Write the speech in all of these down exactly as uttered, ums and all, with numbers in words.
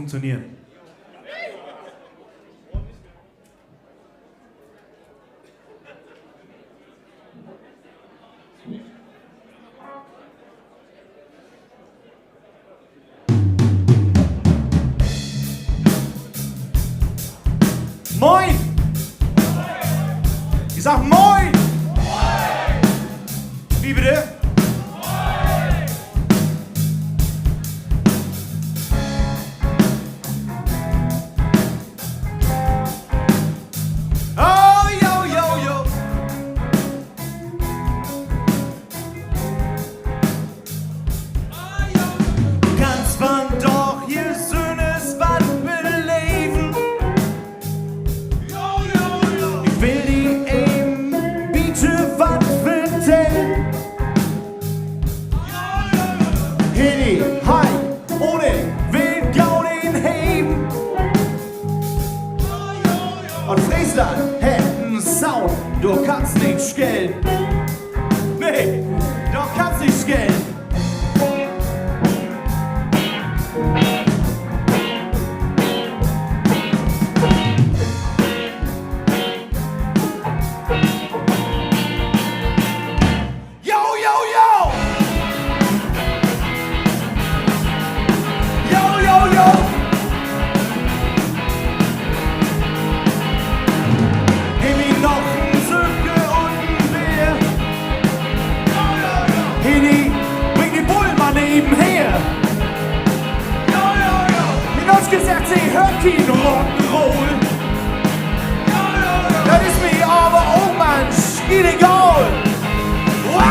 funktionieren. Moin! Ik segg Moin! Wie bitte? Oh, jo, jo, jo. Kannst vandaag hier sünnes wat beleven. Ik will di en bietje wat vertellen. Heni, hei, un ik will gaut een heven. Un Freesland hett en Sound, dor kannst nich schellen. Nee, dor kannst nich schellen. Jo, jo, jo! Jo, jo, jo! Geev mi noch en Süppke un en Beer. Heni, bring de Bull man even her. Mien Ollske seggt, se höört keen Rock'n'Roll. Dat is mi aver ok man schietegal. Wow!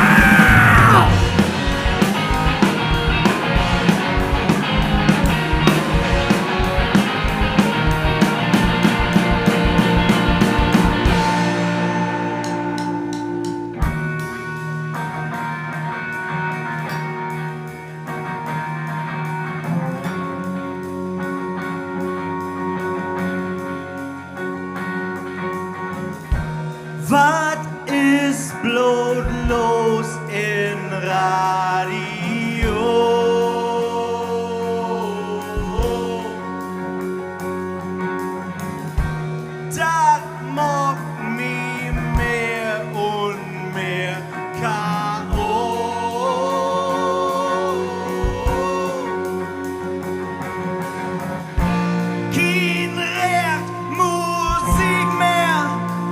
Wat is bloot los in Radio? Dat maakt mi mehr un mehr K O. Keen recht Musik mehr,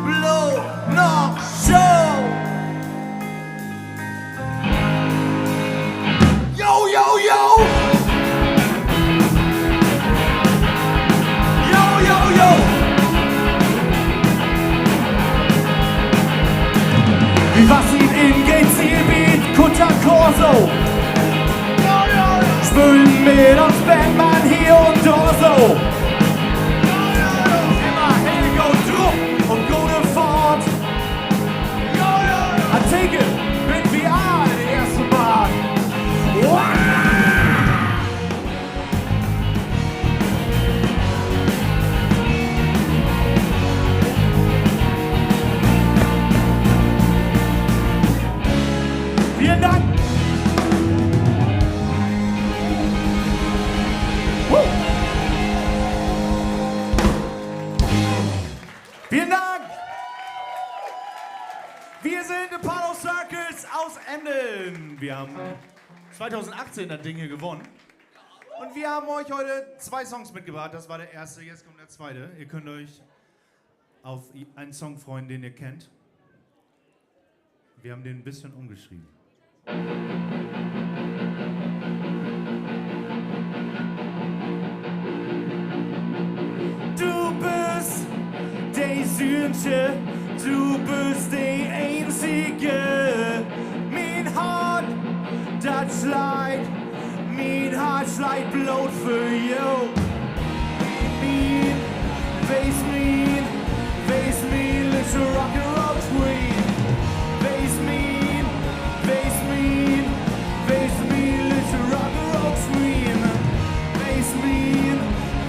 bloot noch Show. Jo, jo, jo! Jo, jo, jo! Wi wassen in Gates bi Kutta Corso. Spölen mit uns Band man hier un dor so. Immer heel goot drup un gode Fahrt. Antike, mit wi all de eerste Mal. Velen Dank. Velen Dank. Wir sind Apollo Circus aus Emden. Wir haben zweitausendachtzehn das Ding hier gewonnen. Und wir haben euch heute zwei Songs mitgebracht. Das war der erste, jetzt kommt der zweite. Ihr könnt euch auf einen Song freuen, den ihr kennt. Wir haben den ein bisschen umgeschrieben. Du büst de Sünnste, du büst de eenzige. Mien Hart, dat sleit, mien Hart sleit bloot för jo. Mien, wees mien, wees mien lüttje Rock'n'Roll Queen. Wees mien, wees mien, wees mien lüttje Rock'n'Roll Queen. Wees mien,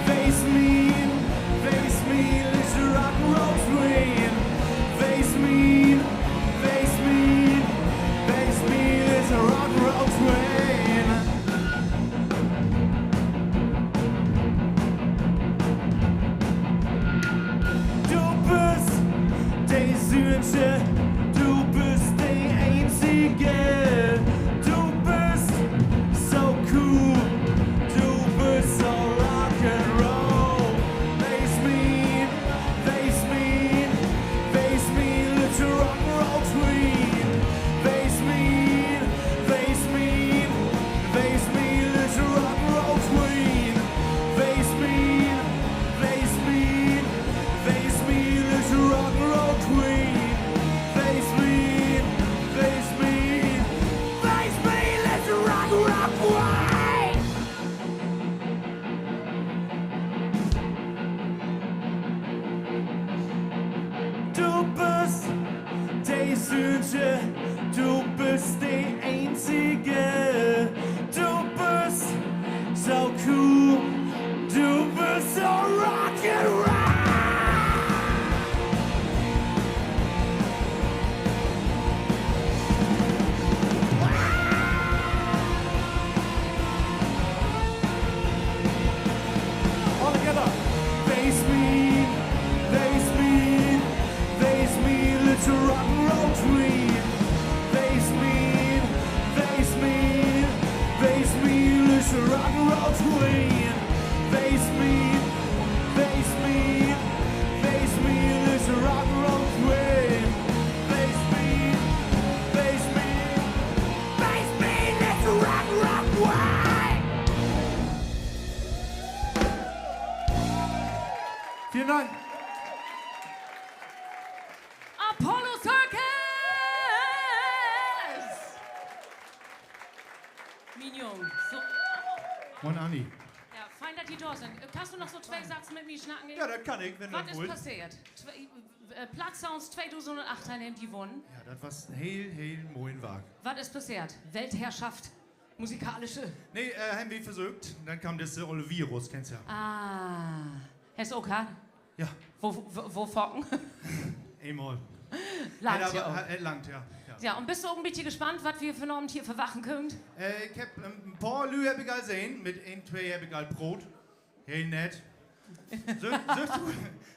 wees mien, wees mien lüttje Rock'n'Roll Queen. Wees mien, wees mien, wees mien lüttje Rock'n'Roll Queen. Du büst de Eenzige, du büst so cool, du büst so Rock'n'Roll. Wees mien, wees mien, wees mien lüttje Rock'n'Roll Queen. Wees mien, wees mien, wees mien lüttje Rock'n'Roll Queen. Wees mien, wees mien, wees mien lüttje Rock'n'Roll Queen. Wees mien, wees mien, wees mien lüttje Rock'n'Roll Queen. Du büst de Sünsche, du büst de Eenzige, du büst so cool, du büst so Rock'n'Roll. Wees mien, wees mien, wees mien lüttje Rock'n'Roll Queen. Wees mien, wees mien, wees mien lüttje Rock'n'Roll Queen. Wees mien, wees mien, wees mien lüttje Rock'n'Roll Queen. Wees mien, wees mien, wees mien lüttje Rock'n'Roll Queen. Velen Dank. Apollo Circus! Mien Jung, so. Moin, Anni. Ja, fein, dat ji dor sünd. Kannst du noch so twee Satz mit mi snacken? Ja, dat kann ik, wenn du wullt. Wat is passeert? Twe-, äh, Plattsounds tweedusendachttien hebbt ji wunnen. Ja, dat was en heel, heel moien Wark. Wat is passeert? Weltherrschaft, musikalische? Nee, äh, hebbt wi versöcht. Denn kaam disse olle Virus, kennst ja. Ah, hest ok hatt? Ja. Wo, wo, wo faken? Eenmal. Langt ja ok. Langt, ja. Ja, un büst du ok en bietje gespannt, wat wi vanavend hier verwachten köönt? Äh, ik hebb, ähm, en poor Lüüd hebb ik al sehn, mit een, twee hebb ik al proot. Heel nett. Süht, süht,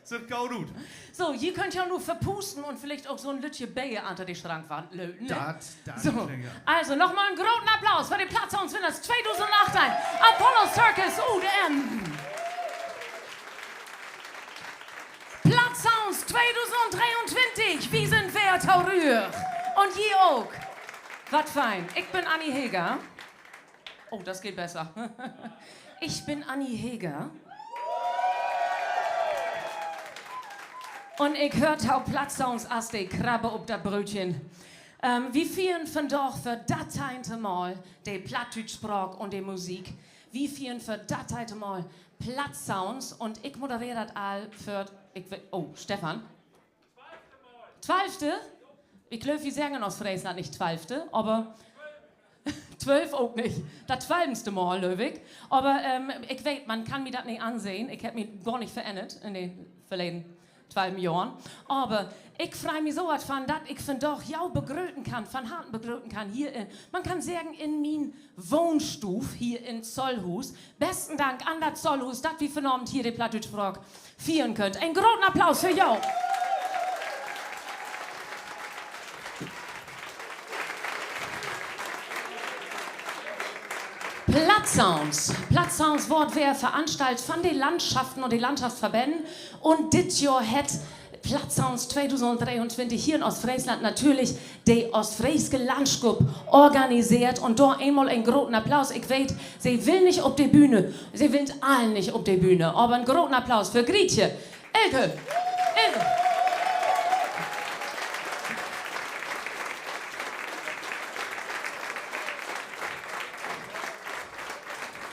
süht goot ut. So, ji köönt ja nu verpuusten un villicht ok so'n lüttje Beer achter de Schrankwand löten, ne? Also, nochmal en groten Applaus för de Plattsounds-Winners tweedusendachttien, Apollo Circus ut Emden. Plattsounds tweedusendtweeuntwintig, wi sünd weer torügg. Un ji ok. Wat fein. Ik bün Anni Heger. Oh, das geht besser. Ik bün Anni Heger. Un ik höör to Plattsounds as de Krabbe op dat Brötchen. Ähm, wi fiern vandaag för dat teihnte Mal de plattdüütsch Spraak un de Musik. Wi fiern för dat teihnte Mal Plattsounds un ik modereer dat al för, ik we-, oh, Stefan. Twalfte? Ik glööv, wi seggen in Oostfreesland nich twalfte, aver twölf ok nich. Dat twalvenste Mal, glööv ik. Aver, ähm, ik weet, man kann mi dat nich ansehn. Ik hebb mi gor nich verännert in de verleden twalven Johren. Aver ik frei mi so wat van, dat ik vandaag jo begröten kann, van Harten begröten kann hier in, man kann seggen, in mien Wohnstuuv hier in Zollhuus. Besten Dank an dat Zollhuus, dat wi vanavend hier de plattdüütsch Spraak fiern köönt. En groten Applaus för jo. Plattsounds. Plattsounds word weer veranstallt van de Landschaften un de Landschaftsverbännen. Un dit Johr hett Plattsounds tweedusendtweeuntwintig hier in Oostfreesland natürlich de Oostfreeske Landskupp organiseert. Un dor eenmal en groten Applaus. Ik weet, se will nich op de Bühne. Se willt all nich op de Bühne. Aver en groten Applaus för Grietje. Elke. Elke.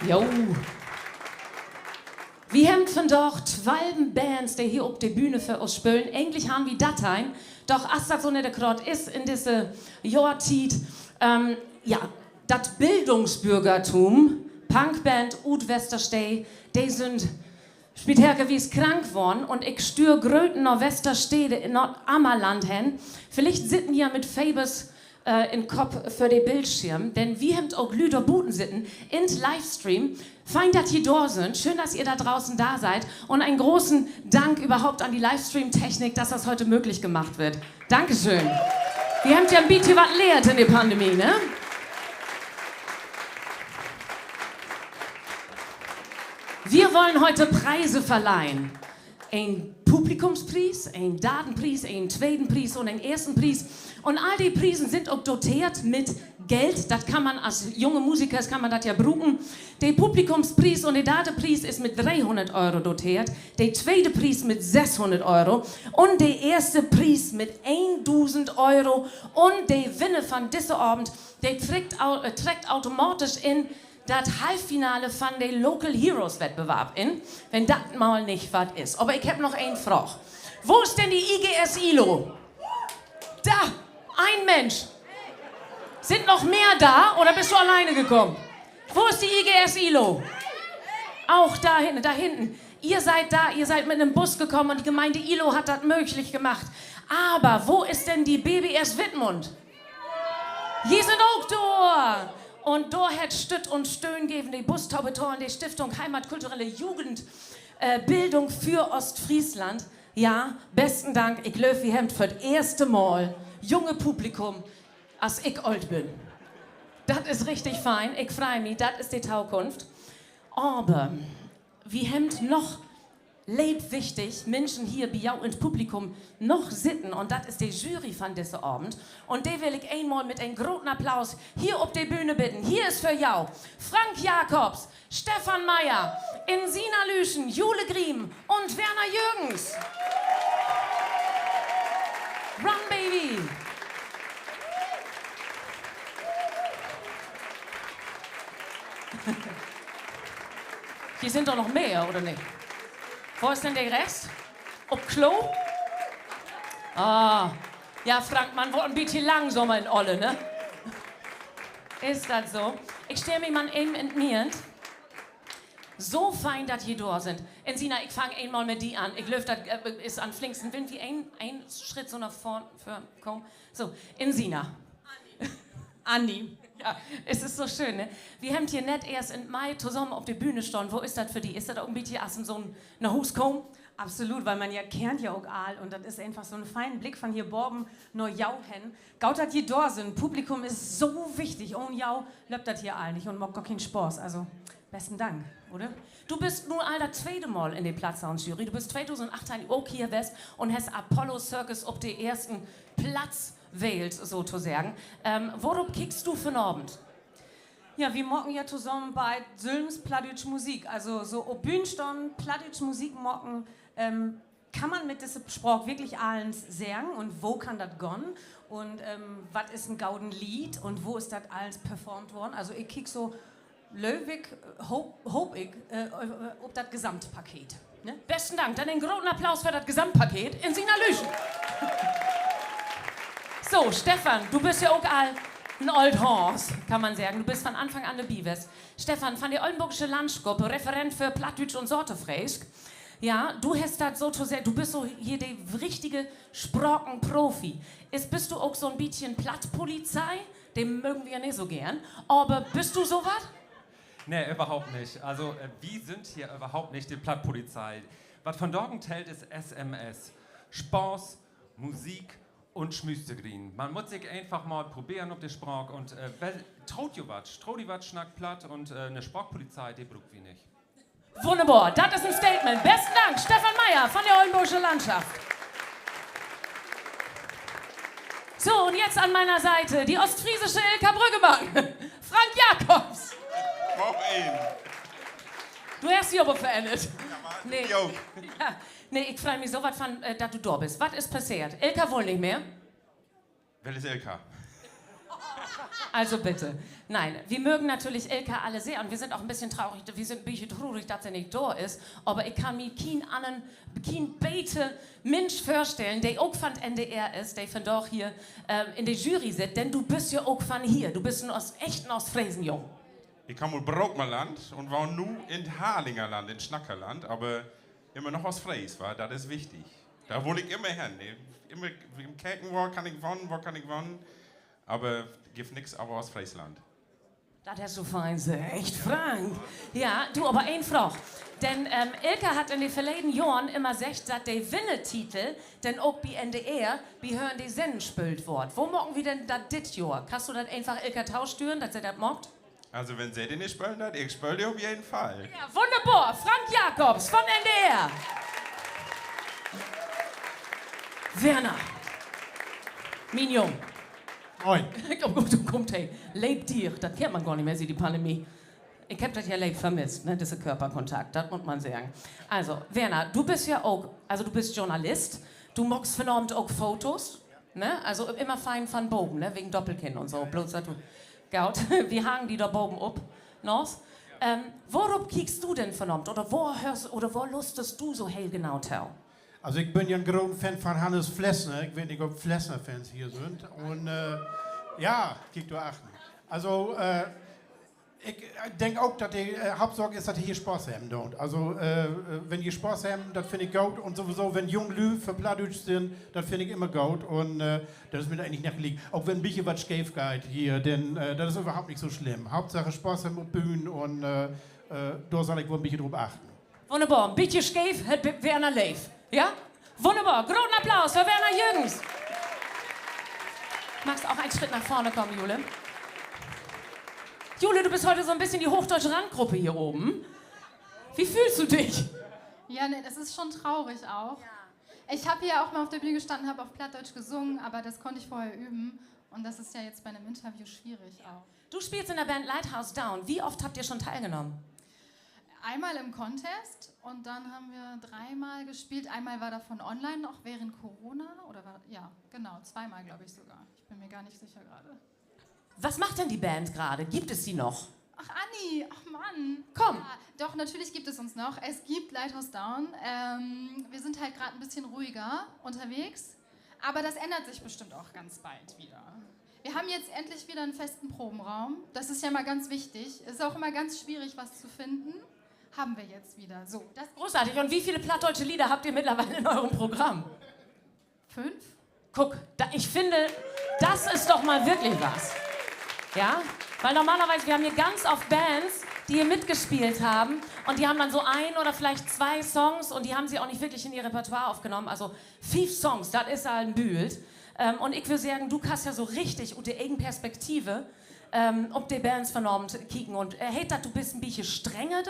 Jo. Wi hebbt vandaag twalven Bands, de hier op de Bühne för us spölen. Egentlich harrn wi darteihn, doch as dat so nett graad is in disse Johrtiet, ähm, ja, dat Bildungsbürgertum, Punkband ut Westerstede, de sünd spitärkewies krank worrn un ik stüür Gröten na Westerstede, na 't Ammerland hen. Villicht sitt ji ja mit Febers äh, in Kopp för de Bildschirm, denn wi hebbt ok Lüüd dor buten sitten in't Livestream. Fein, dat ji dor sünd. Schön, dass ihr da draußen da seid. Und einen großen Dank überhaupt an die Livestream-Technik, dass das heute möglich gemacht wird. Dankeschön. Wi hebbt ja en bietje wat lehrt in de Pandemie, ne? Wir wollen heute Preise verleihen. En Publikumspries, en darden Pries, en tweden Pries un en eersten Pries. Un all de Priesen sünd ok doteert mit Geld. Dat kann man as junge Musikers, kann man dat ja bruken. De Publikumspries un de darde Pries is mit dreehunnert Euro doteert. De twede Pries mit sesshunnert Euro. Un de eerste Pries mit eendusend Euro. Un de Winner van disse Avend, de treckt au-, äh, treckt automatisch in dat Halffinale van de Local Heroes Wettbewerb in, wenn dat mal nich wat is. Aver ik hebb noch een Fraag. Wo is denn de I G S Ilo? Da, een Minsch. Sünd noch mehr da oder büst du alleine gekommen? Wo is de I G S Ilo? Auch da hinten, da hinten. Ihr seid da, ihr seid mit 'nem Bus gekommen und die Gemeinde Ilo hat dat möglich gemacht. Aber wo is denn de B B S Wittmund? Ji sünd ok dor! Un dor hett Stütt un Stöhn geven, de Bus to betahlen, de Stiftung Heimatkulturelle Jugend, äh, Bildung för Oostfreesland. Ja, besten Dank. Ik glööv, wi hebbt för't eerste Mal junge Publikum, as ik oolt bün. Dat is richtig fein. Ik frei mi, dat is de Tokunft. Aver wi hebbt noch leevwichtig Minschen hier bi jo in't Publikum noch sitten, un dat is de Jury van disse Avend. Un de will ik eenmal mit en groten Applaus hier op de Bühne bidden. Hier is för jo Frank Jacobs, Stefan Meyer, Insina Lüschen, Jule Griem un Werner Jürgens. Run, Baby! Hier sünd doch noch mehr, oder nich? Wo is denn de Rest? Op Klo? Ah. Ja, Frank, man word en bietje langsamer in Oller, ne? Is dat so? Ik stell mi man even in't Midden. So fein, dat ji dor sünd. Insina, ik fang eenmal mit di an. Ik glööv, dat, äh, is an'n flinksten, wenn wi een, een Schritt so na vörn, vörn kamen. So, Insina. Anni. Ja, is, is so schöön, ne? Wi hebbt hier nett eerst in Mai tosamen op de Bühne stahn. Wo is dat för di? Is dat ok en bietje as in so'n, na Huus kamen? Absolut, weil man ja kennt ja ok all un dat is eenfach so'n feinen Blick von hier baven na jo hen. Goot, dat ji dor sünd. Publikum is so wichtig. Ahn jo löppt dat hier all nich un maakt gor keen Spaaß. Also, besten Dank, oder? Du büst nu al dat tweete Mal in de Plattsounds-Jury. Du büst tweedusendachteihn ok hier west un hest Apollo Circus op de eersten Platz wählt, sotoseggen. Ähm, worop kickst du vanavend? Ja, wi maken ja tosamen beid sülvst plattdüütsch Musik. Also so op Bühn stahn, plattdüütsch Musik maken, ähm, kann man mit disse Spraak wirklich allens seggen un wo kann dat gahn? Un, ähm, wat is en goden Lead un wo is dat allens performt worrn? Also ik kiek so, glööv ik, hoop, hoop ik, äh, op dat Gesamtpaket, ne? Besten Dank. Denn en groten Applaus för dat Gesamtpaket. Insina Lüschen. So, Stefan, du büst ja ok al en old horse, kann man seggen. Du büst van Anfang an dorbi west. Stefan, van de Ollnborgsche Landsgrupp, Referent för Plattdüütsch un Saterfreesk. Ja, du hest dat sotoseggen, du büst so hier de richtige Sprakenprofi. Is, büst du ok so'n bietjen Plattpolizei? De mögen wi ja nich so geern. Aver büst du so wat? Nee, överhaupt nich. Also, äh, wi sünd hier överhaupt nich de Plattpolizei. Wat vandagen tellt, is S M S. Spaaß, Musik un Smüüstergrien. Man mutt sik eenfach mal proberen op de Spraak un, äh, well, troot jo wat, troot di wat, snackt Platt un, äh, 'ne Spraakpolizei, de bruukt wi nich. Wunnerbor, dat is en Statement. Besten Dank, Stefan Meyer von de Ollnborgsche Landschaft. So, und jetzt an meiner Seite die ostfriesische Ilka Brüggemann, Frank Jakobs. Moin. Du hest di aver verännert. Nee. Ja, nee, ik frei mi so wat van, äh, dat du dor büst. Wat is passeert? Ilka wull nich mehr? Well is Ilka? Also bitte. Nein, wi mögen natürlich Ilka alle sehr un wi sünd ok en bietje trurig, wi sünd en bietje trurig, dat se nich dor is. Aver ik kann mi keen annern, keen beter Minsch vörstellen, de ok van't N D R is, de vandaag hier, ähm, in de Jury sitt, denn du büst ja ok van hier. Du büst en Ost-, echten Oostfresenjung. Ik kaam ut Brookmerland un wahn nu in't Harlingerland, in Snackerland, aver immer noch Oostfrees, wa? Dat is wichtig. Dor wull ik immer hen, ne? Immer, in Keken, wo kann ik wahnen, wo kann ik wahnen? Aver gifft nix aver Oostfreesland. Dat hest du fein seggt, Frank. Ja, du, aver een Fraag. Denn, ähm, Ilka hett in de verleden Johren immer seggt, dat de Winnertitel denn ok bi N D R, bi hör in de Sennen spöölt word. Wo maken wi denn dat dit Johr? Kannst du dat eenfach Ilka tostüren, dat se dat maakt? Also, wenn se de nich spölen deit, ik spööl de op jeden Fall. Ja, wunnerbor. Frank Jakobs von N D R. Werner. Mien Jung. Moin. Kumm, kumm, kumm, hey. Leep Dier, dat kennt man gor nich mehr siet de Pandemie. Ik heff dat ja leep vermisst, ne, disse Körperkontakt, dat mutt man seggen. Also, Werner, du büst ja ok, also du büst Journalist, du maakst vanavend ok Fotos, ne? Also immer fein van boven, ne? Wegen Doppelkinn un so. Bloots dat du, goot, wi hangen di dor boven op, Nas. Ähm, worop kiekst du denn vanavend? Oder wo höörst, oder wo lustest du so heel genau to? Also, ik bün ja en groten Fan van Hannes Flesner. Ik weet nich, of Flesner-Fans hier sünd. Un, äh, ja, kiek dor achtern. Also, äh, ik, äh, denk ok, dat de, äh, Hauptsaak is, dat de hier Spaaß hebben doot. Also, äh, äh, wenn ji Spaaß hebben, dat finn ik goot. Un sowieso, wenn jung Lüüd för Plattdüütsch sünd, dat finn ik immer goot. Un, äh, dat is mi egentlich noch liek. Ok wenn en bietje wat scheef geiht hier, denn, äh, dat is överhaupt nich so slimm. Hauptsaak Spaaß hebben op Bühn un, äh, äh, dor sall ik woll en bietje drop achten. Wunnerbor. En bietje scheef hett Werner leev. Ja? Wunnerbor. Groten Applaus för Werner Jürgens. Magst auch einen Schritt nach vorne kommen, Jule? Jule, du bist heute so ein bisschen die hochdeutsche Randgruppe hier oben. Wie fühlst du dich? Ja, ne, das ist schon traurig auch. Ich hab hier auch mal auf der Bühne gestanden, hab auf Plattdeutsch gesungen, aber das konnte ich vorher üben. Und das ist ja jetzt bei einem Interview schwierig auch. Du spielst in der Band Lighthouse Down. Wie oft habt ihr schon teilgenommen? Einmal im Contest und dann haben wir dreimal gespielt. Einmal war davon online noch während Corona oder war, ja, genau, zweimal, glaub ich sogar. Ich bin mir gar nicht sicher gerade. Was macht denn die Band gerade? Gibt es sie noch? Ach, Anni, ach Mann. Komm. Ja, doch, natürlich gibt es uns noch. Es gibt Lighthouse Down. Ähm, wir sind halt gerade ein bisschen ruhiger unterwegs. Aber das ändert sich bestimmt auch ganz bald wieder. Wir haben jetzt endlich wieder einen festen Proberaum. Das ist ja mal ganz wichtig. Es ist auch immer ganz schwierig, was zu finden. Haben wir jetzt wieder. So, das ist großartig. Und wie viele plattdeutsche Lieder habt ihr mittlerweile in eurem Programm? Fünf? Guck, da, ich finde, das ist doch mal wirklich was. Ja? Weil normalerweise, wir haben hier ganz oft Bands, die hier mitgespielt haben und die haben dann so ein oder vielleicht zwei Songs und die haben sie auch nicht wirklich in ihr Repertoire aufgenommen. Also fief Songs, dat is al en Bült. Ähm, un ik würr seggen, du kannst ja so richtig ut de egen Perspektive, ähm, op de Bands vanavend kieken. Un, äh, heet dat, du büst en bietje strenger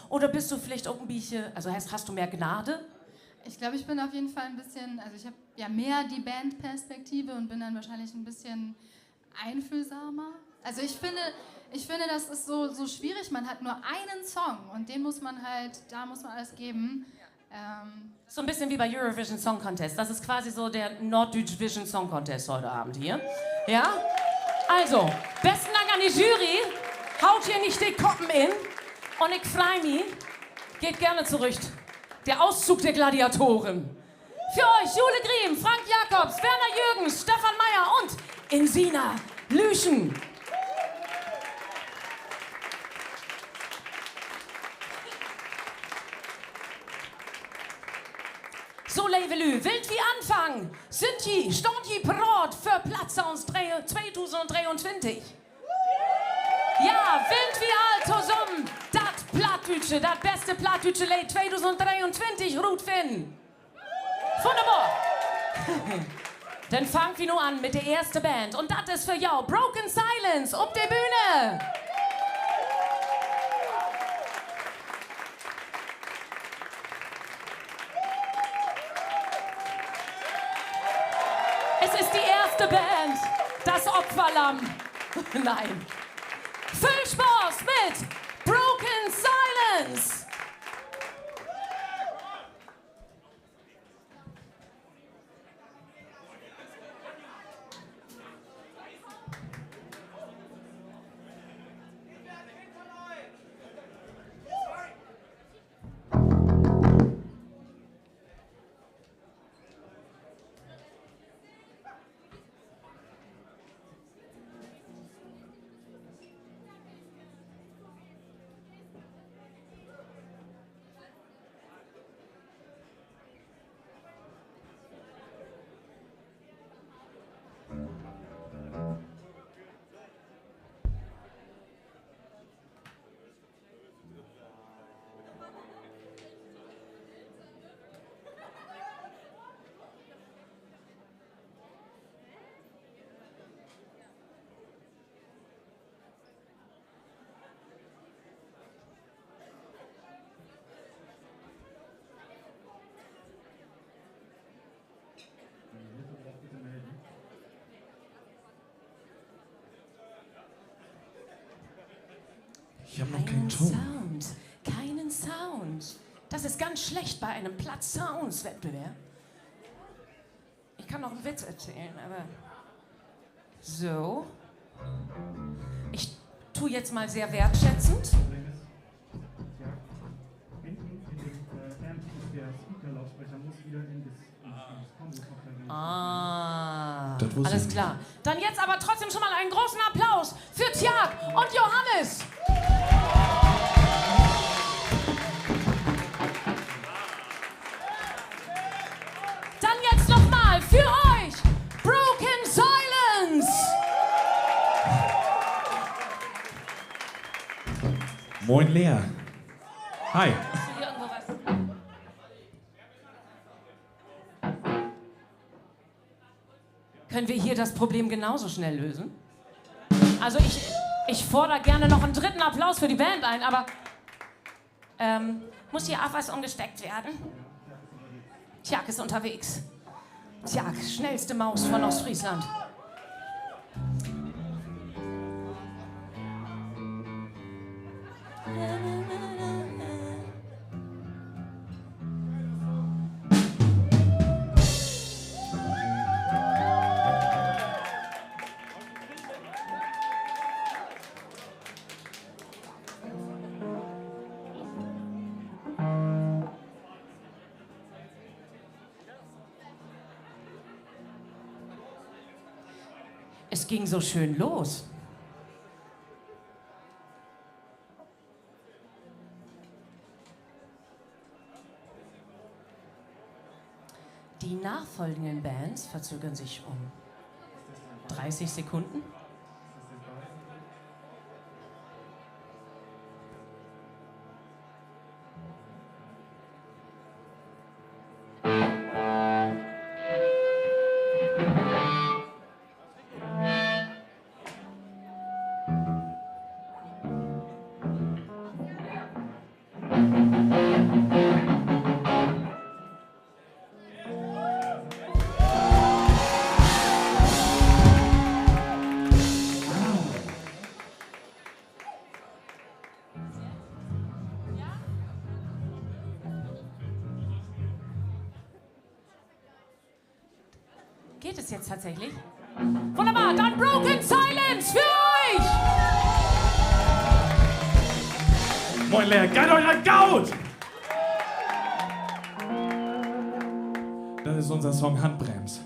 oder büst du villicht ok en bietje, also hast, hast du mehr Gnade? Ich glaube, ich bin auf jeden Fall ein bisschen, also ich habe ja mehr die Bandperspektive und bin dann wahrscheinlich ein bisschen einfühlsamer. Also ich finde, ich finde, das ist so, so schwierig. Man hat nur einen Song und den muss man halt, da muss man alles geben. Ähm, so ein bisschen wie bei Eurovision Song Contest. Das ist quasi so der Norddeutsche Vision Song Contest heute Abend hier. Ja? Also, besten Dank an die Jury. Haut hier nich de Koppen in. Un ik frei mi. Geht gerne zurück. Der Auszug der Gladiatoren. För euch Jule Griem, Frank Jakobs, Werner Jürgens, Stefan Meyer un Insina Lüschen. So, leve Lüüd, willt wi anfangen? Sünd ji, staht ji praat för Plattsounds dree-, tweedusend dreeuntwintig? Ja, willt wi all tosamen dat plattdüütsche, dat beste plattdüütsche Leed tweedusend dreeuntwintig rutfinnen? Wunnerbor. Denn fangt wi nu an mit de eerste Band. Un dat is för jo Broken Silence op de Bühne. Es ist die erste Band, das Opferlamm. Nein. Viel Spaß mit Broken Silence. Ich hab noch keinen Ton. Keinen Sound. Keinen Sound. Das ist ganz schlecht bei einem Platt-Sounds-Wettbewerb. Ich kann noch einen Witz erzählen, aber so. Ich tu jetzt mal sehr wertschätzend. Hinten in dem, äh, Amp ist der Speaker-Lautsprecher, muss wieder in das, ins, ins Combo-Software rein. Ah, alles klar. Dann jetzt aber trotzdem schon mal einen großen Applaus für Tjark und Johannes. Dann jetzt noch mal für euch Broken Silence. Moin, Lea. Hi. Hast du hier irgendwo was? Können wir hier das Problem genauso schnell lösen? Also ich, ich fordere gerne noch einen dritten Applaus für die Band ein, aber, ähm, muss hier auch was umgesteckt werden? Tjark ist unterwegs. Tjark, schnellste Maus von Ostfriesland. Es ging so schön los. Die nachfolgenden Bands verzögern sich um dreißig Sekunden. Geht es jetzt tatsächlich? Wunderbar, dann Broken Silence für euch! Moin, Lea, geiht jo dat goot! Dat is unser Song Handbrems.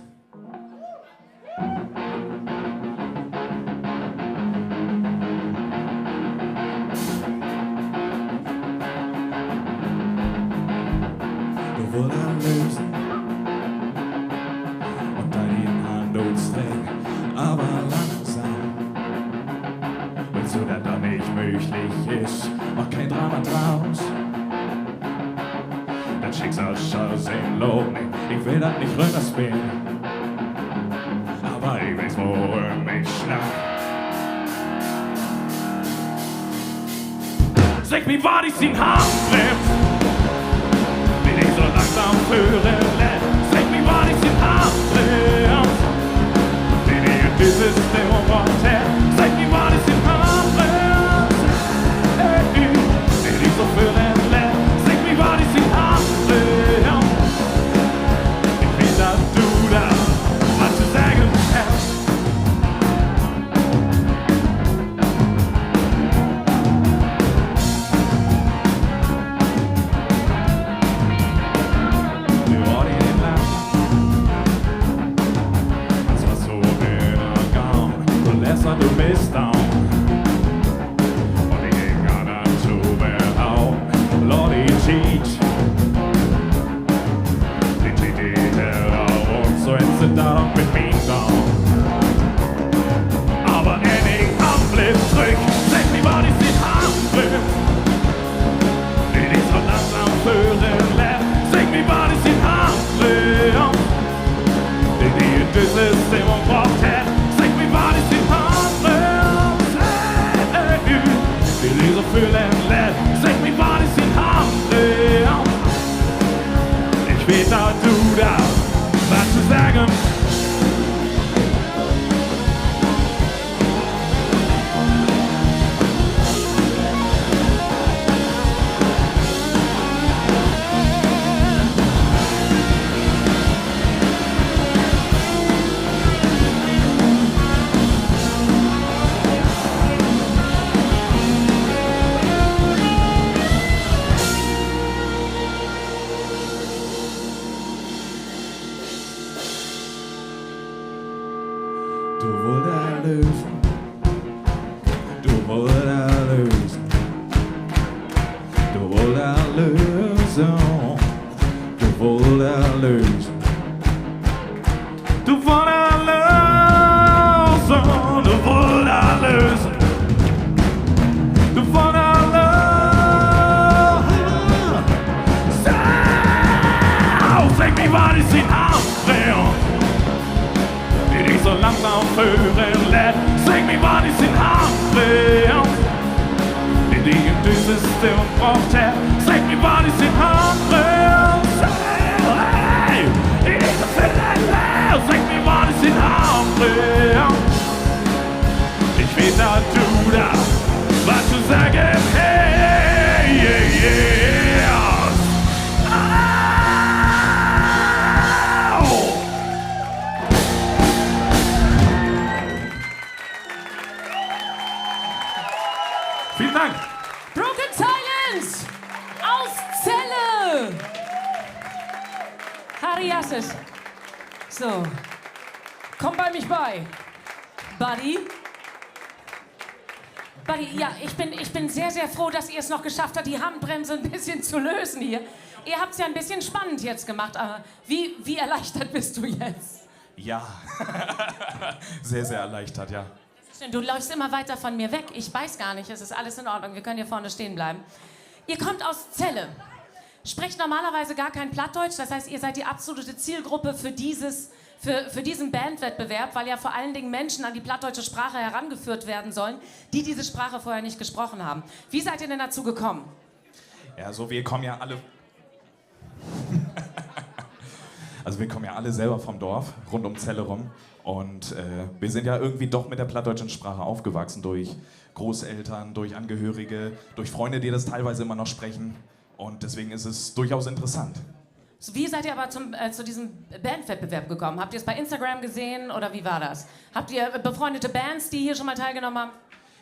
Du wullt dat lösen un dien Hand utstrecken, aver langsam. Wielst du dat doch nich mööglich is, maak keen Drama draus. Dat Schicksal schall sien Loop nehmen, ik will dat nich rünnerspelen. Aver ik weet, worüm ik snack. Segg mi, wat is dien Handbrems, de di so langsam vörlett? Segg mi, wat is dien Handbrems, de di in disse Stimmung bröcht hett? Segg mi, wat is dien Handbrems, de di so vörlett? Segg mi, wat is dien Handbrems? Ik weet, dat du dor wat to seggen hest. Du warrst in Land, as was so ünnergahn, du lettst dat du bist down. Un ik gah dat to behauen, laat di Tiet. De Tiet, de hett ok so, is dat ok mit mi down. Aver en ik anbliff trüch, segg mi, wat is dien Handbrems, de di so langsam vörlett? Segg mi, wat is dien Handbrems, de di in disse Stimmung bröcht hett? Segg mi, wat is dien Handbrems, de di so vörlett? Segg mi, wat is dien Handbrems? Ik weet, dat du dor wat to seggen. lösen. Du wullt al lösen. Du wullt al lösen. Du wullt al lösen. Du wullt al lösen. Du wullt al lösen. Du wullt al lösen. So, segg mi, wat is in Hand, de di so langsam föhren lett. Segg mi, wat is in Hand, de di in düsse Stünn brocht hett. Segg mi, wat is in Hand, hey, in düsse Stünn, segg mi, wat is in Hand. Ik weet, dat du dat, wat to seggen hest. Au! Vielen Dank. Broken Silence aus Celle. Harry Asses. So. Komm bei mich bei, Buddy. Buddy, ja, ich bin, ich bin sehr, sehr froh, dass ihr es noch geschafft habt, die Handbremse ein bisschen zu lösen hier. Ihr habt's ja ein bisschen spannend jetzt gemacht, aber wie, wie erleichtert bist du jetzt? Ja. Sehr, sehr erleichtert, ja. Schön, du läufst immer weiter von mir weg. Ich weiß gar nicht, es ist alles in Ordnung. Wir können hier vorne stehen bleiben. Ihr kommt aus Celle, sprecht normalerweise gar kein Plattdeutsch. Das heißt, ihr seid die absolute Zielgruppe für dieses, für, für diesen Bandwettbewerb, weil ja vor allen Dingen Menschen an die plattdeutsche Sprache herangeführt werden sollen, die diese Sprache vorher nicht gesprochen haben. Wie seid ihr denn dazu gekommen? Ja, so, wir kommen ja alle Also wir kommen ja alle selber vom Dorf, rund um Celle rum. Und, äh, wir sind ja irgendwie doch mit der plattdeutschen Sprache aufgewachsen, durch Großeltern, durch Angehörige, durch Freunde, die das teilweise immer noch sprechen. Und deswegen ist es durchaus interessant. So, wie seid ihr aber zum, äh, zu diesem Bandwettbewerb gekommen? Habt ihr es bei Instagram gesehen oder wie war das? Habt ihr, äh, befreundete Bands, die hier schon mal teilgenommen haben?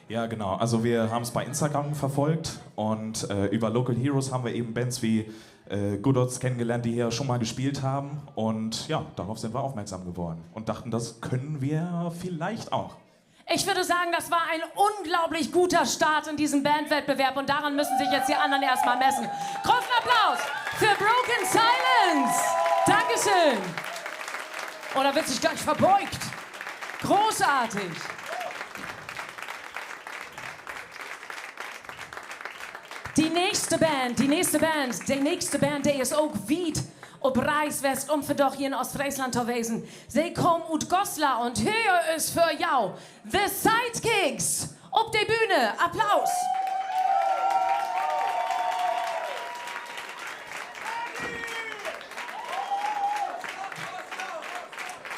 Ja, genau. Also wir haben's bei Instagram verfolgt und, äh, über Local Heroes haben wir eben Bands wie, äh, Godots kennengelernt, die hier schon mal gespielt haben. Und ja, darauf sind wir aufmerksam geworden und dachten, das können wir vielleicht auch. Ich würde sagen, das war ein unglaublich guter Start in diesem Bandwettbewerb und daran müssen sich jetzt die anderen erstmal messen. Großen Applaus für Broken Silence. Dankeschön. Oh, da wird sich gleich verbeugt. Großartig. De nächste Band, de nächste Band, de nächste Band, de is ok wiet op Reis west, um vandaag hier in Oostfreesland to wesen. Se kaamt ut Goslar un hier is för jo The Sidekicks op de Bühne. Applaus.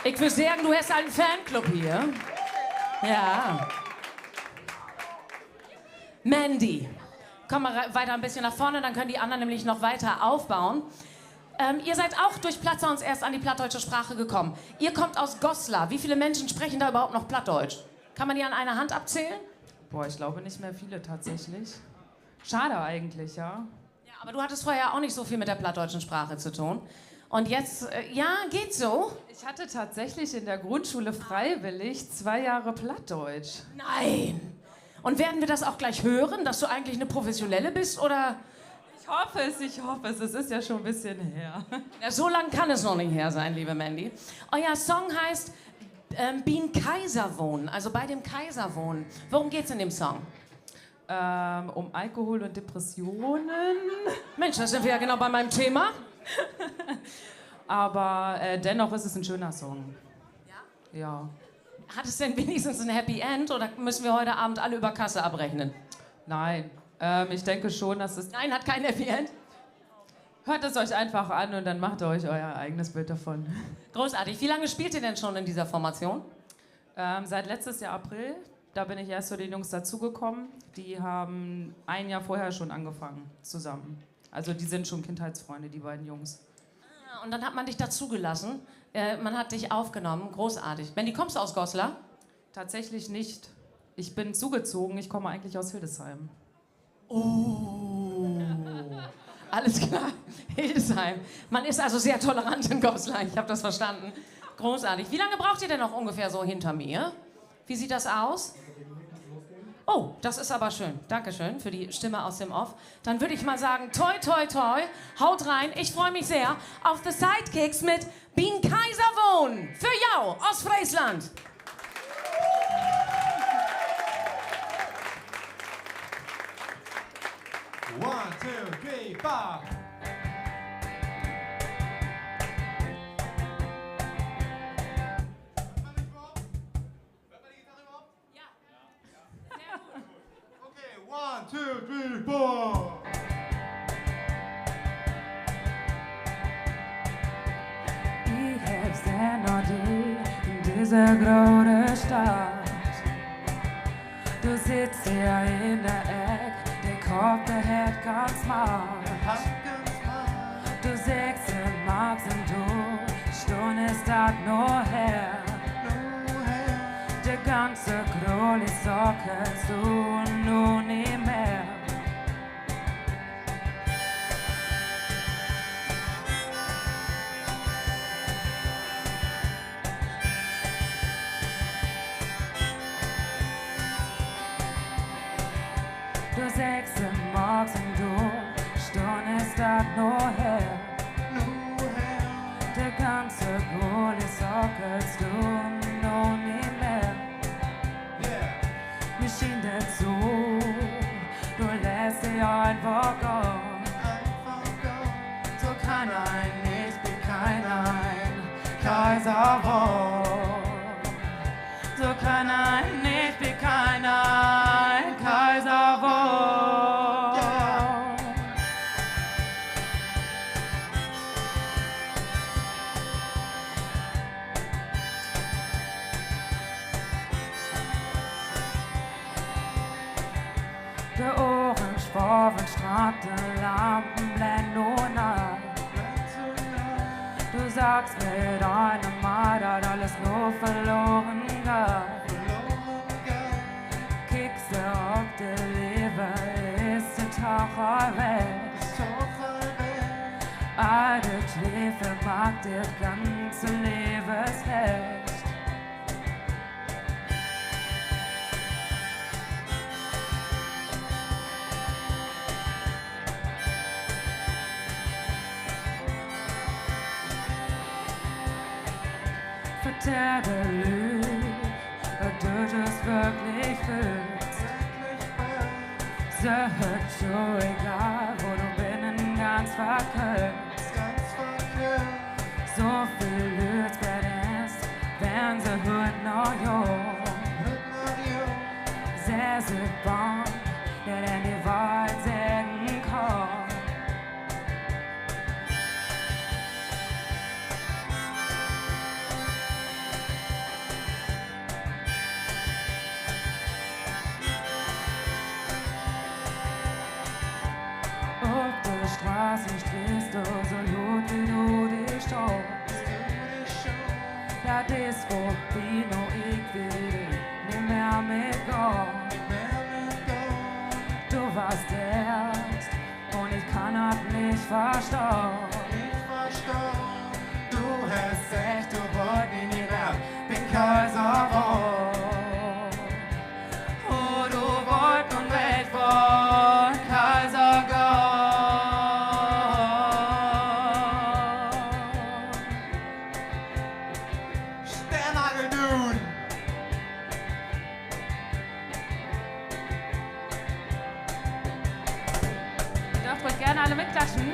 Ik will seggen, du hest al en Fanclub hier. Ja. Mandy, komm mal re-, weiter ein bisschen nach vorne, dann können die anderen nämlich noch weiter aufbauen. Ähm, ihr seid auch durch Plattsounds erst an die plattdeutsche Sprache gekommen. Ihr kommt aus Goslar. Wie viele Menschen sprechen da überhaupt noch Plattdeutsch? Kann man die an einer Hand abzählen? Boah, ich glaube nicht mehr viele tatsächlich. Schade eigentlich, ja. Ja, aber du hattest vorher auch nicht so viel mit der plattdeutschen Sprache zu tun. Und jetzt, äh, ja, geht so. Ich hatte tatsächlich in der Grundschule freiwillig zwei Jahre Plattdeutsch. Nein! Und werden wir das auch gleich hören, dass du eigentlich eine Professionelle bist, oder? Ich hoffe es, ich hoffe es. Es ist ja schon ein bisschen her. Ja, so lang kann es noch nicht her sein, liebe Mandy. Euer Song heißt, ähm, Bi'n Kaiser wohnen, also bei dem Kaiser wohnen. Worum geht's in dem Song? Ähm, um Alkohol und Depressionen. Mensch, da sind wir ja genau bei meinem Thema. Aber, äh, dennoch ist es ein schöner Song. Ja? Ja. Hat es denn wenigstens ein Happy End oder müssen wir heute Abend alle über Kasse abrechnen? Nein, ähm, ich denke schon, dass es Nein, hat kein Happy End? Hört es euch einfach an und dann macht ihr euch euer eigenes Bild davon. Großartig. Wie lange spielt ihr denn schon in dieser Formation? Ähm, seit letztes Jahr April. Da bin ich erst zu den Jungs dazugekommen. Die haben ein Jahr vorher schon angefangen zusammen. Also die sind schon Kindheitsfreunde, die beiden Jungs. Ah, und dann hat man dich dazugelassen. Äh, man hat dich aufgenommen. Großartig. Mandy, kommst du aus Goslar? Tatsächlich nicht. Ich bin zugezogen. Ich komme eigentlich aus Hildesheim. Oh, alles klar. Hildesheim. Man ist also sehr tolerant in Goslar. Ich hab das verstanden. Großartig. Wie lange braucht ihr denn noch ungefähr so hinter mir? Wie sieht das aus? Oh, das ist aber schön. Dankeschön für die Stimme aus dem Off. Dann würde ich mal sagen, toi, toi, toi, haut rein. Ich freue mich sehr auf The Sidekicks mit Bin Kaiser wohnen. För jo, Oostfreesland. One, two, three, four. Hört man die Gitarre überhaupt? Ja. Sehr gut. Okay, one, two, three, four. Ik heff Sehn na di in disse grote Stadt. Du sittst hier in de Eck, de Kopp, de hett ganz matt. Du seggst, du magst em, du, Stünn is dat nu her. De ganze Groll is ok, hörst du nu nich mehr. Du seggst, du magst em, du, Stünn is dat nu her. De ganze Groll is ok, hörst du nu nich mehr. Mi schient dat so, du lettst di eenfach gahn. So kann een nich bi keen een Kaiser warrn. So kann een nich bi keen een Kaiser warrn. De orangefarven Stratenlampen blennt nu na. Du saggst mit eenmal, dat allens nu verloren geiht. Kickst du op de Lewe, is de Tag al weg. All de Twiefel maakt dat ganze Lewe slecht. Vertell de Lüüd, wat du würklich wullt. Se höört jo, egal wo du binnen ganz verköppst. So veel Lüüd, as dat is, weern se hüüt noch jung. Se sünd bang, dat een de Wohrheit seggen kann. Op de Straten striest du so luut, as du di traust. Dat is vörbi nu, ik will di nich mehr mitgahn. Du warrst eerst, un ik kann dat nich verstahn. Du hest seggt, du wullt nich mehr bi Kaiser wahnen. Oh, du wullt nu weg von Kaiser gahn. Stemmnagelduun. Dörft ruhig geern alle mitklatschen.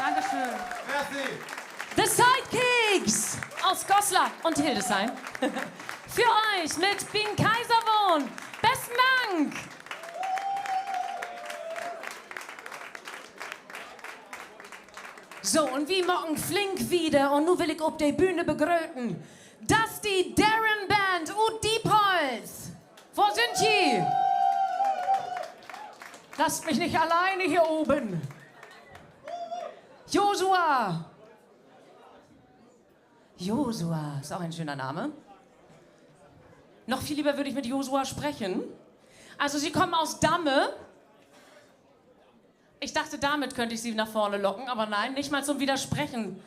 Dankeschön. Merci. The Sidekicks aus Goslar und Hildesheim. För euch mit Bing Kaiserwohn. Besten Dank. So, un wi maken flink wieder. Un nu will ik op de Bühne begröten Dusty Darren Band ut Diepholz. Wo sünd ji? Lasst mich nicht alleine hier oben. Josua. Josua, ist auch ein schöner Name. Noch viel lieber würde ich mit Josua sprechen. Also, Sie kommen aus Damme. Ich dachte, damit könnte ich Sie nach vorne locken, aber nein, nicht mal zum Widersprechen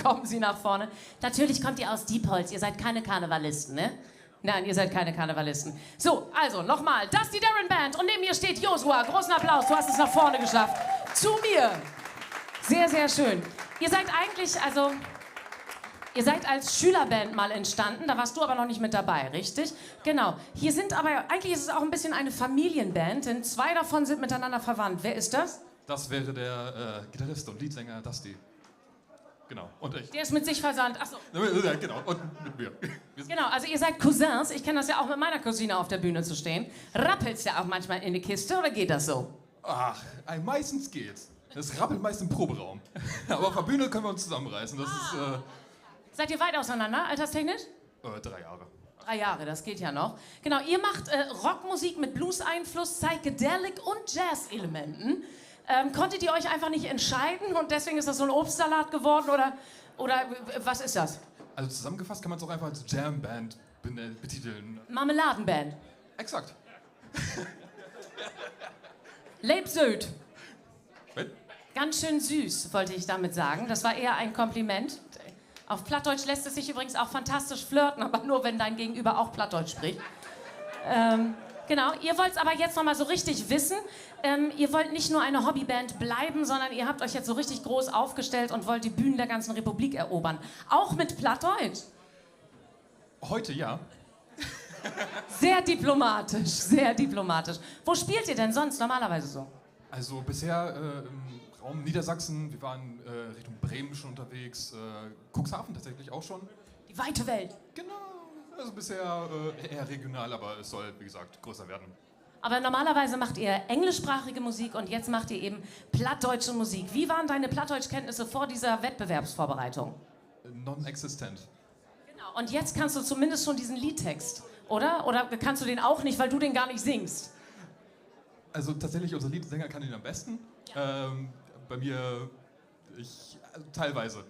kommen Sie nach vorne. Natürlich kommt ihr aus Diepholz, ihr seid keine Karnevalisten, ne? Nein, ihr seid keine Karnevalisten. So, also nochmal, das ist die Darren Band und neben mir steht Josua. Großen Applaus, du hast es nach vorne geschafft. Zu mir. Sehr, sehr schön. Ihr seid eigentlich, also, ihr seid als Schülerband mal entstanden, da warst du aber noch nicht mit dabei, richtig? Genau. Hier sind aber, eigentlich ist es auch ein bisschen eine Familienband, denn zwei davon sind miteinander verwandt. Wer ist das? Das wäre der, äh, Gitarrist und Leadsänger Dusty. Genau. Und ich. Der ist mit sich verwandt. Ach so. Ja, genau. Und mit mir. Wir sind Genau, also ihr seid Cousins. Ich kenne das ja auch, mit meiner Cousine auf der Bühne zu stehen. Rappelt's ja auch manchmal in der Kiste oder geht das so? Ach, ey, meistens geht's. Es rappelt meist im Proberaum. Aber auf der Bühne können wir uns zusammenreißen. Das ist, äh Seid ihr weit auseinander, alterstechnisch? Äh, drei Jahre. Drei Jahre, das geht ja noch. Genau, ihr macht, äh, Rockmusik mit Blues-Einfluss, Psychedelic und Jazz-Elementen. Ähm, konntet ihr euch einfach nicht entscheiden und deswegen ist das so ein Obstsalat geworden oder, oder w-, was ist das? Also zusammengefasst kann man's auch einfach als Jam-Band bene-, betiteln. Marmeladenband. Exakt. Leep sööt. Was? Ganz schön süß, wollte ich damit sagen. Das war eher ein Kompliment. Auf Plattdeutsch lässt es sich übrigens auch fantastisch flirten, aber nur, wenn dein Gegenüber auch Plattdeutsch spricht. Ähm, genau, ihr wollt's aber jetzt noch mal so richtig wissen. Ähm, ihr wollt nicht nur eine Hobbyband bleiben, sondern ihr habt euch jetzt so richtig groß aufgestellt und wollt die Bühnen der ganzen Republik erobern. Auch mit Plattdeutsch? Heute ja. Sehr diplomatisch, sehr diplomatisch. Wo spielt ihr denn sonst normalerweise so? Also bisher, äh, im Raum Niedersachsen, wir waren, äh, Richtung Bremen schon unterwegs, äh, Cuxhaven tatsächlich auch schon. Die weite Welt. Genau, also bisher, äh, eher regional, aber es soll, wie gesagt, größer werden. Aber normalerweise macht ihr englischsprachige Musik und jetzt macht ihr eben plattdeutsche Musik. Wie waren deine Plattdeutschkenntnisse vor dieser Wettbewerbsvorbereitung? Non-existent. Genau, und jetzt kannst du zumindest schon diesen Liedtext, oder? Oder kannst du den auch nicht, weil du den gar nicht singst? Also tatsächlich, unser Leadsänger kann ihn am besten. Ja. Ähm, bei mir, ich, also teilweise.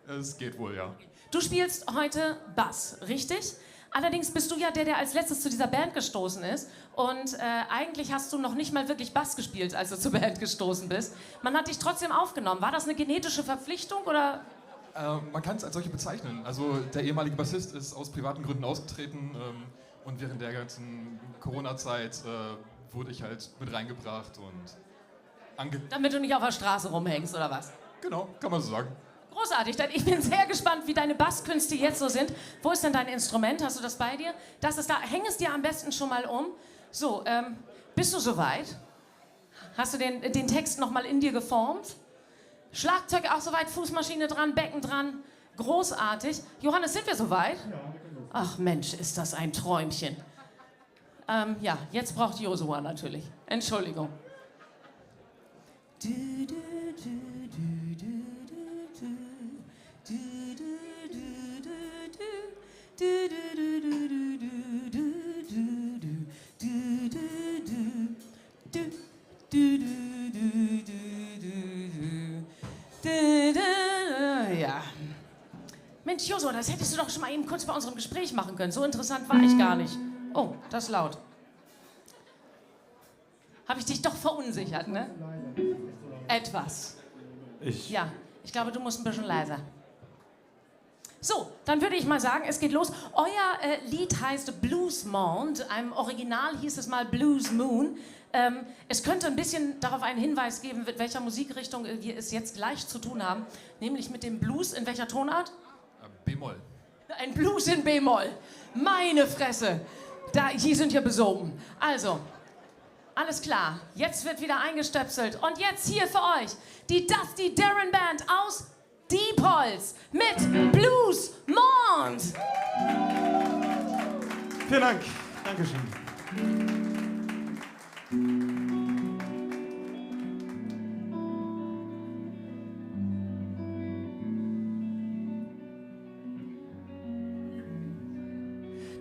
Ja? Es geht wohl, ja. Du spielst heute Bass, richtig? Allerdings bist du ja der, der als letztes zu dieser Band gestoßen ist. Und, äh, eigentlich hast du noch nicht mal wirklich Bass gespielt, als du zur Band gestoßen bist. Man hat dich trotzdem aufgenommen. War das eine genetische Verpflichtung oder? Äh, man kann's als solche bezeichnen. Also der ehemalige Bassist ist aus privaten Gründen ausgetreten, ähm, und während der ganzen Corona-Zeit, äh, wurde ich halt mit reingebracht und ange- Damit du nicht auf der Straße rumhängst, oder was? Genau, kann man so sagen. Großartig, denn ich bin sehr gespannt, wie deine Basskünste jetzt so sind. Wo ist denn dein Instrument? Hast du das bei dir? Das ist da. Häng es dir am besten schon mal um. So, ähm, bist du soweit? Hast du den, den Text noch mal in dir geformt? Schlagzeug auch soweit, Fußmaschine dran, Becken dran. Großartig. Johannes, sind wir soweit? Ach Mensch, ist das ein Träumchen. Ähm, ja, jetzt braucht Josua natürlich. Entschuldigung. Ja. Mensch, Josua, das hättest du doch schon mal eben kurz bei unserem Gespräch machen können. So interessant war ich gar nicht. Oh, das ist laut. Hab ich dich doch verunsichert, ne? Etwas. Ich Ja, ich glaube, du musst ein bisschen leiser. So, dann würde ich mal sagen, es geht los. Euer, äh, Lied heißt Blues Mount. Im Original hieß es mal Blues Moon. Ähm, es könnte ein bisschen darauf einen Hinweis geben, mit welcher Musikrichtung wir es jetzt gleich zu tun haben, nämlich mit dem Blues. In welcher Tonart? Äh, B-Moll. Ein Blues in B-Moll. Meine Fresse. Da, hier sind ja besopen. Also, Alles klar, jetzt wird wieder eingestöpselt. Und jetzt hier für euch die Dusty Darren Band aus Diepholz mit Blues Mond. Velen Dank. Dankeschön.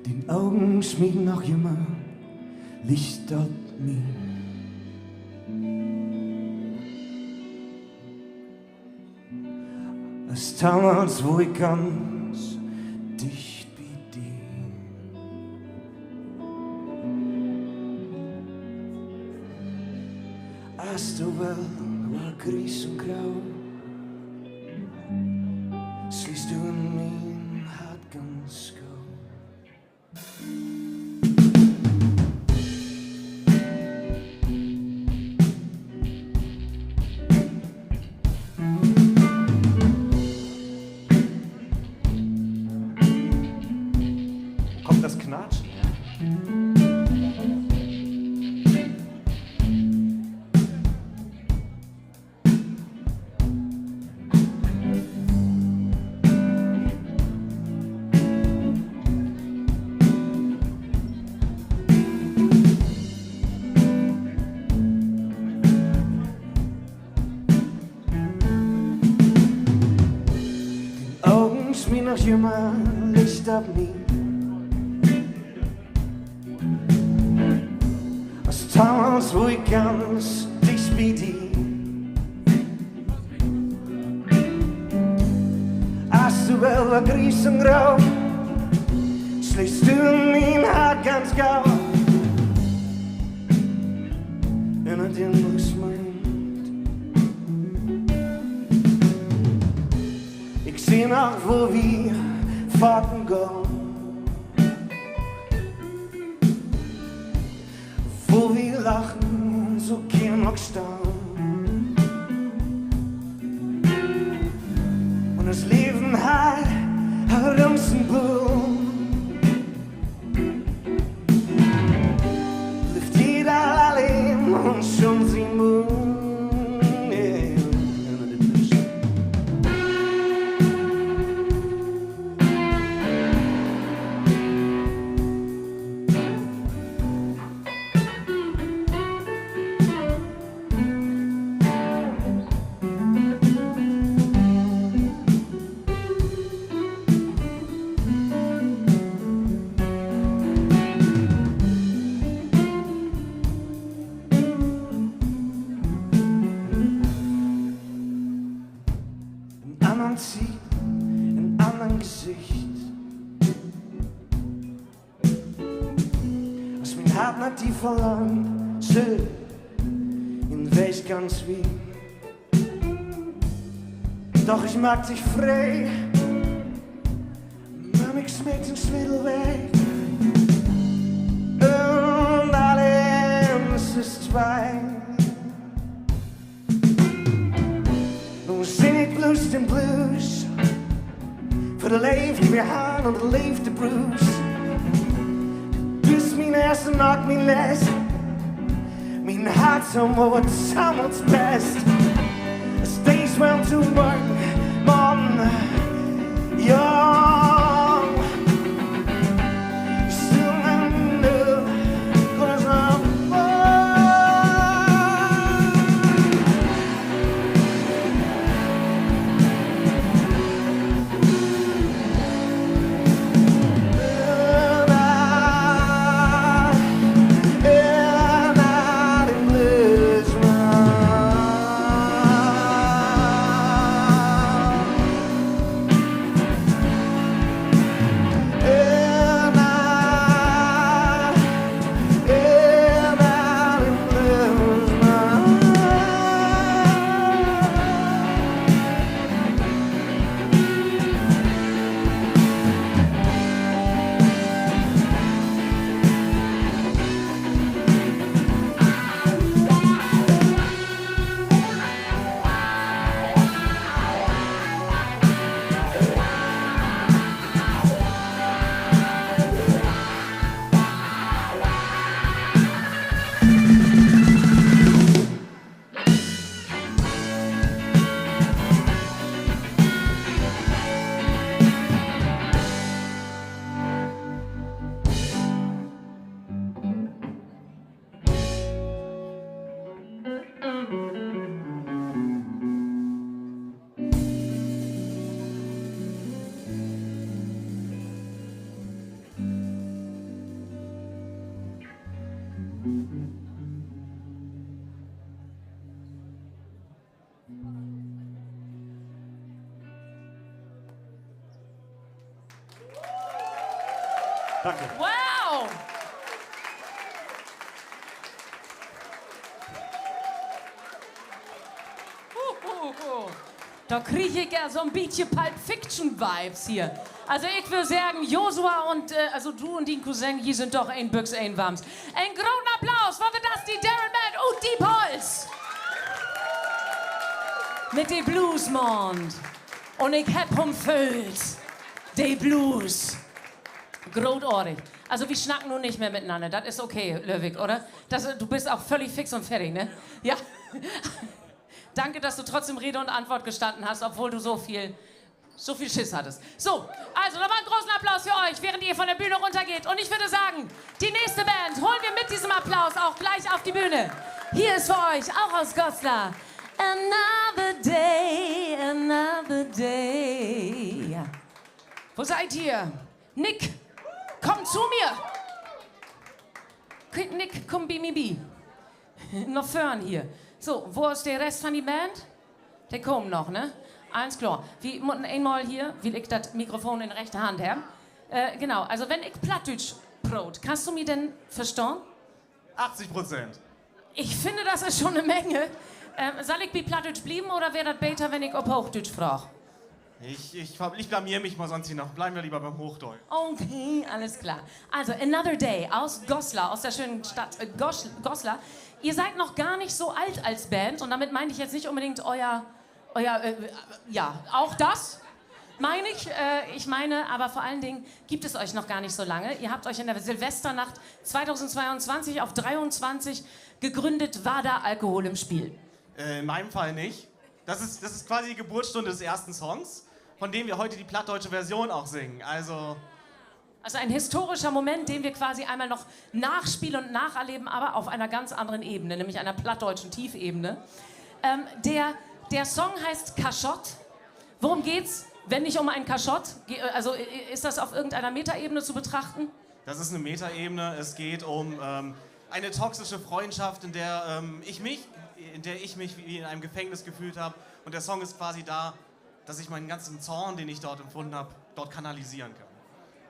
Dien Ogen smieten noch jümmer Licht op mi. As damals, wo ik ganz dicht bi di. As de Welt weer gries un grau, sleist du in mien Hart ganz gau. Kummt dat Knatschen her? Dien Ogen smieten noch jümmer Licht op mi. As damals, wo ik ganz dicht bi di. As de Welt weer gries un grau, sleist du in mien Hart ganz gau. Un in dien Lücht mien, ik seh noch, wo wi faken gahn, wo wi lachen, so geern ok stahn. Un dat Leven hett rums en Boom, blifft jeder alleen un schun sien Boom. En anner Tiet, en anner Gesicht. As mien Hart na di verlangt, söök en Weg ganz wiet. Doch ik maak di free, man ik smeet den Sleutel weg. Un allens is twei. Nu sing ik blots den Blues för de Leev, de wi harrn, un de Leev, de bruust. Du büst mien Eerste un ok mien Lest. Mien Hart so mooi, wat sammelt best. As deze Welt to morgen, man, ja. Danke. Wow! Huhuhu. Dor krieg ik ja so'n bietje Pulp Fiction Vibes hier. Also ik würr seggen, Josua un, äh, also du un dien Cousin, ji sünd doch een Büx, een Wams. En groten Applaus för de Dusty Darren Band ut Diepholz. Mit de Blues, Maand. Un ik hebb hum föhlt. De Blues. Grootartig. Also, wi snackt nu nich mehr mitenanner. Dat is okay, glööv ik, oder? Dat, du büst ok völlig fix un fertig, ne? Ja. Danke, dass du trotzdem Rede und Antwort gestanden hast, obwohl du so viel, so viel Schiss hattest. So, also nochmal einen großen Applaus für euch, während ihr von der Bühne runtergeht. Und ich würde sagen, die nächste Band holen wir mit diesem Applaus auch gleich auf die Bühne. Hier ist für euch, auch aus Goslar, Another Day, Another Day. Wo seid ihr? Nick, komm zu mir! K-, Nick, kumm bi mi bi. Na vörn hier. So, wo is de Rest van de Band? De kaamt noch, ne? Allens kloor. Wi mutten eenmal hier, wiel ik dat Mikrofon in de rechte Hand hebb. Äh, genau, also wenn ik Plattdüütsch proot, kannst du mi denn verstahn? Achtzig Prozent. Ik finn, dat is schon 'ne Menge. Ähm, sall ik bi Plattdüütsch blieven oder weer dat beter, wenn ik op Hoochdüütsch fraag? Ich, ich, ich blamier mich mal sonst hier noch. Bleiben wir lieber beim Hochdeutsch. Okay, alles klar. Also, Another Day aus Goslar, aus der schönen Stadt, äh, Gos-, Goslar. Ihr seid noch gar nicht so alt als Band und damit meine ich jetzt nicht unbedingt euer, euer, äh, ja, auch das meine ich. Äh, ich meine aber vor allen Dingen, gibt es euch noch gar nicht so lange. Ihr habt euch in der Silvesternacht zweitausendzweiundzwanzig auf dreiundzwanzig gegründet. War da Alkohol im Spiel? Äh, in meinem Fall nicht. Das ist, das ist quasi die Geburtsstunde des ersten Songs, von dem wir heute die plattdeutsche Version auch singen. Also Also ein historischer Moment, den wir quasi einmal noch nachspielen und nacherleben, aber auf einer ganz anderen Ebene, nämlich einer plattdeutschen Tiefebene. Ähm, der, der Song heißt Kaschott. Worum geht's, wenn nicht um ein Kaschott? Ge-, also, äh, ist das auf irgendeiner Metaebene zu betrachten? Das ist eine Metaebene. Es geht um, ähm, eine toxische Freundschaft, in der, ähm, ich mich, in der ich mich wie in einem Gefängnis gefühlt hab. Und der Song ist quasi da, dass ich meinen ganzen Zorn, den ich dort empfunden hab, dort kanalisieren kann.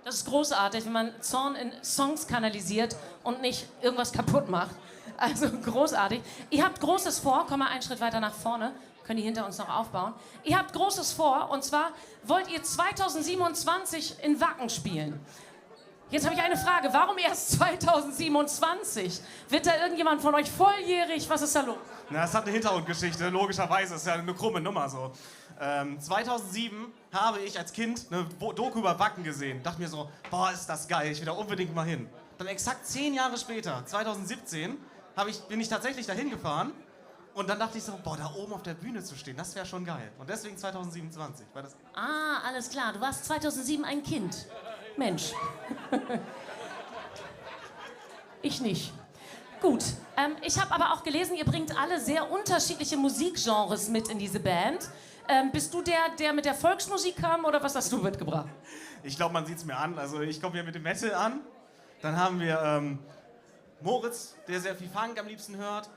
Das ist großartig, wenn man Zorn in Songs kanalisiert und nicht irgendwas kaputt macht. Also großartig. Ihr habt Großes vor, komm mal einen Schritt weiter nach vorne, können die hinter uns noch aufbauen. Ihr habt Großes vor, und zwar wollt ihr zweitausendsiebenundzwanzig in Wacken spielen. Jetzt hab ich eine Frage, warum erst zweitausendsiebenundzwanzig? Wird da irgendjemand von euch volljährig? Was ist da los? Na, das hat eine Hintergrundgeschichte, logischerweise, ist ja eine krumme Nummer so. Ähm, zweitausendsieben habe ich als Kind eine Wo-, Doku über Wacken gesehen. Dachte mir so: „Boah, ist das geil, ich will da unbedingt mal hin.“ Dann exakt zehn Jahre später, zweitausendsiebzehn, hab ich, bin ich tatsächlich dahin gefahren. Und dann dachte ich so: „Boah, da oben auf der Bühne zu stehen, das wär schon geil.“ Und deswegen zweitausendsiebenundzwanzig, weil das Ah, alles klar. Du warst zweitausendsieben ein Kind. Mensch. Ich nicht. Gut. Ähm, ich hab aber auch gelesen, ihr bringt alle sehr unterschiedliche Musikgenres mit in diese Band. Ähm, bist du der, der mit der Volksmusik kam, oder was hast du mitgebracht? Ich glaub, man sieht's mir an. Also, ich komm hier mit dem Metal an. Dann haben wir, ähm, Moritz, der sehr viel Funk am liebsten hört.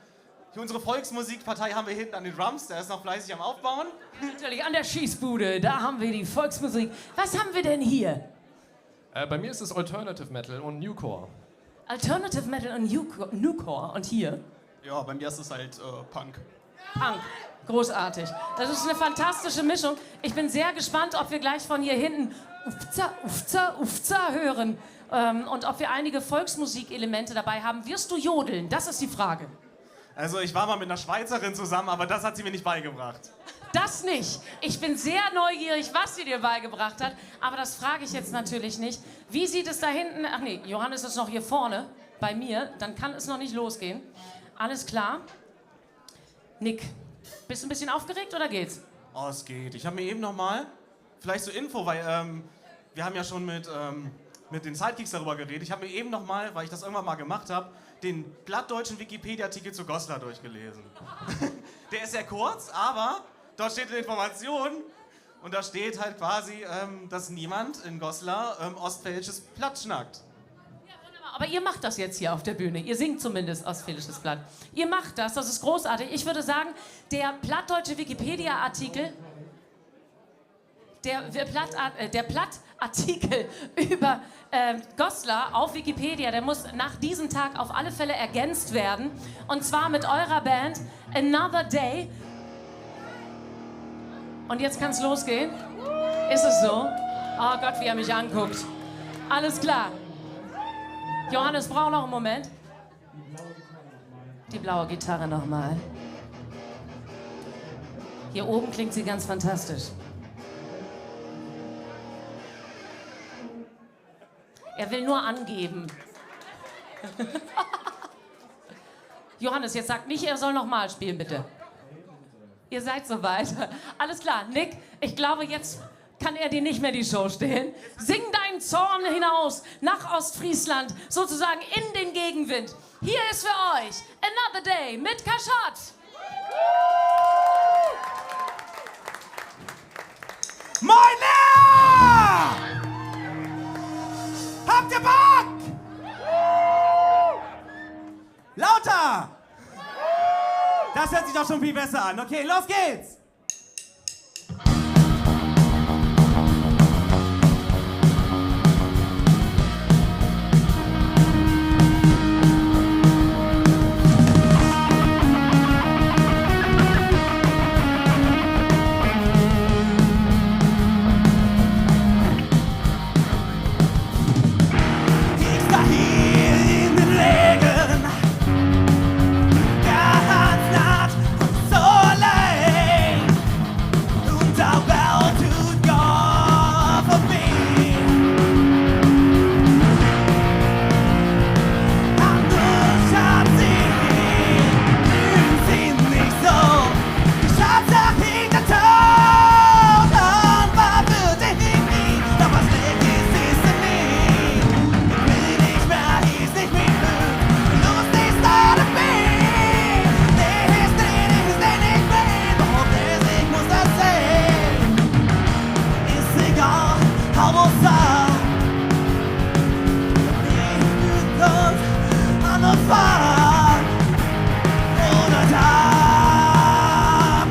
Hier unsere Volksmusikpartei haben wir hinten an den Drums, der ist noch fleißig am Aufbauen. Natürlich, an der Schießbude, da haben wir die Volksmusik. Was haben wir denn hier? Äh, bei mir ist es Alternative Metal und Newcore. Alternative Metal und Newco-, Newcore. Und hier? Ja, bei mir ist es halt, äh, Punk. Punk. Großartig. Das ist eine fantastische Mischung. Ich bin sehr gespannt, ob wir gleich von hier hinten Ufza, Ufza, Ufza hören, ähm, und ob wir einige Volksmusikelemente dabei haben. Wirst du jodeln? Das ist die Frage. Also, ich war mal mit einer Schweizerin zusammen, aber das hat sie mir nicht beigebracht. Das nicht. Ich bin sehr neugierig, was sie dir beigebracht hat, aber das frage ich jetzt natürlich nicht. Wie sieht es da hinten, ach nee, Johannes ist noch hier vorne bei mir, dann kann es noch nicht losgehen. Alles klar. Nick, bist du ein bisschen aufgeregt oder geht's? Oh, es geht. Ich hab mir eben noch mal, vielleicht zur Info, weil, ähm, wir haben ja schon mit, ähm, mit den Sidekicks darüber geredet. Ich hab mir eben noch mal, weil ich das irgendwann mal gemacht hab, den plattdeutschen Wikipedia-Artikel zu Goslar durchgelesen. Der ist sehr kurz, aber dort steht eine Information und da steht halt quasi, ähm, dass niemand in Goslar, ähm, ostfälisches Platt schnackt. Aber ihr macht das jetzt hier auf der Bühne. Ihr singt zumindest ostfälisches Platt. Ihr macht das, das ist großartig. Ich würde sagen, der plattdeutsche Wikipedia-Artikel, der, der Platt-, äh, der Platt-, Artikel über, äh, Goslar auf Wikipedia, der muss nach diesem Tag auf alle Fälle ergänzt werden. Und zwar mit eurer Band Another Day. Und jetzt kann's losgehen. Ist es so? Oh Gott, wie er mich anguckt. Alles klar. Johannes braucht noch einen Moment. Die blaue Gitarre noch mal. Hier oben klingt sie ganz fantastisch. Er will nur angeben. Johannes, jetzt sagt nicht, er soll noch mal spielen, bitte. Ihr seid so weit. Alles klar, Nick, ich glaube, jetzt kann er dir nicht mehr die Show stehlen. Sing deinen Zorn hinaus nach Ostfriesland, sozusagen in den Gegenwind. Hier ist für euch Another Day mit Kaschott. Moin Lea! Habt ihr Bock? Lauter! Das hört sich doch schon viel besser an. Okay, los geht's! Ik sta hier in den Regen, ganz natt un so alleen. Un dor belt ut Gott vörbi. An uns hat sie, fühlen Sie nicht so. Schatz, sag ich dazu, dann war für dich nie, doch was nicht ist, ist nie. Will nicht mehr, ist nicht mehr. Lustig, start a band. This is, this is, this is me. Warum der sich muss das sehen? Ist egal, hau bloß ab. Nicht mit uns an der Fahrt. Oder da,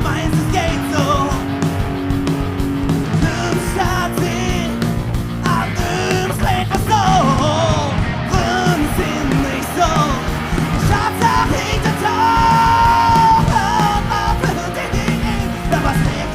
meinst, es geht so? Nimm Stadt, sie an uns lebt was so. Wünsch ihn nicht so. Schatz, sag ich dazu, was für dich.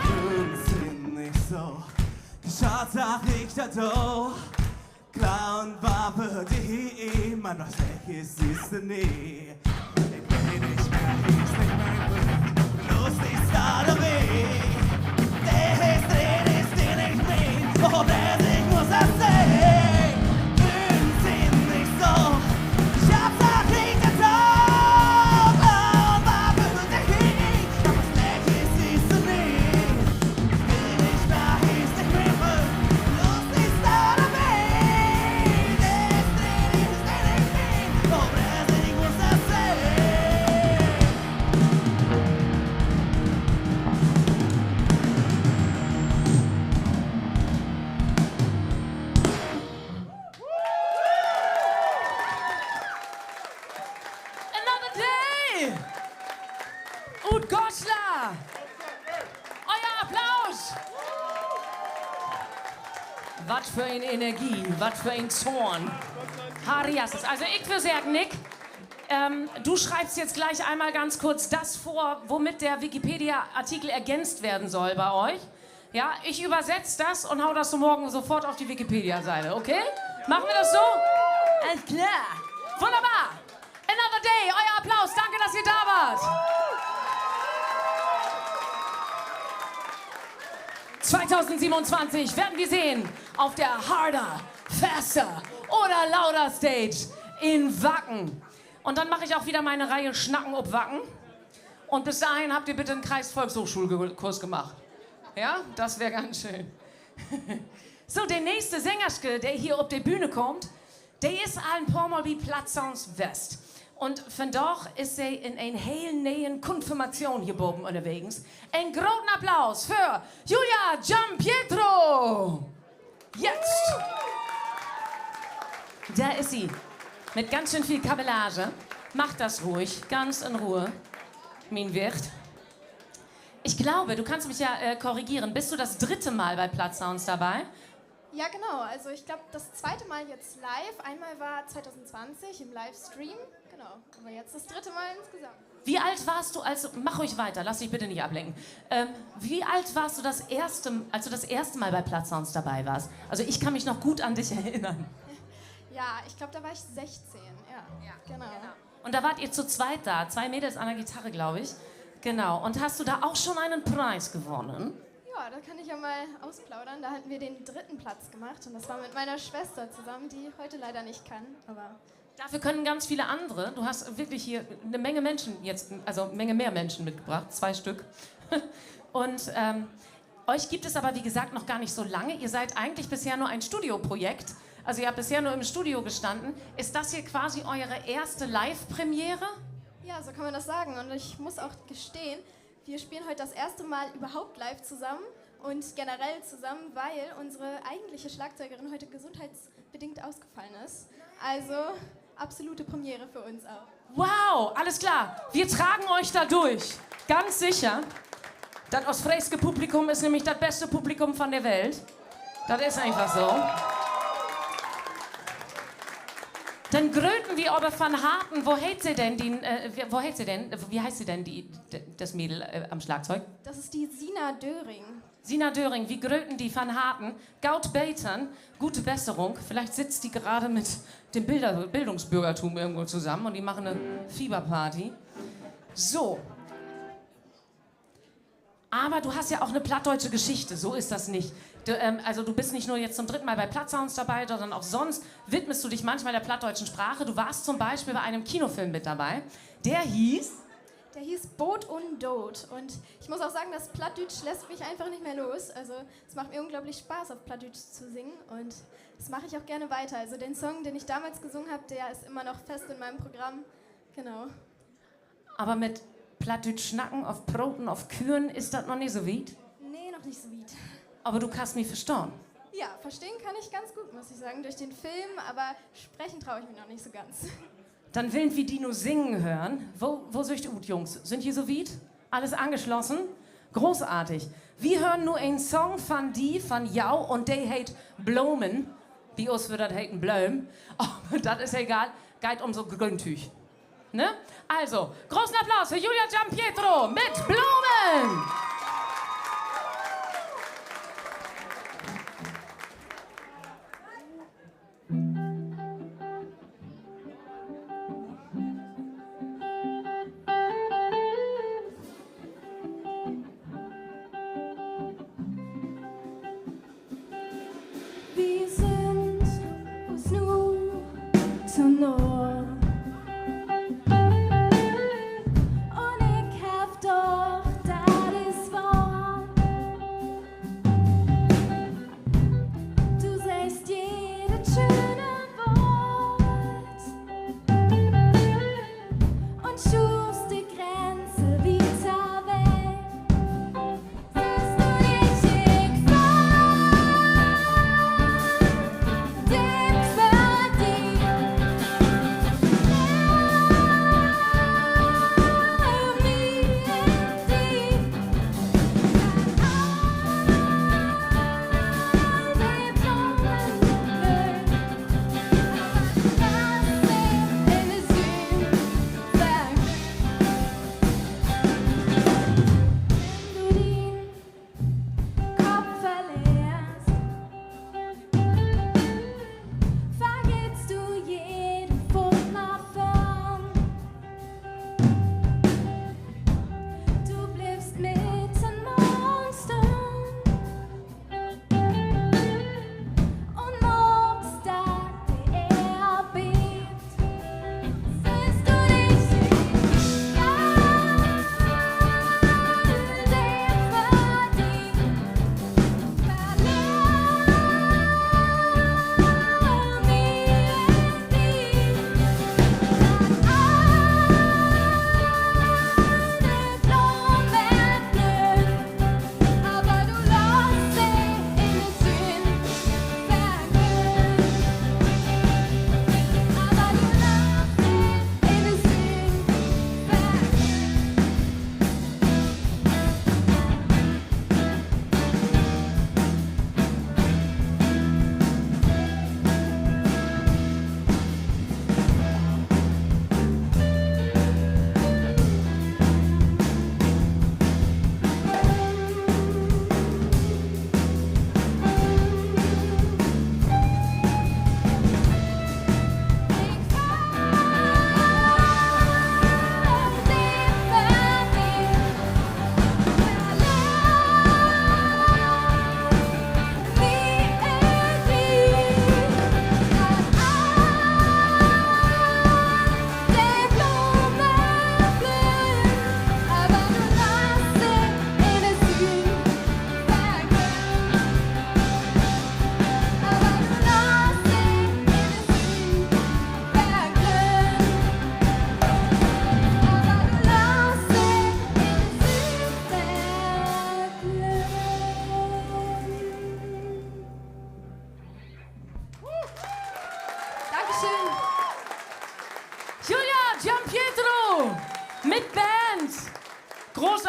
Wünsch ihn nicht so. Schatz, sag ich dazu. Clown war für dich immer noch schlecht, ist süß nie. Ich will nicht mehr, ist nicht mein Wunsch. Lustig, start a band. Der ist drin, ist dir nicht mehr. Oh, wer sich muss das sehen. Wünsch ihn nicht so. Schatz, sag ich dazu. Clown war für dich immer noch schlecht, ist süß nie. Another Day! Ut Goslar! Euer Applaus! Wat för en Energie, wat för en Zorn. Harry Asses. Also, ik würr seggen, Nick, ähm, du schreibst jetzt gleich einmal ganz kurz das vor, womit der Wikipedia-Artikel ergänzt werden soll bei euch. Ja, ich übersetz das und hau das so morgen sofort auf die Wikipedia-Seite, okay? Machen wir das so? Alles klar. Wunderbar. Another Day, euer Applaus. Danke, dass ihr da wart. Zweitausendsiebenundzwanzig werden wir sehen auf der Harder, Faster oder Louder Stage in Wacken. Und dann mache ich auch wieder meine Reihe Snacken op Wacken. Und bis dahin habt ihr bitte einen Kreisvolkshochschulkurs gemacht. Ja, das wär ganz schön. So, de nächste Sängerske, de hier op de Bühne kummt, de is al en poor Mal bi Plattsounds west. Un vandaag is se in en heel ne'en Konfirmation hier baven ünnerwegens. En groten Applaus för Julia Giampietro! Jetzt! Da ist sie. Mit ganz schön viel Kabellage. Mach das ruhig, ganz in Ruhe, mien Wicht. Ich glaube, du kannst mich ja, äh, korrigieren. Bist du das dritte Mal bei Plattsounds dabei? Ja, genau. Also ich glaube, das zweite Mal jetzt live. Einmal war zweitausendzwanzig im Livestream. Genau. Aber jetzt das dritte Mal insgesamt. Wie alt warst du, als du, mach ruhig weiter, lass dich bitte nicht ablenken. Ähm, wie alt warst du, das erste, als du das erste Mal bei Plattsounds dabei warst? Also ich kann mich noch gut an dich erinnern. Ja, ich glaube, da war ich sechzehn. Ja, genau. Und da wart ihr zu zweit da, zwei Mädels an der Gitarre, glaube ich. Genau. Und hast du da auch schon einen Preis gewonnen? Ja, da kann ich ja mal ausplaudern. Da hatten wir den dritten Platz gemacht und das war mit meiner Schwester zusammen, die heute leider nicht kann, aber Dafür können ganz viele andere. Du hast wirklich hier eine Menge Menschen jetzt, also Menge mehr Menschen mitgebracht, zwei Stück. Und, ähm, euch gibt es aber, wie gesagt, noch gar nicht so lange. Ihr seid eigentlich bisher nur ein Studioprojekt. Also ihr habt bisher nur im Studio gestanden. Ist das hier quasi eure erste Live-Premiere? Ja, so kann man das sagen. Und ich muss auch gestehen, wir spielen heute das erste Mal überhaupt live zusammen und generell zusammen, weil unsere eigentliche Schlagzeugerin heute gesundheitsbedingt ausgefallen ist. Also absolute Premiere für uns auch. Wow, alles klar. Wir tragen euch da durch. Ganz sicher. Dat oostfreeske Publikum is nämlich dat beste Publikum von de Welt. Dat is eenfach so. Denn gröten wi aver van Harten, wo heet se denn, de, äh, wo heet se denn, wie heißt sie denn, die, d-, das Mädel, äh, am Schlagzeug? Das ist die Sina Döring. Sina Döring, wi gröten di van Harten. Goot betern, gute Besserung. Vielleicht sitzt die gerade mit dem Bilder-, Bildungsbürgertum irgendwo zusammen und die machen eine Fieberparty. So. Aber du hast ja auch eine plattdeutsche Geschichte, so ist das nicht. Du, ähm, also du bist nicht nur jetzt zum dritten Mal bei Plattsounds dabei, sondern auch sonst widmest du dich manchmal der plattdeutschen Sprache. Du warst zum Beispiel bei einem Kinofilm mit dabei, der hieß Der hieß Boot un Doot. Und ich muss auch sagen, das Plattdütsch lässt mich einfach nicht mehr los. Also es macht mir unglaublich Spaß, auf Plattdütsch zu singen. Und das mache ich auch gerne weiter. Also den Song, den ich damals gesungen habe, der ist immer noch fest in meinem Programm. Genau. Aber mit Plattdüütsch snacken of proten of küren is dat noch nich so wiet? Nee, noch nicht so wiet. Aber du kannst mi verstahn? Ja, verstehen kann ich ganz gut, muss ich sagen, durch den Film, aber sprechen traue ich mich noch nicht so ganz. Denn willen wi di nu singen hören. Wo, wo süht dat ut, Jungs? Sünd ji so wiet? Alles angeschlossen? Großartig. Wi hören nu en Song van di, van jo, un de heet Blomen. Bi us würr dat heten Blööm. Aver dat is egal. Geiht um so Gröntüüg. Ne? Also, großen Applaus für Julia Giampietro mit Blumen! Wi sünd us nu to nah. Un ik heff dacht, dat is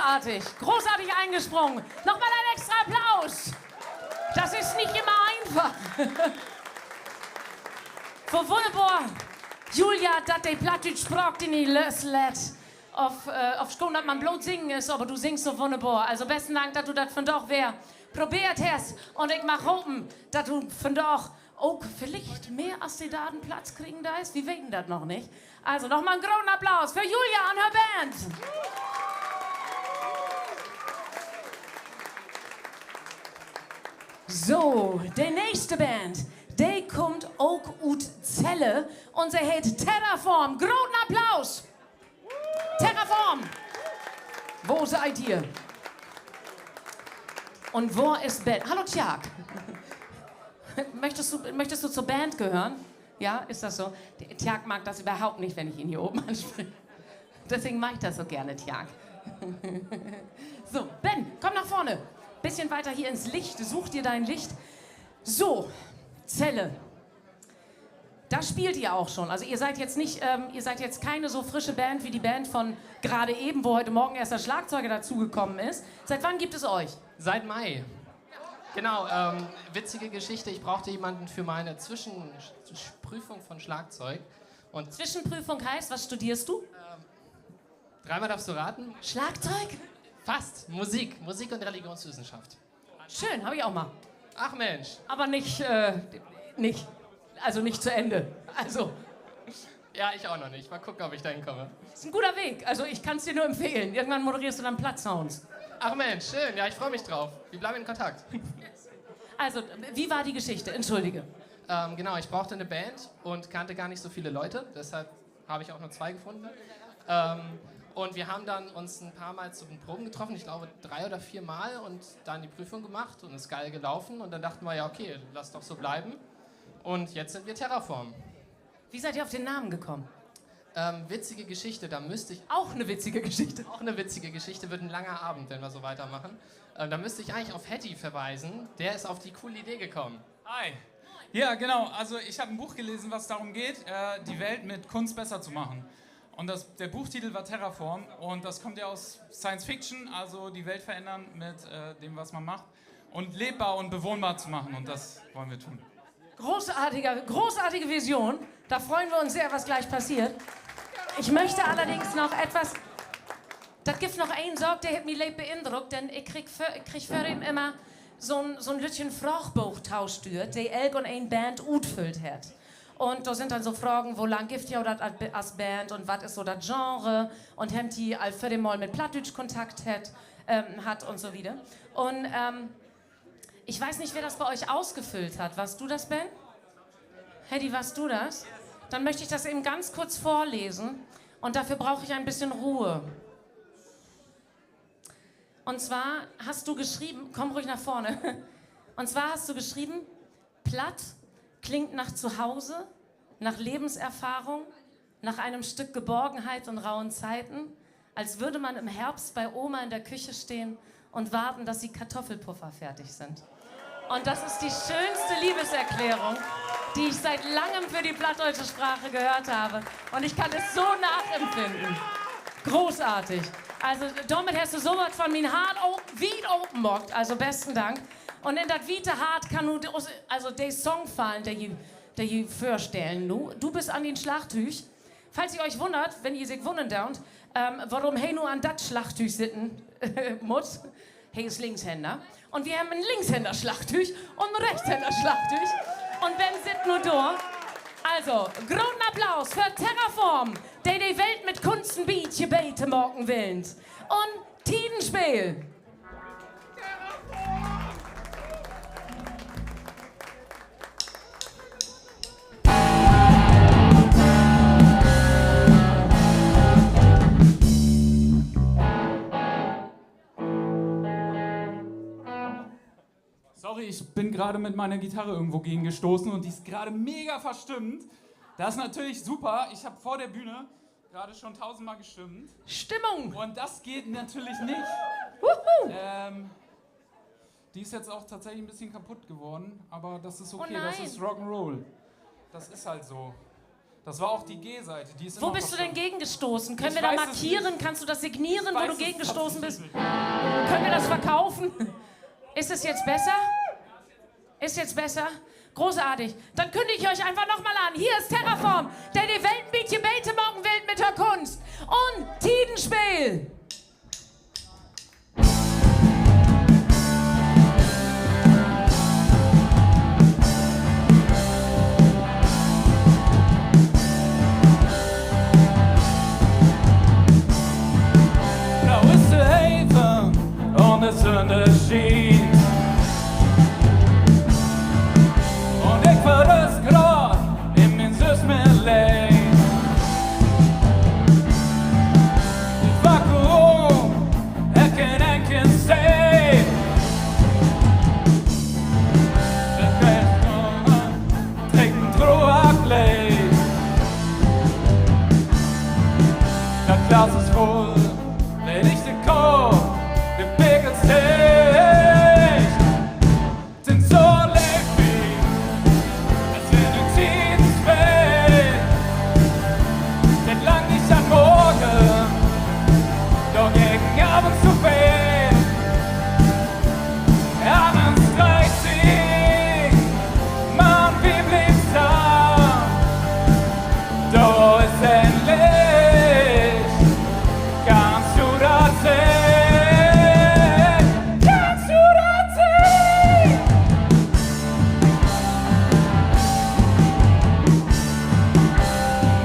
Großartig, großartig eingesprungen. Nochmal ein extra Applaus. Dat is nich immer eenfach. Wo wunnerbor, Julia, dat de plattdüütsch Spraak di nich loslaat. Of, äh, ofschoon dat man bloot singen is, aver du singst so wunnerbor. Also besten Dank, dat du dat vandaag weer probeert hest. Un ik mag hopen, dat du vandaag ok villicht mehr as de darden Platz kriegen deist. Wi weten dat noch nich. Also nochmal en groten Applaus för Julia un hör Band. So, de nächste Band, de kummt ok ut Celle un se heet Terraform. Groten Applaus! Terraform! Wo seid ihr? Un wo is Bernd? Hallo, Tjark. Möchtest du, möchtest du zur Band gehören? Ja, ist das so? Tjark mag das überhaupt nicht, wenn ich ihn hier oben anspreche. Deswegen mag ich das so gerne, Tjark. So, Ben, komm nach vorne. Bisschen weiter hier ins Licht. Such dir dein Licht. So, Celle. Da spielt ihr auch schon. Also ihr seid jetzt nicht, ähm, ihr seid jetzt keine so frische Band wie die Band von gerade eben, wo heute Morgen erst der Schlagzeuger dazugekommen ist. Seit wann gibt es euch? Seit Mai. Genau, ähm, witzige Geschichte, ich brauchte jemanden für meine Zwischenprüfung von Schlagzeug. Und Zwischenprüfung heißt, was studierst du? Ähm, dreimal darfst du raten. Schlagzeug? Fast. Musik. Musik und Religionswissenschaft. Schön, hab ich auch mal. Ach Mensch. Aber nicht, äh, nicht, also nicht zu Ende. Also. Ja, ich auch noch nicht. Mal gucken, ob ich da hinkomme. Ist ein guter Weg. Also ich kann's dir nur empfehlen. Irgendwann moderierst du dann Plattsounds. Ach Mensch, schön. Ja, ich freue mich drauf. Wir bleiben in Kontakt. Also, wie war die Geschichte? Entschuldige. Ähm, genau, ich brauchte eine Band und kannte gar nicht so viele Leute. Deshalb habe ich auch nur zwei gefunden. Ähm, und wir haben dann uns ein paar Mal zu den Proben getroffen, ich glaube drei oder vier Mal, und dann die Prüfung gemacht und ist geil gelaufen. Und dann dachten wir, ja, okay, lass doch so bleiben. Und jetzt sind wir Terraform. Wie seid ihr auf den Namen gekommen? Ähm, witzige Geschichte, da müsste ich Auch eine witzige Geschichte. Auch eine witzige Geschichte, wird ein langer Abend, wenn wir so weitermachen. Ähm, da müsste ich eigentlich auf Hattie verweisen. Der ist auf die coole Idee gekommen. Hi. Ja, genau. Also ich habe ein Buch gelesen, was darum geht, äh, die Welt mit Kunst besser zu machen. Und das, der Buchtitel war Terraform und das kommt ja aus Science Fiction, also die Welt verändern mit, äh, dem, was man macht und lebbar und bewohnbar zu machen. Und das wollen wir tun. Großartiger, großartige Vision. Da freuen wir uns sehr, was gleich passiert. Ich möchte allerdings noch etwas, dat gifft noch een Saak, de hett mi leep beindruckt, denn ik krieg vör, ik krieg vörhen immer so'n, so'n lüttjen Fraagboog taustüert, de elk un een Band utfüllt hett. Un dor sünd denn so Fragen, wo lang gifft ji dat as, as Band un wat is so dat Genre? Un hebbt ji al vörher mal mit Plattdüütsch Kontakt hett, ähm, hatt un so wieder. Un, ähm, Ich weiß nicht, wer das bei euch ausgefüllt hat. Warst du das, Ben? Hedy, warst du das? Dann möchte ich das eben ganz kurz vorlesen. Und dafür brauche ich ein bisschen Ruhe. Und zwar hast du geschrieben, komm ruhig nach vorne. Und zwar hast du geschrieben, Platt klingt nach Zuhause, nach Lebenserfahrung, nach einem Stück Geborgenheit in rauen Zeiten, als würde man im Herbst bei Oma in der Küche stehen und warten, dass die Kartoffelpuffer fertig sind. Und das ist die schönste Liebeserklärung, die ich seit langem für die plattdeutsche Sprache gehört habe. Und ich kann es so nachempfinden. Großartig. Also, dormit hest du so wat von mien Hart op-, wiet open maakt. Also, besten Dank. Un in dat wiete Hart kann nu de-, also de Song fallen, de ji, de ji vörstellen nu. Du bist an dien Slagtüüg. Falls ihr euch wundert, wenn ji sik wunnern doot, ähm, worüm he nu an dat Slagtüüg sitten mutt, he is Linkshänder. Un wi hebbt en Linkshänder-Slagtüüg un en Rechtshänder-Slagtüüg. Un Ben sitt nu dor. Also, groten Applaus för Terraform, de de Welt mit Kunst en bietje beter maken willen. Un Tidenspeel. Sorry, ich bin gerade mit meiner Gitarre irgendwo gegengestoßen und die ist gerade mega verstimmt. Das ist natürlich super. Ich habe vor der Bühne gerade schon tausendmal gestimmt. Stimmung! Und das geht natürlich nicht. Wuhu! Ähm, die ist jetzt auch tatsächlich ein bisschen kaputt geworden, aber das ist okay, das ist Rock'n'Roll. Oh nein. Das ist halt so. Das war auch die G-Seite, die ist Wo immer bist du denn verschwunden. Gegengestoßen? Können wir da markieren? Kannst du das signieren, wo du gegengestoßen bist? Ich weiß es nicht. Ich weiß es tatsächlich nicht. Können wir das verkaufen? Ist es jetzt besser? Ist jetzt besser? Großartig. Dann kündige ich euch einfach noch mal an. Hier ist Terraform, de de Welt en bietje beter maken willt mit hör Kunst. Un Tidenspeel. Dor is de Heven un de Sünn schient. Un ik verröst graad in mien sülvst mien Leed. Dit Vakuum hett keen enkeln Steen. Dat Geist treck en Troerkleed. Dat Glas is vull, de lichte Kopp, de Pegel steigt. Sünd so leev wi, as wenn en Tidenspeel. Denkt lang nich an morgen, dor geiht en Avend to veel. Avend streikt sik, man wi blievt staan. Dor is en Licht, kannst du dat sehn? Kannst du dat sehn?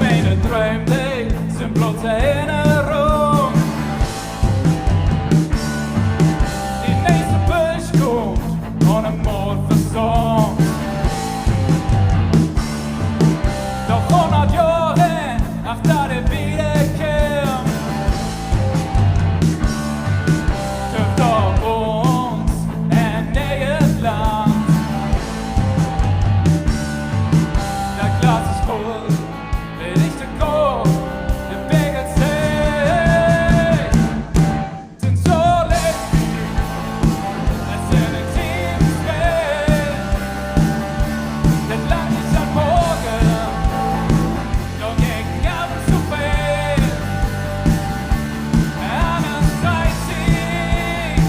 Miene Drööm, de sünd blots Erinnerung. De nächste Böös kummt un en Maal verstahn. Doch hunnert Johr hen, achter de Wiederkehr, gifft dat uns en nee'et Land. Dat Glas is vull, de lichte Kopp, de Pegel steigt. Sünd so leev wi, as wenn en Tidenspeel. Denkt lang nich an morgen, dor geiht en Avend to veel. Avend streikt sik,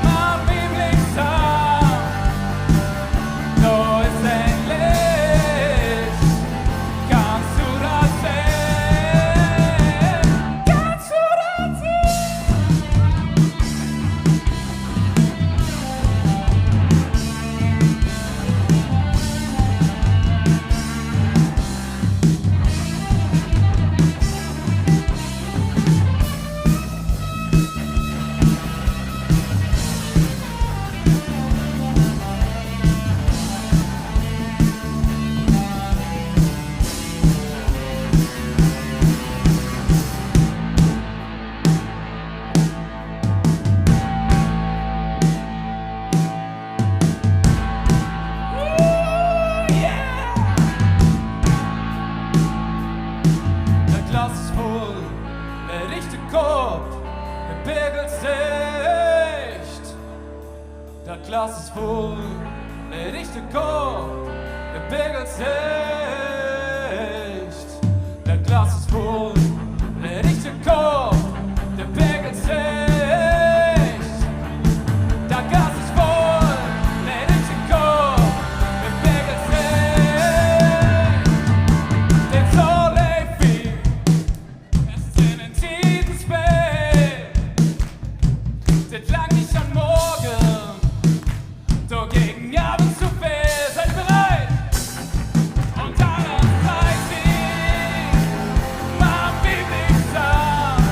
man wi blievt staan. Dor is en Licht, kannst du dat sehn? Kannst du dat sehn? Dat Glas is vull, de lichte Kopp, de Pegel steigt. Dat Glas is vull, de lichte Kopp, de Pegel steigt. Dat Glas is vull, de lichte Kopp, de Pegel steigt. Dat Glas is vull, de lichte Kopp, de Pegel steigt. Denn so leev wi, as wenn en Tidenspeel. Denkt lang nich an morgen, dor geiht en Avend to veel. Seid ihr bereit? Un denn streikt sik, man wi blievt staan.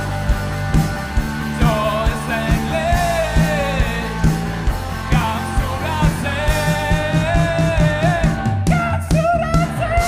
Dor is en Licht, kannst du dat sehn? Kannst du dat sehn?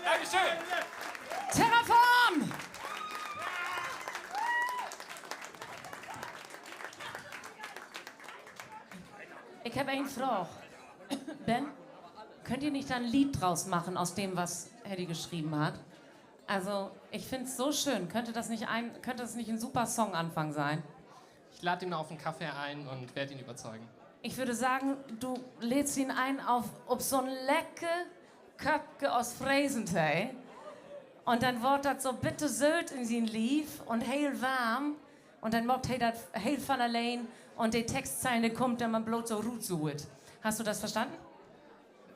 Dankeschön. Terraform! Ik hebb een Fraag. Ben, könnt ihr nicht da ein Lied draus machen aus dem, was Hedy geschrieben hat? Also, ich find's so schön. Könnte das nicht ein, könnte das nicht ein super Songanfang sein? Ich lade ihn auf einen Kaffee ein und werde ihn überzeugen. Ich würde sagen, du lädst ihn ein auf, op so'n lecker Köppke Oostfreesentee. Un denn word dat so bittersööt in sien Lief un heel warm. Un denn maakt he dat heel van alleen. Un de Textzeilen, de kummt denn man bloot so rutsuert. Hast du das verstanden?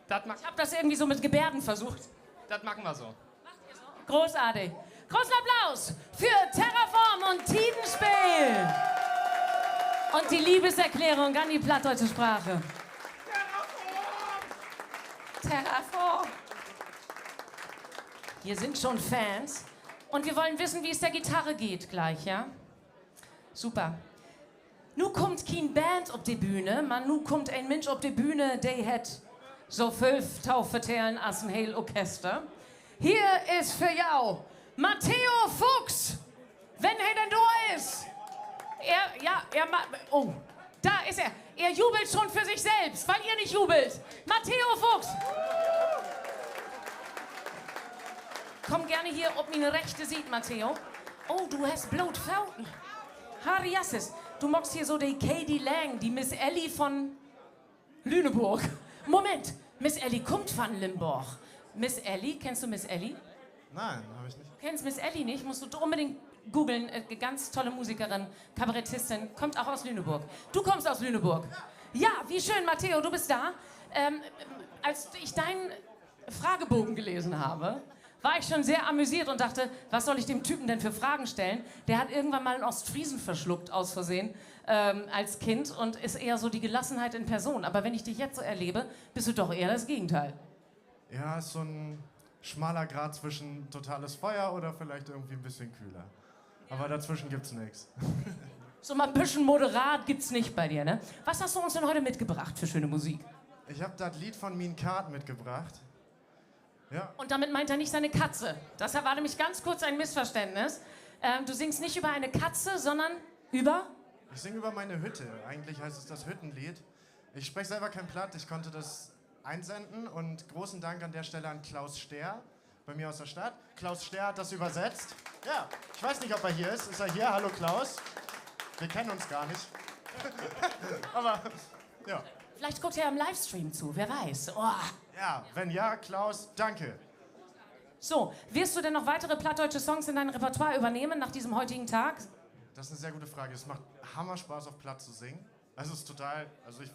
Dat ma- Ich hab das irgendwie so mit Gebärden versucht. Dat maken wi so. Großartig. Großen Applaus für Terraform und Tidenspeel. Und die Liebeserklärung an die plattdeutsche Sprache. Terraform. Hier sind schon Fans. Und wir wollen wissen, wie es der Gitarre geht gleich, ja? Super. Nu kummt kien Band op de Bühne, man nu kummt en Minsch op de Bühne, de hett so völ to vertellen as en heel Orchester. Hier is för jo Matteo Fuchs, wenn he denn dor is. Er, ja, er ma-, oh, da ist er. Er jubelt schon für sich selbst, weil ihr nicht jubelt. Matteo Fuchs. Komm gerne hier op mien rechte Siet, Matteo. Oh, du hest bloot Foten. Herrjesses, du maakst hier so de K D Lang, de Miss Ellie von Lüneburg. Moment, Miss Ellie kummt von Limborg. Miss Ellie, kennst du Miss Ellie? Nein, hab ich nicht. Du kennst Miss Ellie nicht? Musst du unbedingt googeln, äh, ganz tolle Musikerin, Kabarettistin, kommt auch aus Lüneburg. Du kommst aus Lüneburg. Ja, wie schön, Matteo, du bist da. Ähm, als ich deinen Fragebogen gelesen habe, war ich schon sehr amüsiert und dachte, was soll ich dem Typen denn für Fragen stellen? Der hat irgendwann mal einen Ostfriesen verschluckt, aus Versehen, ähm, als Kind und ist eher so die Gelassenheit in Person. Aber wenn ich dich jetzt so erlebe, bist du doch eher das Gegenteil. Ja, ist so ein schmaler Grat zwischen totales Feuer oder vielleicht irgendwie ein bisschen kühler. Aber dazwischen gibt's nix. So mal ein bisschen moderat gibt's nicht bei dir, ne? Was hast du uns denn heute mitgebracht für schöne Musik? Ich hab das Lied von Mien Katt mitgebracht. Ja. Und damit meint er nicht seine Katze. Das war nämlich ganz kurz ein Missverständnis. Ähm, du singst nicht über eine Katze, sondern über? Ich sing über meine Hütte. Eigentlich heißt es das Hüttenlied. Ich spreche selber kein Platt, ich konnte das einsenden und großen Dank an der Stelle an Klaus Stehr, bei mir aus der Stadt. Klaus Stehr hat das übersetzt. Ja, ich weiß nicht, ob er hier ist. Ist er hier? Hallo Klaus. Wir kennen uns gar nicht. Aber, ja. Vielleicht guckt er im Livestream zu, wer weiß. Oh. Ja, wenn ja, Klaus, danke. So, wirst du denn noch weitere plattdeutsche Songs in dein Repertoire übernehmen nach diesem heutigen Tag? Das ist eine sehr gute Frage. Es macht Hammer Spaß, auf Platt zu singen. Also es ist total, also ich,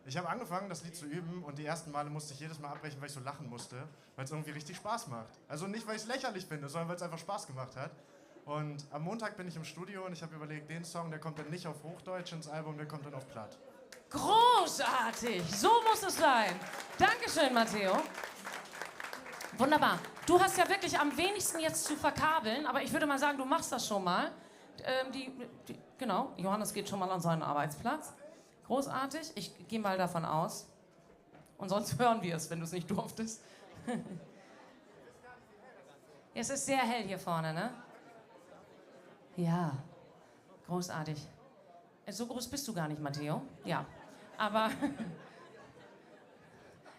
ich habe angefangen, das Lied zu üben und die ersten Male musste ich jedes Mal abbrechen, weil ich so lachen musste, weil es irgendwie richtig Spaß macht. Also nicht, weil ich es lächerlich finde, sondern weil es einfach Spaß gemacht hat. Und am Montag bin ich im Studio und ich habe überlegt, den Song, der kommt dann nicht auf Hochdeutsch ins Album, der kommt dann auf Platt. Großartig, so muss es sein. Dankeschön, Matteo. Wunderbar. Du hast ja wirklich am wenigsten jetzt zu verkabeln, aber ich würde mal sagen, du machst das schon mal. Ähm, die, die, genau, Johannes geht schon mal an seinen Arbeitsplatz. Großartig, ich gehe mal davon aus. Und sonst hören wir es, wenn du es nicht durftest. Es ist sehr hell hier vorne, ne? Ja, großartig. So groß bist du gar nicht, Matteo. Ja, aber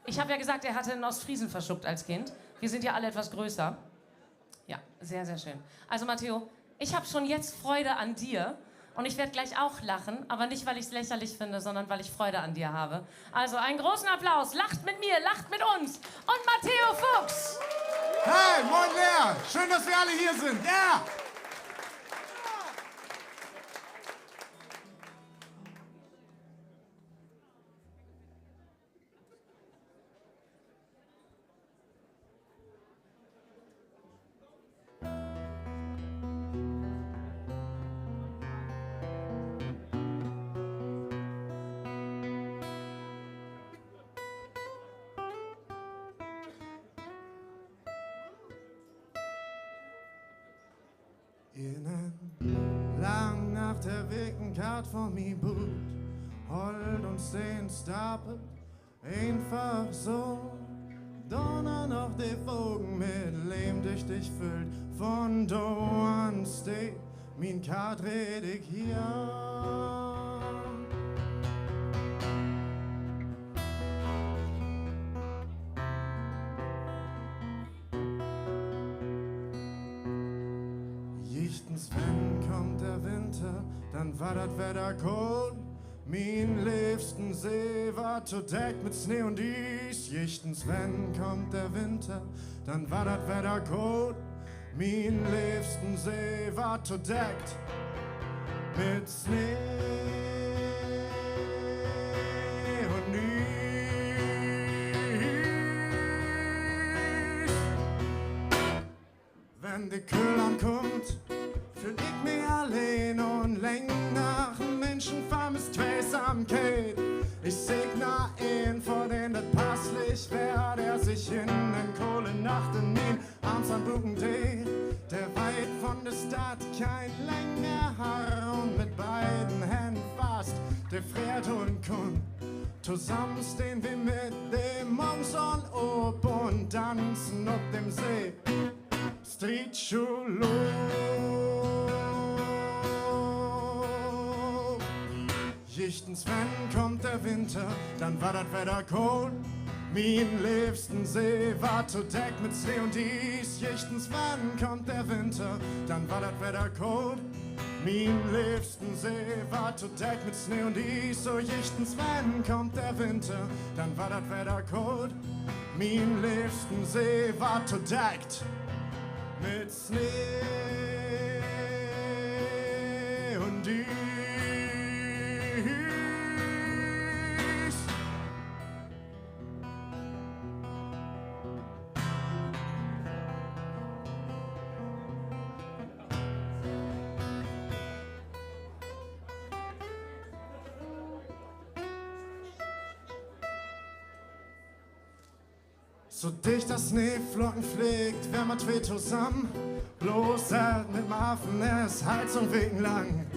ich habe ja gesagt, er hatte einen Ostfriesen verschluckt als Kind. Wir sind ja alle etwas größer. Ja, sehr, sehr schön. Also Matteo, ich habe schon jetzt Freude an dir und ich werde gleich auch lachen, aber nicht, weil ich es lächerlich finde, sondern weil ich Freude an dir habe. Also einen großen Applaus, lacht mit mir, lacht mit uns und Matteo Fuchs. Hey, moin Lea, schön, dass wir alle hier sind. Ja! In en lang Nacht heff ik en Katt vör mien Buut, hollt un sehn stapelt, eenfach so. Dorna noch de Wogen mit Lehm düchtig füllt, von do an steiht mien Katt richtig hier. Denn warrt dat wedder koolt, mien leevsten See warrt todeckt mit Snee un Ies. Jichtenswenn kummt de Winter, denn warrt dat wedder koolt, mien leevsten See warrt todeckt mit Snee un Ies. Wenn de Köll ankummt, föhl ik mi alleen un leng na en Minschen för mien Tweesamkeit. Ik seek na een, för den dat passlich weer, de sik in en kole Nacht in mien Arms anbuken deit. De weit von de Stadt keen Leng mehr harr un mit beiden Hänn fast de Freed holen kunn. Tosamen stahn wi mit de Morgensonn op un danzen op den See. Streetschuhloop. Jichtenswenn kummt de Winter, denn warrt dat wedder koolt. Mien leevsten See warrt todeckt mit Snee un Ies. Jichtenswenn kummt de Winter, denn warrt dat wedder koolt. Mien leevsten See warrt todeckt mit Snee un Ies. So jichtenswenn kummt de Winter, denn warrt dat wedder koolt. Mien leevsten See warrt todeckt mit Snee un Ies. So dicht as Sneeflocken fleegt wi mal twee tosamen. Bloots mit Muffin is Heizung wekenlang.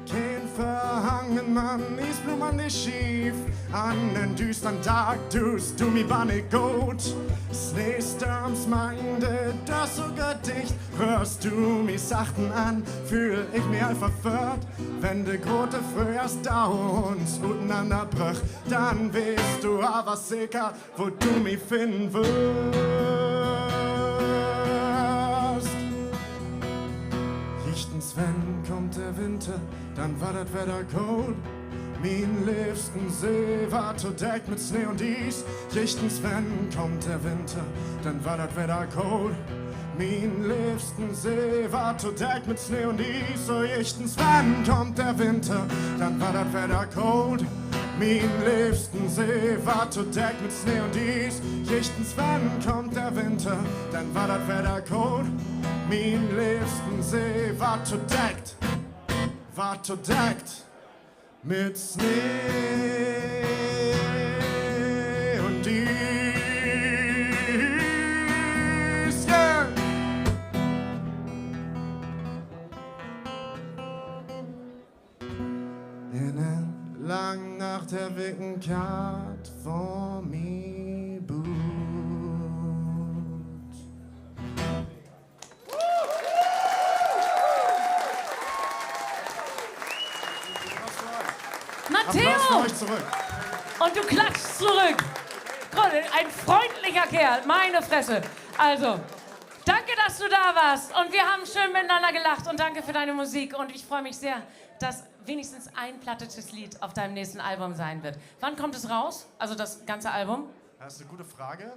Keen Vörhang, man Iesbloom an de Schiev. An den düüstern Dag duust du mi bannig goot. Sneestorms maken de Döör sogor dicht. Röhrst du mi sachten an, föhl ik mi al verföhrt. Wenn de grote Fröhjohrsdaag uns utenanner bröcht, denn weetst du aver seker, wo du mi finnen wöörst. Jichtenswenn kummt de Winter, denn warrt dat wedder koolt. Mien leevsten See warrt todeckt mit Snee un Ies. Jichtenswenn kummt de Winter, denn warrt dat wedder koolt. Mien leevsten See warrt todeckt mit Snee un Ies. So jichtenswenn kummt de Winter, denn warrt dat wedder koolt. Mien leevsten See warrt todeckt mit Snee un Ies. Jichtenswenn kummt de Winter, denn warrt dat wedder koolt. Mien leevsten See warrt todeckt, warrt todeckt mit Snee un Ies, yeah. In de lange Nacht heff ik en Katt vör mi buut. Matteo! Applaus für euch zurück. Und du klatschst zurück. Großartig, ein freundlicher Kerl, meine Fresse. Also, danke, dass du da warst. Und wir haben schön miteinander gelacht. Und danke für deine Musik. Und ich freue mich sehr, dass wenigstens ein plattdeutsches Lied auf deinem nächsten Album sein wird. Wann kommt es raus? Also das ganze Album? Das ist eine gute Frage.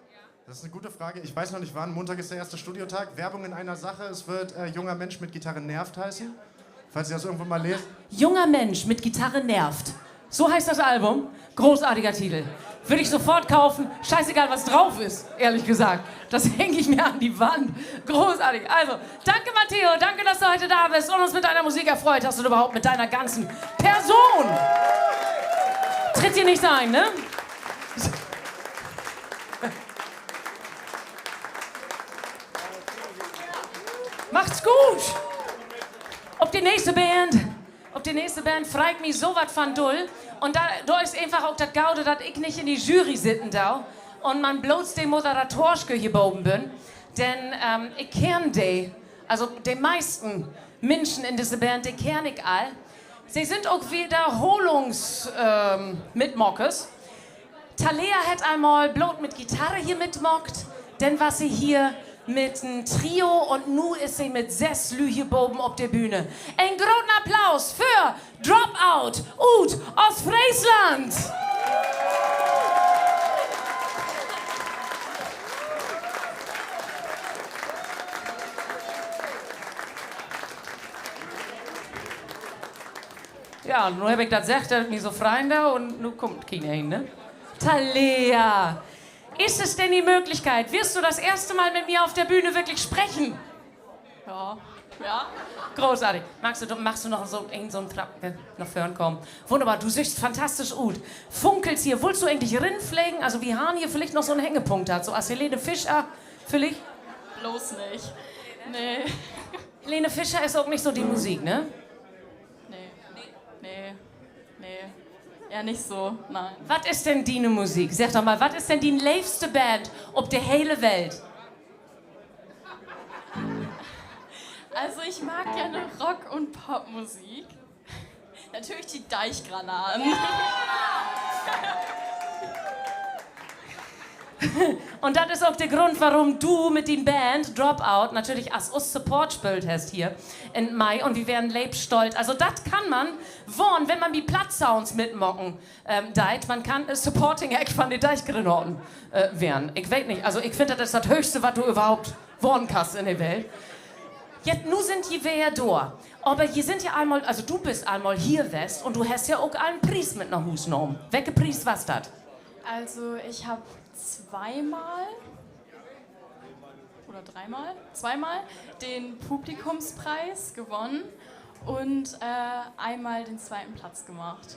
Das ist eine gute Frage. Ich weiß noch nicht wann. Montag ist der erste Studiotag. Werbung in einer Sache. Es wird, äh, Junger Mensch mit Gitarre nervt heißen. Falls ihr das irgendwo mal lest. Junger Mensch mit Gitarre nervt. So heißt das Album. Großartiger Titel. Würde ich sofort kaufen. Scheißegal, was drauf ist, ehrlich gesagt. Das hänge ich mir an die Wand. Großartig. Also, danke, Matteo. Danke, dass du heute da bist und uns mit deiner Musik erfreut hast und überhaupt mit deiner ganzen Person. Tritt hier nicht so ein, ne? Macht's gut. Op de nächste Band. Op de nächste Band frei ik mi so wat van dull. Un dor, dor is eenfach ok dat Gode, dat ik nich in de Jury sitten do un man bloots de Moderatorske hier boven bün. Denn, ähm, ik kenn de, also de meisten Minschen in disse Band, de kenn ik all. Se sünd ok Wiederholungs-, ähm, Mitmakers. Thalea hett eenmal bloot mit Gitarre hier mitmaakt, denn was se hier Mit en Trio un nu is se mit sess Lüüd hier baven op de Bühne. En groten Applaus för Dropout ut Oostfreesland! Ja, nu heff ik dat seggt, dat ik mi so freien do, un nu kummt keen een, ne? Thalea, is es denn de Mööglichkeit, wirst du das erste Mal mit mir auf der Bühne wirklich sprechen? Ja. Ja? Großartig. Magst du, magst du noch so en, so en Trapp, äh, na vörn kamen? Wunnerbar, du sühst fantastisch ut. Funkelst hier, wullst du egentlich rinflegen? Also, wi harrn hier villicht noch so 'n Hängepunkt hatt, so as Helene Fischer, villicht? Bloß nich. Nee. Helene Fischer is ok nich so dien Musik, ne? Nee. Nee. Nee. Eher nich so, nein. Wat is denn diene Musik? Segg doch mal, wat is denn dien leevste Band op de hele Welt? Also, ich mag gerne Rock- und Popmusik. Natürlich die Deichgranaten. Un dat is ok de Grund, worüm du mit dien Band Dropout natürlich as us Support speelt hest hier in Mai. Un wi weren leep stolt. Also, dat kann man worrn, wenn man bi Plattsounds mitmaken, ähm, deit. Man kann, äh, Supporting Act von de Deichgranaten, äh, weren. Ik weet nich, also ik finn, dat is dat Hööchste, wat du överhaupt worrn kannst in de Welt. Jetzt, nu sünd ji weer dor. Aver ji sünd ja al mal, also du büst al mal hier west un du hest ja ok al en Pries mit na Huus nahmen. Welke Pries was dat? Also, ich hab zweimal oder dreimal, zweimal den Publikumspreis gewonnen und, äh, einmal den zweiten Platz gemacht.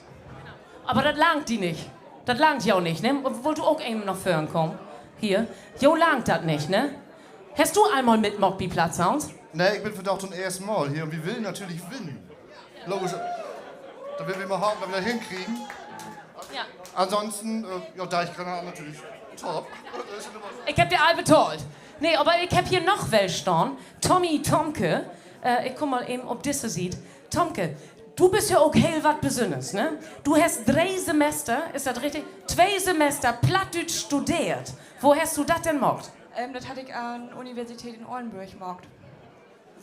Aver dat langt di nich. Dat langt jo nich, ne? Wullt du ok even na vörn kamen? Hier. Jo, langt dat nich, ne? Hest du al mal mitmaakt bi Plattsounds? Nee, ik bün vandaag to'n eersten Mal hier un wi willen natürlich winnen. Logisch. Dat willen wi mal haken, dat wi dat hinkriegen. Ja. Ansonsten, äh, ja, Deichgranaten natürlich top. Ik heff de al betahlt. Nee, aver ik heff hier noch well stahn. Tommy Tomke. Äh, ik kumm mal even op disse Siet. Tomke, du büst ja ok heel wat Besünners, ne? Du hest dree Semester, is dat richtig? Twee Semester Plattdüütsch studeert. Wo hest du dat denn maakt? Ähm, dat heff ik an Universität in Orenburg maakt.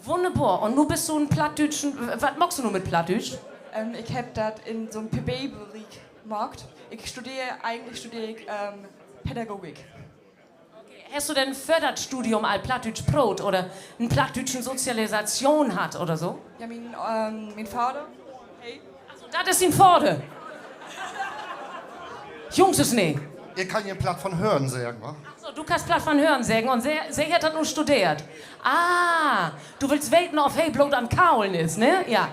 Wunnerbor. Un nu büst du en plattdüütschen, w-, wat maakst du nu mit Plattdüütsch? Ähm, ik heff dat in so'n P-B-Beriek maakt. Ik studeer, egentlich studeer ik, ähm, Pädagogik. Hest du denn vör dat Studium al Plattdüütsch proot oder en plattdüütschen Sozialisation hatt oder so? Ja, mien, ähm, mien Vader. Hey. Ach so, dat is dien Vader. Jungs is nee. Ik kann hier Platt von Hören seggen, wa? Ach so, du kannst Platt von Hören seggen un se, se hett dat nu studeert. Ah, du wullt weten, of he bloot an Kaulen is, ne? Ja.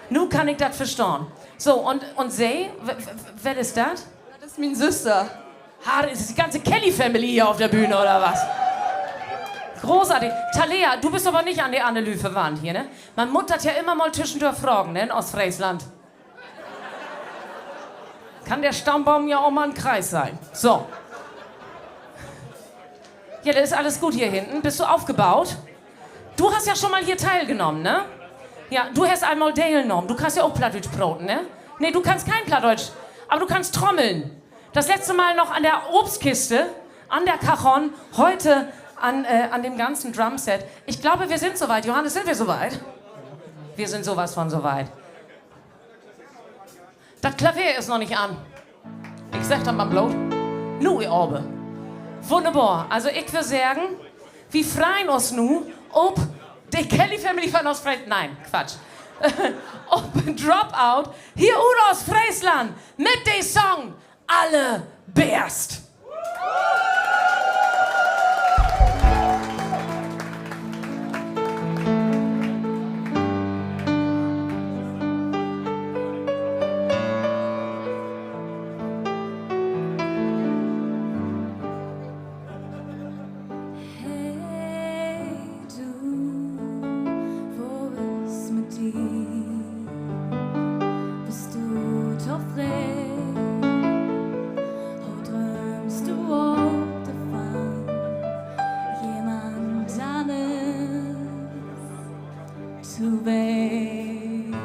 Nu kann ik dat verstahn. So, un, un se, w-, w-, wat is dat? Dat is mien Süster. Ha, is de ganze Kelly-Family hier op de Bühn, oder wat? Großartig. Thalea, du büst aver nich an de anner Lüüd verwandt hier, ne? Man mutt dat ja immer mal tüschendör fragen, ne, in Oostfreesland. Kann de Stammboom ja ok mal en Kreis sien. So. Ja, dat is allens goot hier hinten. Büst du opgebaut? Du hest ja schon mal hier teilnahmen, ne? Ja, du hest al mal deelnahmen. Du kannst ja ok Plattdüütsch proten, ne? Nee, du kannst keen Plattdüütsch, aver du kannst trommeln. Das letzte Mal noch an der Obstkiste, an der Cajon, heute an, äh, an dem ganzen Drumset. Ich glaube, wir sind soweit. Johannes, sind wir soweit? Wir sind sowas von soweit. Dat Klaveer is noch nich an. Ik segg dat mal bloot. Nu aver. Wunnerbor. Also, ik wüll seggen, wi freien uns nu op de Kelly Family von Oostfreesland. Nee, Quatsch. Op Dropout hier ut Oostfreesland mit de Song Allerbest. Hey du, wo is mit di? Büst du tofreden? Oder dröömst du ok dorvon, jemand anners to ween?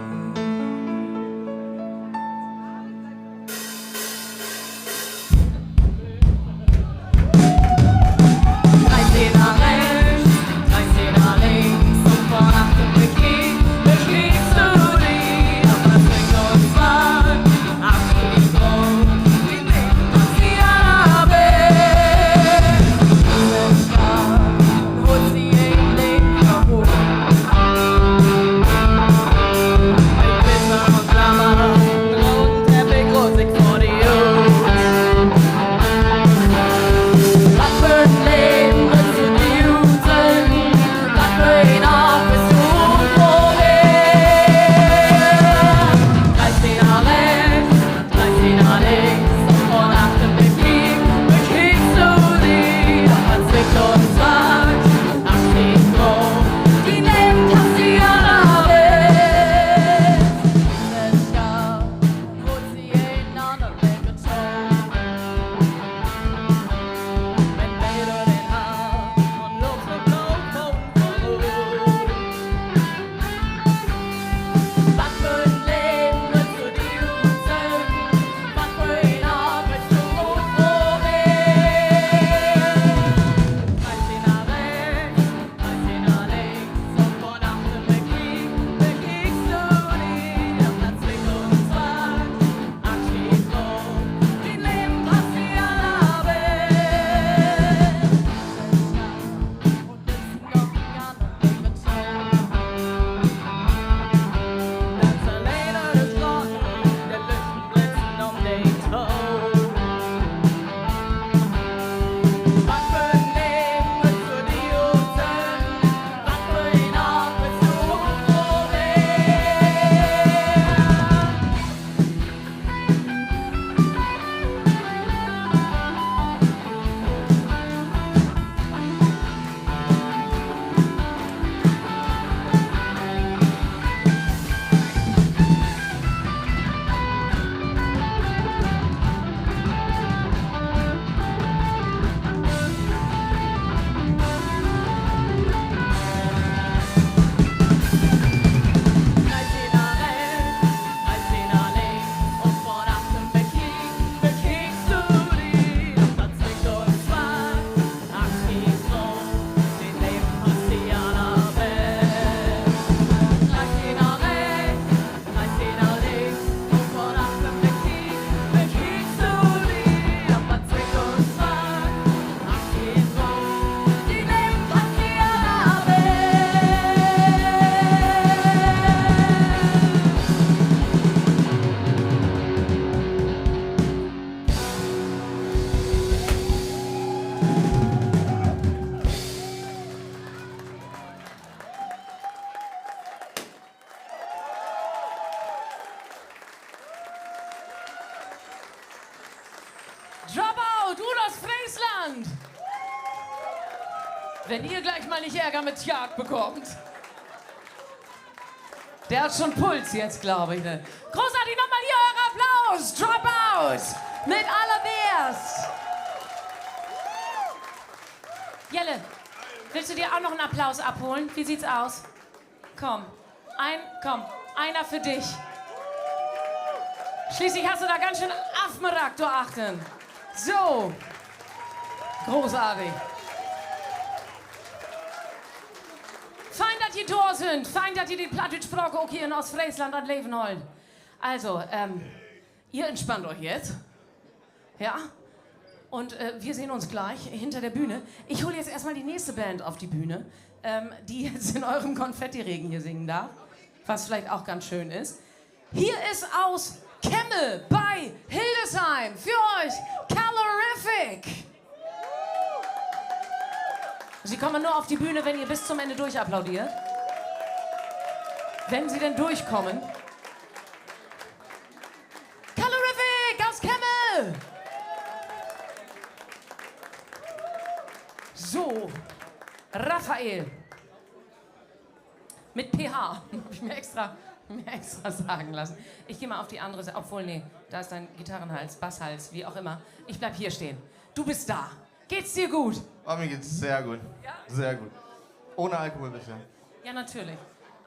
Wenn ihr gleich mal nicht Ärger mit Tjaak bekommt. Der hat schon Puls jetzt, glaub ich, ne? Großartig, nochmal hier euer Applaus. Dropout mit Aller Bears. Jelle, willst du dir auch noch einen Applaus abholen? Wie sieht's aus? Komm. Ein, komm, einer für dich. Schließlich hast du da ganz schön afmarakt, du Achten. So. Großartig. Fein, dat ji dor sünd. Fein, dat ji de plattdüütsch Spraak ok hier in Oostfreesland an't Leven hollen. Also, ähm, ihr entspannt euch jetzt. Ja? Und, äh, wir sehen uns gleich hinter der Bühne. Ich hole jetzt erstmal die nächste Band auf die Bühne, ähm, die jetzt in eurem Konfettiregen hier singen darf, was vielleicht auch ganz schön ist. Hier ist aus Kemme bei Hildesheim für euch Calorific. Sie kommen nur auf die Bühne, wenn ihr bis zum Ende durchapplaudiert. Wenn sie denn durchkommen. Calorific aus Kemme! So, Raphael. Mit P H. Hab ich mir extra, mir extra sagen lassen. Ich geh mal auf die andere Seite. Obwohl, nee, da ist dein Gitarrenhals, Basshals, wie auch immer. Ich bleib hier stehen. Du bist da. Geht's dir gut? Oh, mir geht's sehr gut. Ja? Sehr gut. Ohne Alkohol bisher. Ja, natürlich.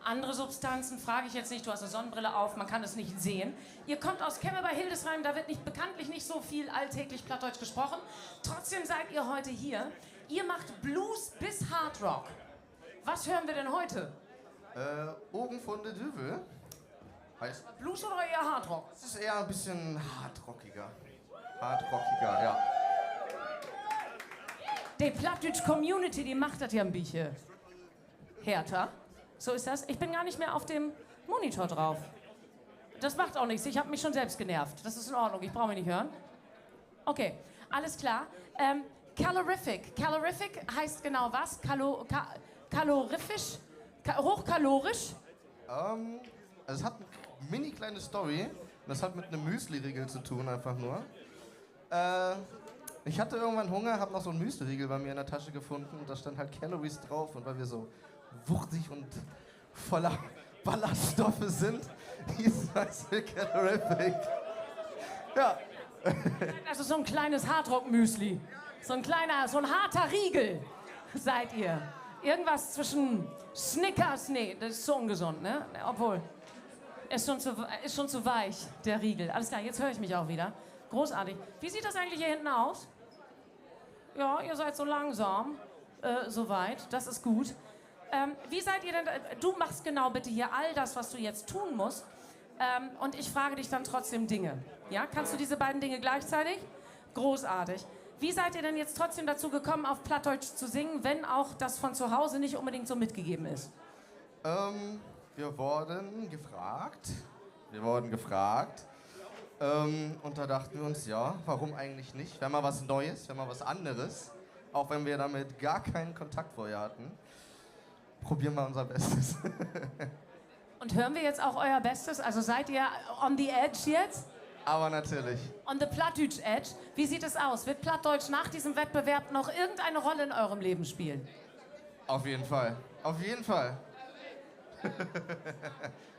Andere Substanzen frage ich jetzt nicht. Du hast eine Sonnenbrille auf, man kann es nicht sehen. Ihr kommt aus Kemme bei Hildesheim, da wird nicht, bekanntlich nicht so viel alltäglich Plattdeutsch gesprochen. Trotzdem seid ihr heute hier. Ihr macht Blues bis Hardrock. Was hören wir denn heute? Äh, Ogen von de Düvel heißt. Blues oder eher Hardrock? Es ist eher ein bisschen hardrockiger. Hardrockiger, ja. De plattdüütsch Community, die macht dat ja 'n bietje härter. So ist das. Ich bin gar nicht mehr auf dem Monitor drauf. Das macht auch nichts. Ich hab mich schon selbst genervt. Das ist in Ordnung. Ich brauch mich nicht hören. Okay, alles klar. Ähm, calorific. Calorific heißt genau was? Kalo-, ka-, kalorifisch? Ka-, hochkalorisch? Ähm, also es hat eine mini kleine Story. Das hat mit einem Müsli-Riegel zu tun, einfach nur. Äh, ich hatte irgendwann Hunger, hab noch so einen Müsli-Riegel bei mir in der Tasche gefunden und da stand halt Calories drauf und weil wir so wuchtig und voller Ballaststoffe sind, hieß es halt Calorific. Ja. Also so ein kleines Hardrock-Müsli. So ein kleiner, so ein harter Riegel seid ihr. Irgendwas zwischen Snickers, nee, das ist zu ungesund, ne? Obwohl, ist schon zu, ist schon zu weich, der Riegel. Alles klar, jetzt höre ich mich auch wieder. Großartig. Wie sieht das eigentlich hier hinten aus? Ja, ihr seid so langsam, äh, soweit. Das ist gut. Ähm, wie seid ihr denn, äh, du machst genau bitte hier all das, was du jetzt tun musst. Ähm, und ich frage dich dann trotzdem Dinge. Ja, kannst du diese beiden Dinge gleichzeitig? Großartig. Wie seid ihr denn jetzt trotzdem dazu gekommen, auf Plattdeutsch zu singen, wenn auch das von zu Hause nicht unbedingt so mitgegeben ist? Ähm, wir wurden gefragt. Wir wurden gefragt. Ähm, und da dachten wir uns, ja, warum eigentlich nicht? Wäre mal was Neues, wäre mal was anderes. Auch wenn wir damit gar keinen Kontakt vorher hatten. Probieren wir unser Bestes. Und hören wir jetzt auch euer Bestes? Also seid ihr on the edge jetzt? Aber natürlich. On the Plattdütsch edge. Wie sieht es aus? Wird Plattdeutsch nach diesem Wettbewerb noch irgendeine Rolle in eurem Leben spielen? Auf jeden Fall. Auf jeden Fall.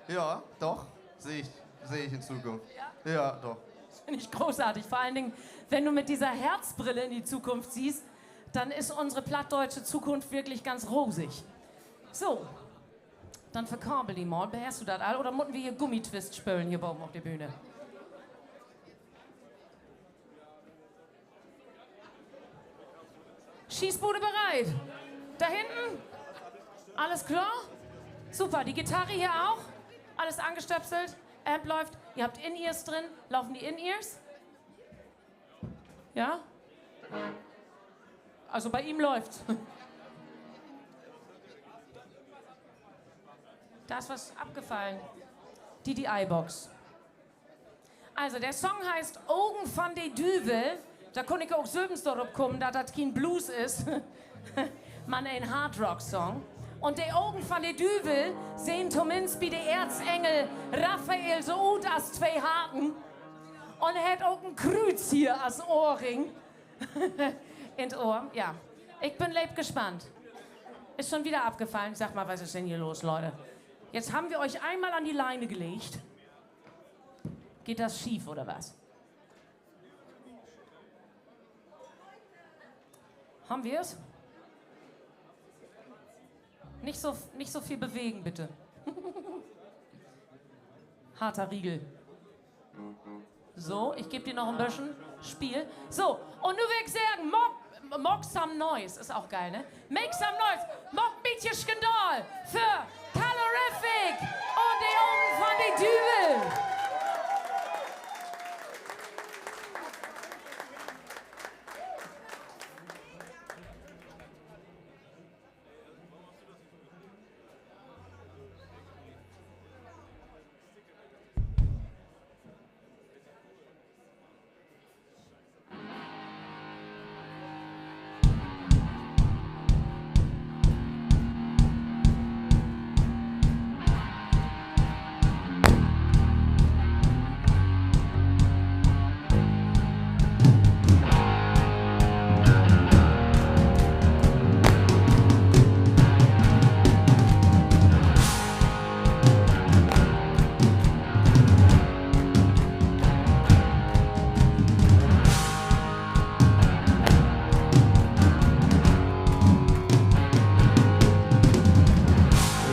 Ja, doch. Sehe ich, sehe ich in Zukunft. Ja? Ja, doch. Finde ich großartig. Vor allen Dingen, wenn du mit dieser Herzbrille in die Zukunft siehst, dann ist unsere plattdeutsche Zukunft wirklich ganz rosig. So, dann verkabel di mal. Beherrschst du dat all? Oder mutten wi hier Gummitwist spölen hier baven op de Bühne? Schießbude bereit. Da hinten? Alles klar? Super, die Gitarre hier auch? Alles angestöpselt? Amp läuft? Ihr habt In-Ears drin? Laufen die In-Ears? Ja? Also bei ihm läuft's. Da ist was abgefallen. Die, die iBox. Also, der Song heißt Ogen van de Düvel. Dor kunn ik ok sülvens dorop kamen, dat dat keen Blues is, man en Hardrock-Song. Un de Ogen van de Düvel sehn tominnst bi de Erzengel Raphael so ut as twee Harten. Un hett ok en Krüüz hier as Ohrring in't Ohr. Ja, ik bün leep gespannt. Ist schon wieder abgefallen. Sag mal, was ist denn hier los, Leute? Jetzt haben wir euch einmal an die Leine gelegt. Geht das schief, oder was? Haben wir's? Nicht so, nicht so viel bewegen, bitte. Harter Riegel. So, ik geev di noch en beten Speel. So, un nu will ik seggen, maak, maak some noise, is ok geil, ne? Make some noise, maak en beten Skandal för Calorific un de Ogen von de Düvel.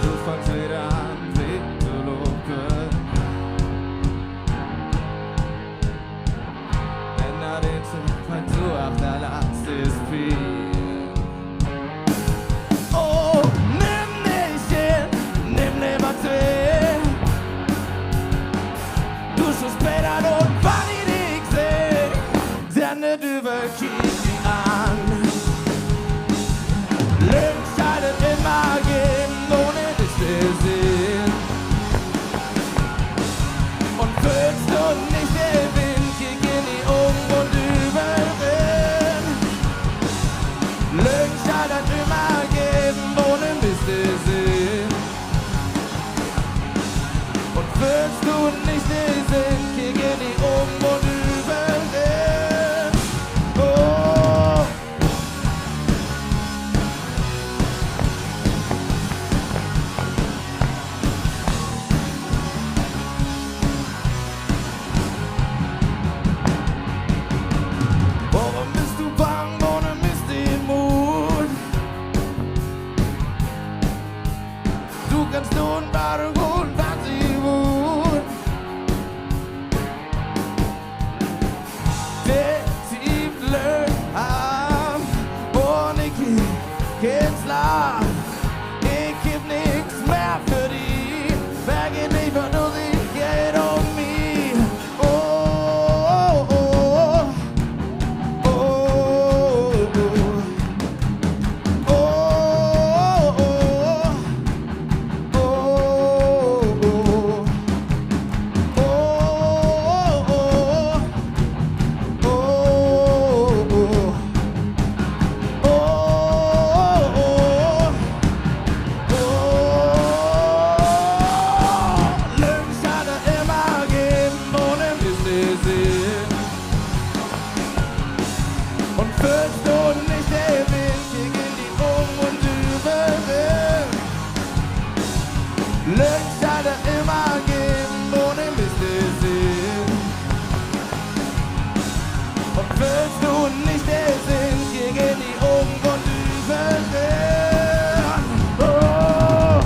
Du fangst wedder an, weer to lopen. Wenn dat is, wat du achterlatst, is veel. Oh, nimm nich een, nimm lever twee. Du schust beter doot, wann ik di seh. Denn de Düvel kiekt di an. Löög schall dat immer geven, ohne di to sehn. Un föhlst du nich de Wind, kiek in de Ogen un Düvel rin. Löög schall dat immer geven, ohne mi to sehn. Un föhlst du nich de Wind, kiek in de Ogen un Düvel rin. Oh. Worüm büst du bang, worüm büst du immun? Du kannst doon, wat du wullt, wat du wullt. De Twiefel an, un ik keen Slaap. Ik heff nix mehr för di, vergeet nich, wat du siehst, geiht üm mi. Oh, oh, oh. Löög schall dat immer geven, ohne mi to sehn. Un föhlst du nich de Wind, kiek in de Ogen un Düvel rin. Löög schall dat immer geven, ohne mi to sehn. Un föhlst du nich de Wind, kiek in de Ogen un Düvel rin. Oh.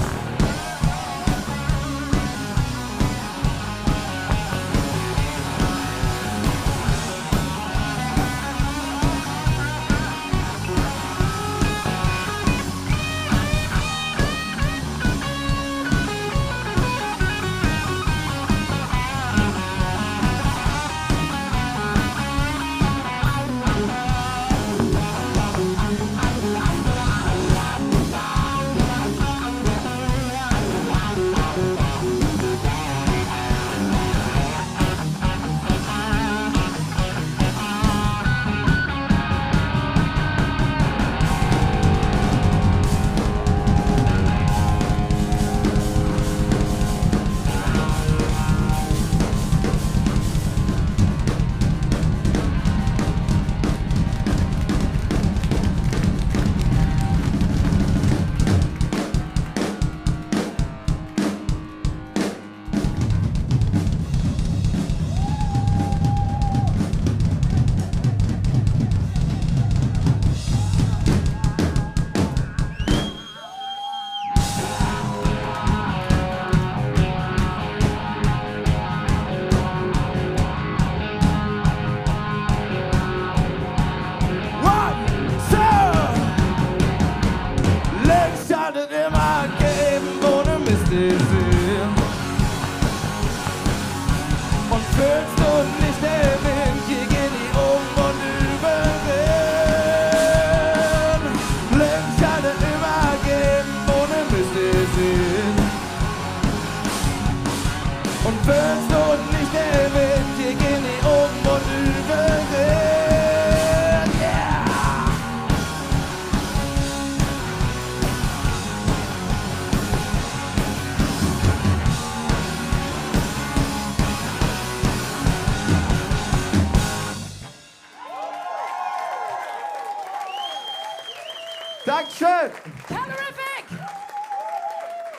Schöön. Calorific!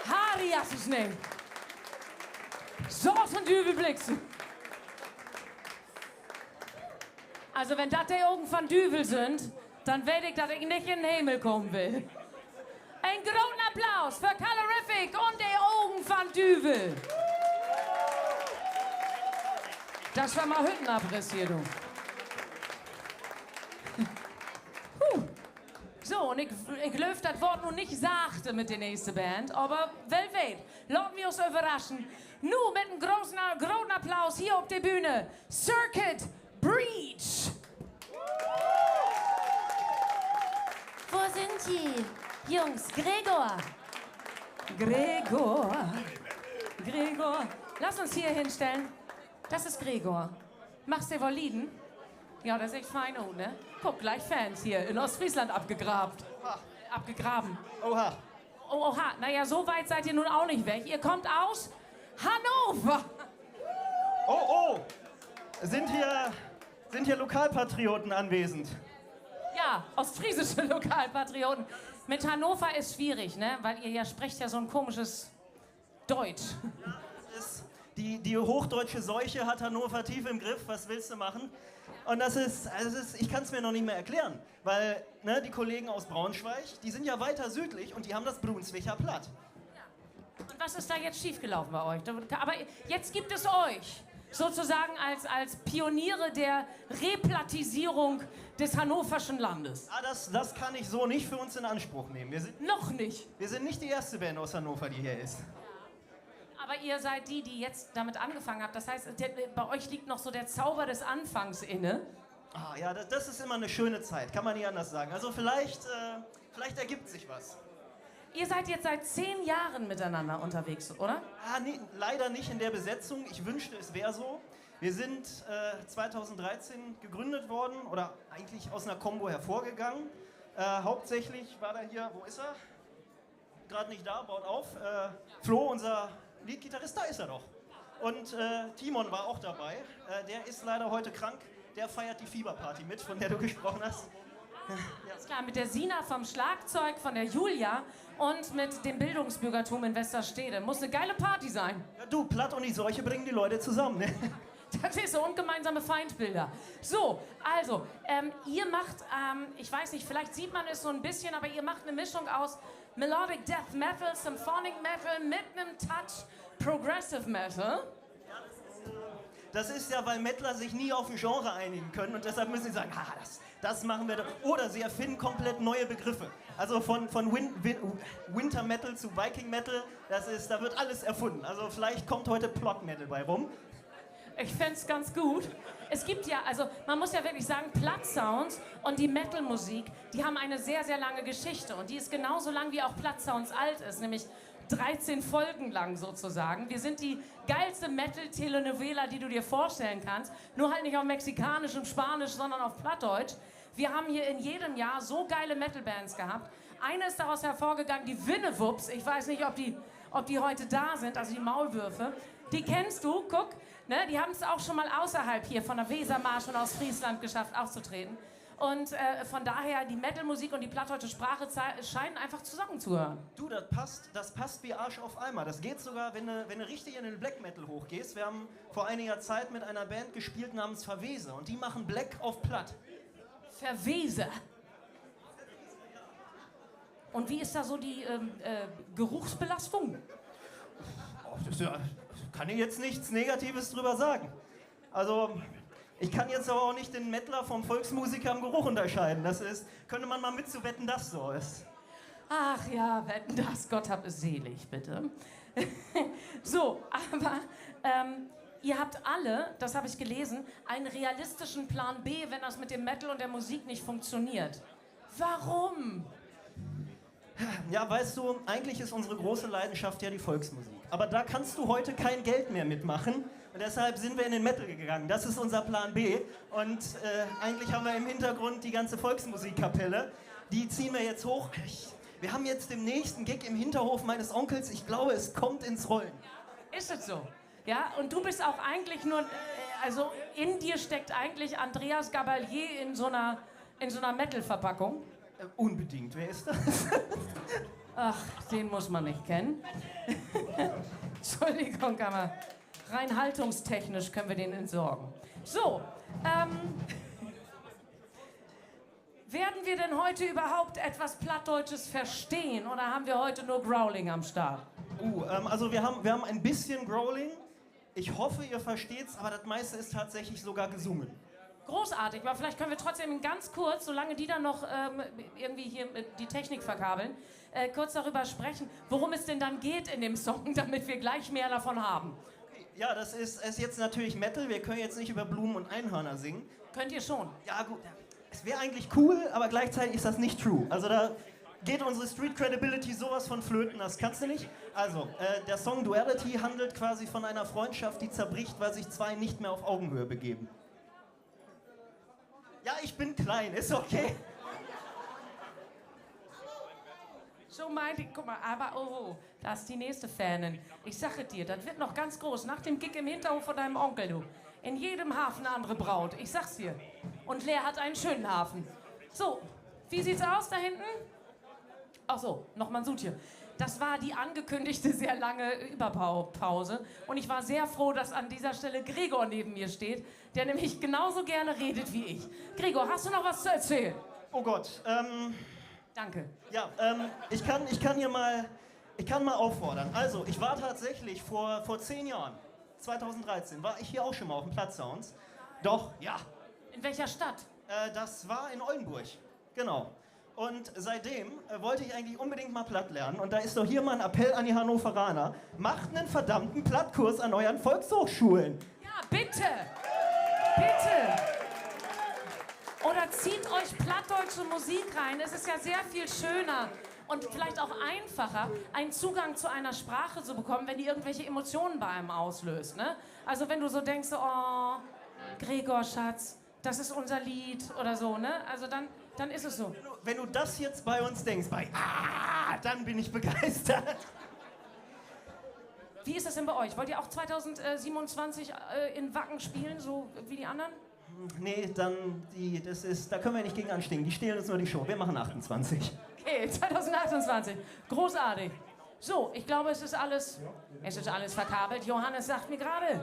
Harry, as is nee. So as en Düvel blickst du. Also, wenn dat de Ogen van Düvel sünd, denn weet ik, dat ik nich in 'n Himmel kamen will. En groten Applaus för Calorific un de Ogen van Düvel. Dat weer mal Hüttenabriss hier, du. Huh. So, un ik, ik glööv, dat word nu nich sachter mit de nächste Band, aver well weet. Laat wi uns överraschen. Nu mit en groten, groten Applaus hier op de Bühne. Circuit Breach. Wo sünd ji? Jungs, Gregor. Gregor. Gregor. Lass uns hier hinstellen. Dat is Gregor. Magst du woll lieden? Ja, dat süht fein ut, ne? Guck, gleich Fans hier in Oostfreesland abgegraven. Abgegraven. Oha. Oh, oha. Na ja, so weit seid ihr nun auch nicht weg. Ihr kommt aus Hannover. Oh, oh. Sind hier, sind hier Lokalpatrioten anwesend? Ja, ostfriesische Lokalpatrioten. Mit Hannover ist schwierig, ne? Weil ihr ja sprecht ja so ein komisches Deutsch. Ja, das ist, die, die hochdeutsche Seuche hat Hannover tief im Griff. Was willst du machen? Und das ist, also es ist, ich kann's mir noch nicht mehr erklären, weil, ne, die Kollegen aus Braunschweig, die sind ja weiter südlich und die haben das Brunswicker Platt. Und was ist da jetzt schiefgelaufen bei euch? Da, aber jetzt gibt es euch sozusagen als, als Pioniere der Replattisierung des hannoverschen Landes. Ah, das, das kann ich so nicht für uns in Anspruch nehmen. Wir sind, noch nicht. Wir sind nicht die erste Band aus Hannover, die hier ist. Aber ihr seid die, die jetzt damit angefangen habt. Das heißt, der, bei euch liegt noch so der Zauber des Anfangs inne. Ah, ja, das, das ist immer eine schöne Zeit, kann man nicht anders sagen. Also vielleicht, äh, vielleicht ergibt sich was. Ihr seid jetzt seit zehn Jahren miteinander unterwegs, oder? Ah, nee, leider nicht in der Besetzung. Ich wünschte, es wäre so. Wir sind, äh, zweitausenddreizehn gegründet worden oder eigentlich aus einer Combo hervorgegangen. Äh, hauptsächlich war da hier, wo ist er? Gerade nicht da, baut auf. Äh, Flo, unser Leadgitarrist, da ist er doch. Und, äh, Timon war auch dabei. Äh, der ist leider heute krank. Der feiert die Fieberparty mit, von der du gesprochen hast. Alles klar, mit der Sina vom Schlagzeug, von der Julia und mit dem Bildungsbürgertum in Westerstede. Muss eine geile Party sein. Ja, du, Platt und die Seuche bringen die Leute zusammen, ne? Das ist so, und gemeinsame Feindbilder. So, also, ähm, ihr macht, ähm, ich weiß nicht, vielleicht sieht man es so ein bisschen, aber ihr macht eine Mischung aus Melodic Death Metal, Symphonic Metal mit einem Touch Progressive Metal. Das ist ja, weil Mettler sich nie auf ein Genre einigen können und deshalb müssen sie sagen, ah, das, das machen wir doch. Oder sie erfinden komplett neue Begriffe. Also von, von Win-, Win-, Winter Metal zu Viking Metal, das ist, da wird alles erfunden. Also vielleicht kommt heute Plot Metal bei rum. Ich fänd's ganz gut. Es gibt ja, also man muss ja wirklich sagen, Plattsounds und die Metal-Musik, die haben eine sehr, sehr lange Geschichte. Und die ist genauso lang, wie auch Plattsounds alt ist, nämlich dreizehn Folgen lang sozusagen. Wir sind die geilste Metal-Telenovela, die du dir vorstellen kannst. Nur halt nicht auf Mexikanisch und Spanisch, sondern auf Plattdeutsch. Wir haben hier in jedem Jahr so geile Metal-Bands gehabt. Eine ist daraus hervorgegangen, die Winnewupps. Ich weiß nicht, ob die, ob die heute da sind, also die Maulwürfe. Die kennst du, guck, ne? Die haben's auch schon mal außerhalb hier von der Wesermarsch und Ostfriesland geschafft aufzutreten. Und, äh, von daher, die Metalmusik und die plattdeutsche Sprache zei-, scheinen einfach zusammenzugehören. Du, das passt, das passt wie Arsch auf Eimer. Das geht sogar, wenn du, wenn du richtig in den Black Metal hochgehst. Wir haben vor einiger Zeit mit einer Band gespielt namens Verwese und die machen Black auf Platt. Verwese. Und wie ist da so die, ähm, äh, Geruchsbelastung? Oh, das ist ja, kann ich jetzt nichts Negatives drüber sagen. Also, ich kann jetzt aber auch nicht den Mettler vom Volksmusiker am Geruch unterscheiden. Das ist, könnte man mal mit zu Wetten, dass so ist. Ach ja, Wetten, dass, Gott hab es selig, bitte. So, aber, ähm, ihr habt alle, das hab ich gelesen, einen realistischen Plan B, wenn das mit dem Metal und der Musik nicht funktioniert. Warum? Ja, weißt du, eigentlich ist unsere große Leidenschaft ja die Volksmusik. Aber da kannst du heute kein Geld mehr mitmachen. Und deshalb sind wir in den Metal gegangen. Das ist unser Plan B. Und, äh, eigentlich haben wir im Hintergrund die ganze Volksmusikkapelle. Die ziehen wir jetzt hoch. Ich, wir haben jetzt demnächst einen Gig im Hinterhof meines Onkels. Ich glaube, es kommt ins Rollen. Ist es so? Ja, und du bist auch eigentlich nur, äh, also in dir steckt eigentlich Andreas Gabalier in so einer, in so einer Metal-Verpackung? Äh, unbedingt. Wer ist das? Ach, den muss man nicht kennen. Entschuldigung, aber rein haltungstechnisch können wir den entsorgen. So, ähm, werden wir denn heute überhaupt etwas Plattdeutsches verstehen oder haben wir heute nur Growling am Start? Uh, ähm, also wir haben, wir haben ein bisschen Growling. Ich hoffe, ihr versteht's, aber das meiste ist tatsächlich sogar gesungen. Großartig, aber vielleicht können wir trotzdem ganz kurz, solange die dann noch ähm, irgendwie hier äh, die Technik verkabeln, äh, kurz darüber sprechen, worum es denn dann geht in dem Song, damit wir gleich mehr davon haben. Okay, ja, das ist, ist jetzt natürlich Metal. Wir können jetzt nicht über Blumen und Einhörner singen. Könnt ihr schon? Ja, gut. Es wäre eigentlich cool, aber gleichzeitig ist das nicht true. Also da geht unsere Street Credibility sowas von flöten, das kannst du nicht. Also, äh, der Song Duality handelt quasi von einer Freundschaft, die zerbricht, weil sich zwei nicht mehr auf Augenhöhe begeben. Ja, ich bin klein, ist okay. So meinte ich, guck mal, aber oh, da ist die nächste Fanin. Ich sag es dir, das wird noch ganz groß. Nach dem Gig im Hinterhof von deinem Onkel, du. In jedem Hafen eine andere Braut, ich sag's dir. Und Leer hat einen schönen Hafen. So, wie sieht's aus da hinten? Ach so, nochmal ein Sud hier. Das war die angekündigte sehr lange Überpause. Und ich war sehr froh, dass an dieser Stelle Gregor neben mir steht, der nämlich genauso gerne redet wie ich. Gregor, hast du noch was zu erzählen? Oh Gott, ähm, Danke. Ja, ähm, ich kann, ich kann hier mal, ich kann mal auffordern. Also, ich war tatsächlich vor, vor zehn Jahren, zweitausenddreizehn, war ich hier auch schon mal auf dem Plattsounds. Doch, ja. In welcher Stadt? Äh, das war in Oldenburg. Genau. Und seitdem äh, wollte ich eigentlich unbedingt mal Platt lernen. Und da ist doch hier mal ein Appell an die Hannoveraner. Macht einen verdammten Plattkurs an euren Volkshochschulen. Ja, bitte. Bitte. Oder zieht euch plattdeutsche Musik rein. Es ist ja sehr viel schöner und vielleicht auch einfacher, einen Zugang zu einer Sprache zu bekommen, wenn die irgendwelche Emotionen bei einem auslöst. Ne? Also wenn du so denkst, so, oh, Gregor, Schatz, das ist unser Lied oder so, ne? Also dann, dann ist es so. Wenn du das jetzt bei uns denkst, bei Ah, dann bin ich begeistert. Wie ist das denn bei euch? Wollt ihr auch zweitausendsiebenundzwanzig äh, in Wacken spielen, so wie die anderen? Nee, dann, die, das ist, da können wir nicht gegen anstinken. Die stehlen uns nur die Show. Wir machen achtundzwanzig. Okay, zweitausendachtsundzwanzig. Großartig. So, ich glaube, es ist alles, es ist alles verkabelt. Johannes sagt mir gerade,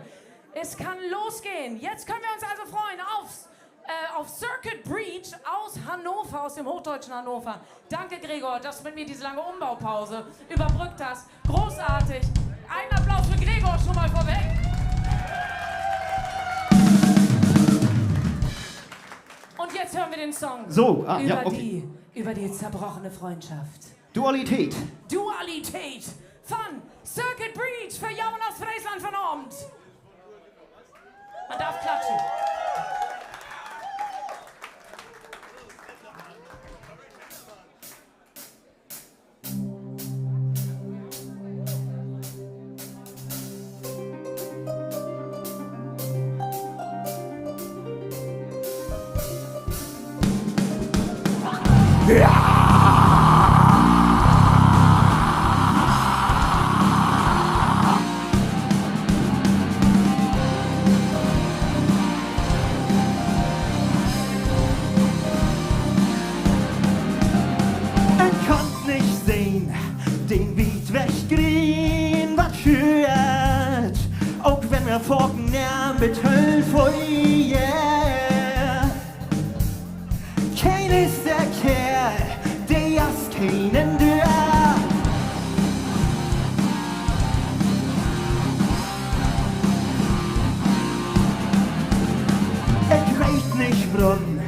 es kann losgehen. Jetzt können wir uns also freuen aufs, äh, auf Circuit Breach aus Hannover, aus dem hochdeutschen Hannover. Danke, Gregor, dass du mit mir diese lange Umbaupause überbrückt hast. Großartig. Einen Applaus für Gregor schon mal vorweg. Und jetzt hören wir den Song so, ah, ja, über okay. Die, über die zerbrochene Freundschaft. Dualität. Dualität von Circuit Breach för Johannes Friesland vonavend. Man darf klatschen. Ik kann nich sehn, den wiet weg Grien, wat schüert, ok wenn wi faken neer mit Höll föhrt. Keen is de Keerl, de as keenen döört. Ik weet nich, worüm,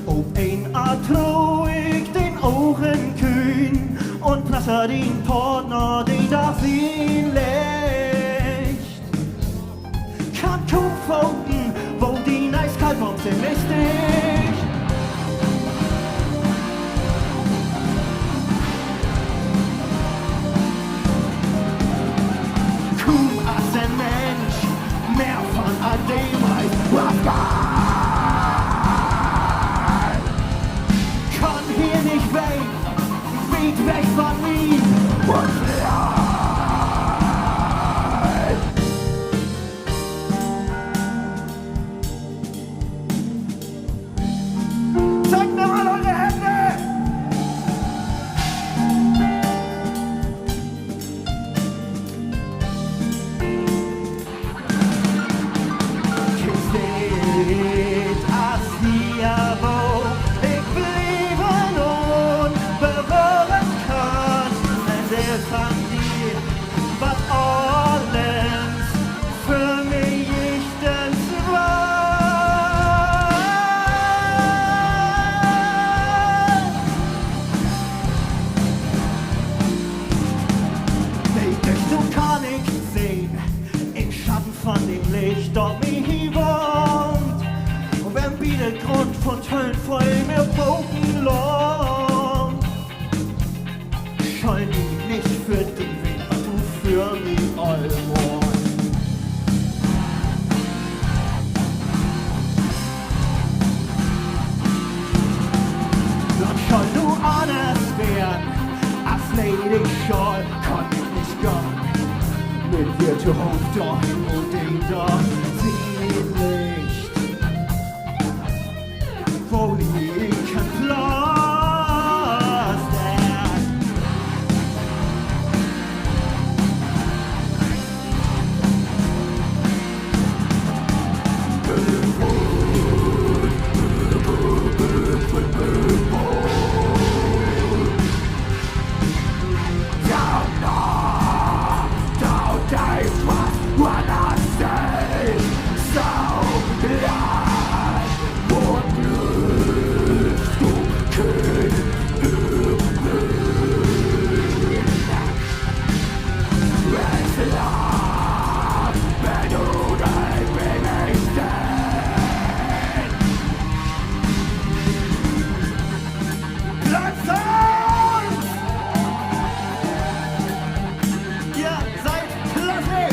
op eenmal tro ik den Ogen kühn un plaster den Partner den Dag sien Licht. Kann kuum faten, wo de Neeskalt bums in mi sticht. Kuum as en Minsch mehr von all dem weet, wat geiht. Kann hier nich ween, wiet weg von mi. Zeigt mir mal eure Hände! Van de Licht op mi warnt, un wenn bi de Grund von Töön vull mehr boven laggt, schall mi nich för di ween, wat du för mi all warrst. Dat schall nu anners weern, as ledig schall, kann ik nich gahn. Mit dir tohoop dorhen, wo de Dag sien Licht, wo ik keen Platz heff. Platz eins! Ihr seid klasse!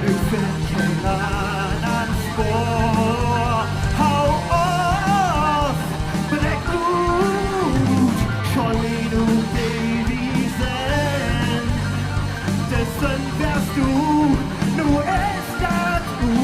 Ik finn keen annern Spoor. Hau of, breek ut, schall mi nu de Wiesen. Dessen weerst du, nu is dat ut.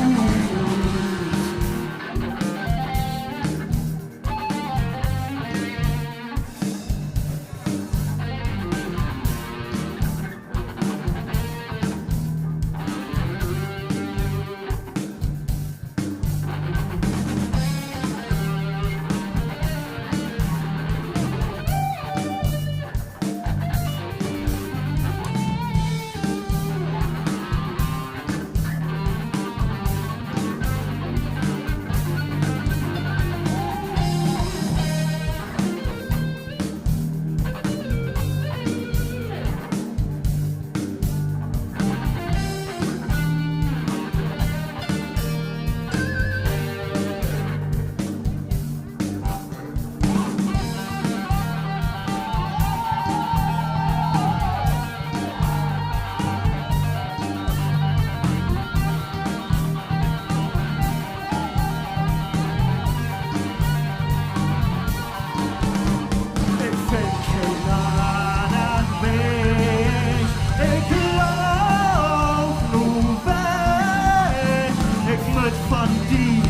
Ik finn keen annern Weg, ik lauf nu weg. Ik mutt van di,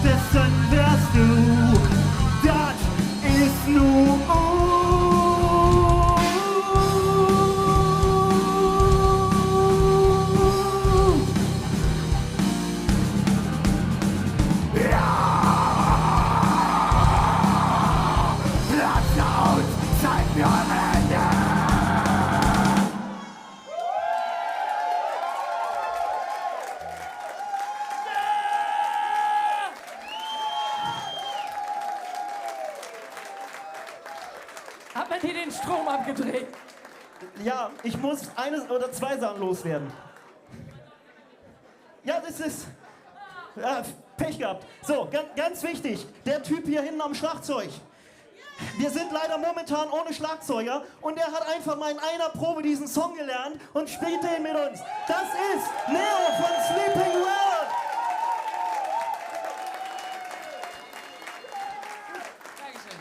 dessen weerst du, dat is nu ut. Hat man hier den Strom abgedreht? Ja, ich muss eine oder zwei Sachen loswerden. Ja, das ist, ja, Pech gehabt. So, ga-, ganz wichtig, der Typ hier hinten am Schlagzeug. Wir sind leider momentan ohne Schlagzeuger und er hat einfach mal in einer Probe diesen Song gelernt und spielt den mit uns. Das ist Neo von Sleeping World. Dankeschön.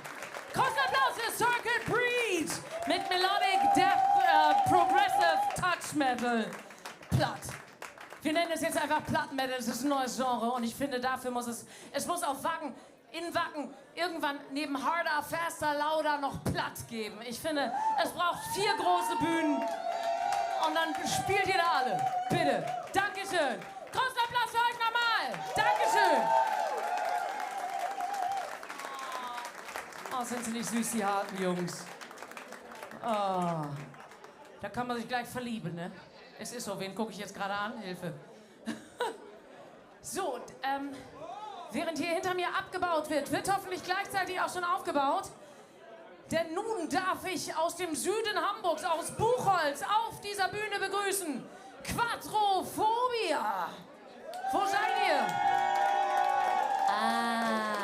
Großen Applaus für Circle Breed mit Melodic Death, äh, Progressive Touch Metal. Platt. Wir nennen es jetzt einfach Platt Metal. Es ist ein neues Genre und ich finde, dafür muss es, es muss auf Wacken, in Wacken, irgendwann neben Harder, Faster, Louder noch Platt geben. Ich finde, es braucht vier große Bühnen und dann spielt ihr da alle. Bitte. Dankeschön. Großen Applaus für euch nochmal. Dankeschön. Oh, sind sie nicht süß, die harten Jungs. Oh, da kann man sich gleich verlieben, ne? Es ist so, wen gucke ich jetzt gerade an? Hilfe. So, ähm, während hier hinter mir abgebaut wird, wird hoffentlich gleichzeitig auch schon aufgebaut. Denn nun darf ich aus dem Süden Hamburgs, aus Buchholz, auf dieser Bühne begrüßen Quadrophobia. Wo seid ihr? Ah.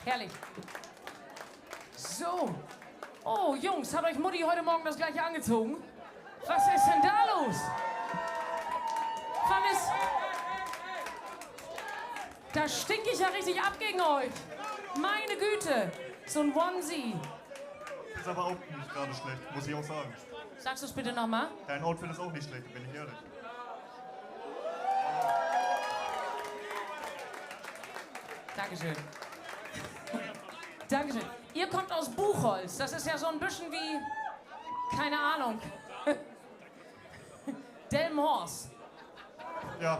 Herrlich. So. Oh, Jungs, hat euch Mutti heute Morgen das gleiche angezogen? Was ist denn da los? Was ist? Da stink ich ja richtig ab gegen euch. Meine Güte. So ein Onesie. Ist aber auch nicht gerade schlecht, muss ich auch sagen. Sagst du's bitte nochmal? Dein Outfit ist auch nicht schlecht, bin ich ehrlich. Dankeschön. Dankeschön. Ihr kommt aus Buchholz. Das ist ja so ein bisschen wie, keine Ahnung, Delmenhorst. Ja.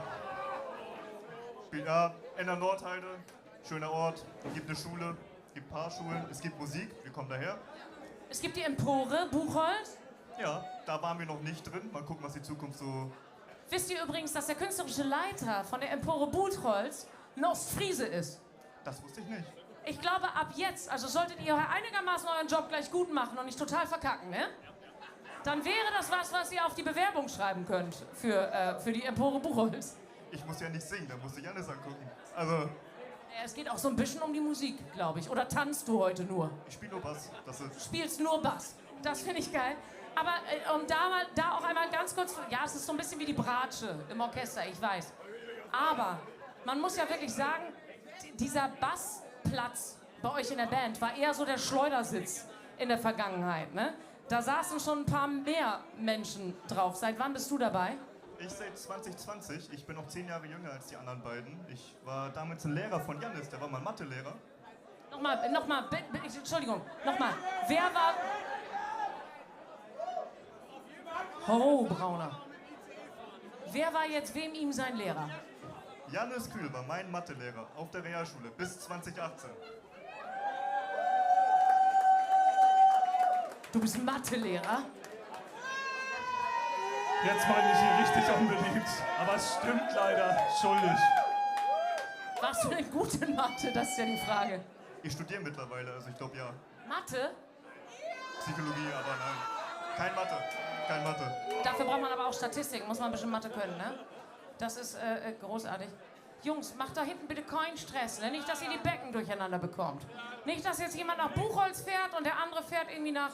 Ja, in der Nordheide, schöner Ort, gibt eine Schule, gibt ein paar Schulen, es gibt Musik, wir kommen daher. Es gibt die Empore Buchholz. Ja, da waren wir noch nicht drin. Mal gucken, was die Zukunft so Wisst ihr übrigens, dass der künstlerische Leiter von der Empore Buchholz ein Ostfriese ist? Das wusste ich nicht. Ich glaube, ab jetzt, also solltet ihr einigermaßen euren Job gleich gut machen und nicht total verkacken, ne? Dann wäre das was, was ihr auf die Bewerbung schreiben könnt für, äh, für die Empore Buchholz. Ich muss ja nicht singen, da musst du Janis angucken. Also. Ja, es geht auch so ein bisschen um die Musik, glaube ich. Oder tanzt du heute nur? Ich spiele nur Bass. Das ist Du spielst nur Bass. Das finde ich geil. Aber äh, um da, mal, da auch einmal ganz kurz, ja, es ist so ein bisschen wie die Bratsche im Orchester, ich weiß. Aber man muss ja wirklich sagen, dieser Bassplatz bei euch in der Band war eher so der Schleudersitz in der Vergangenheit, ne? Da saßen schon ein paar mehr Menschen drauf. Seit wann bist du dabei? Ich seit zwanzig zwanzig. Ich bin noch zehn Jahre jünger als die anderen beiden. Ich war damals ein Lehrer von Janis, der war mein Mathelehrer. Nochmal, nochmal, Entschuldigung, nochmal. Wer war. Ho, Brauner. Wer war jetzt wem ihm sein Lehrer? Janis Kühl war mein Mathelehrer auf der Realschule bis zwanzig achtzehn. Du bist Mathelehrer? Jetzt mache ich mich hier richtig unbeliebt, aber es stimmt leider, schuldig. Warst du denn gut in Mathe? Das ist ja die Frage. Ich studiere mittlerweile, also ich glaube ja. Mathe? Psychologie, aber nein. Kein Mathe. Kein Mathe. Dafür braucht man aber auch Statistik, muss man ein bisschen Mathe können, ne? Das ist äh, äh, großartig. Jungs, macht da hinten bitte keinen Stress, ne? Nicht, dass ihr die Becken durcheinander bekommt. Nicht, dass jetzt jemand nach Buchholz fährt und der andere fährt irgendwie nach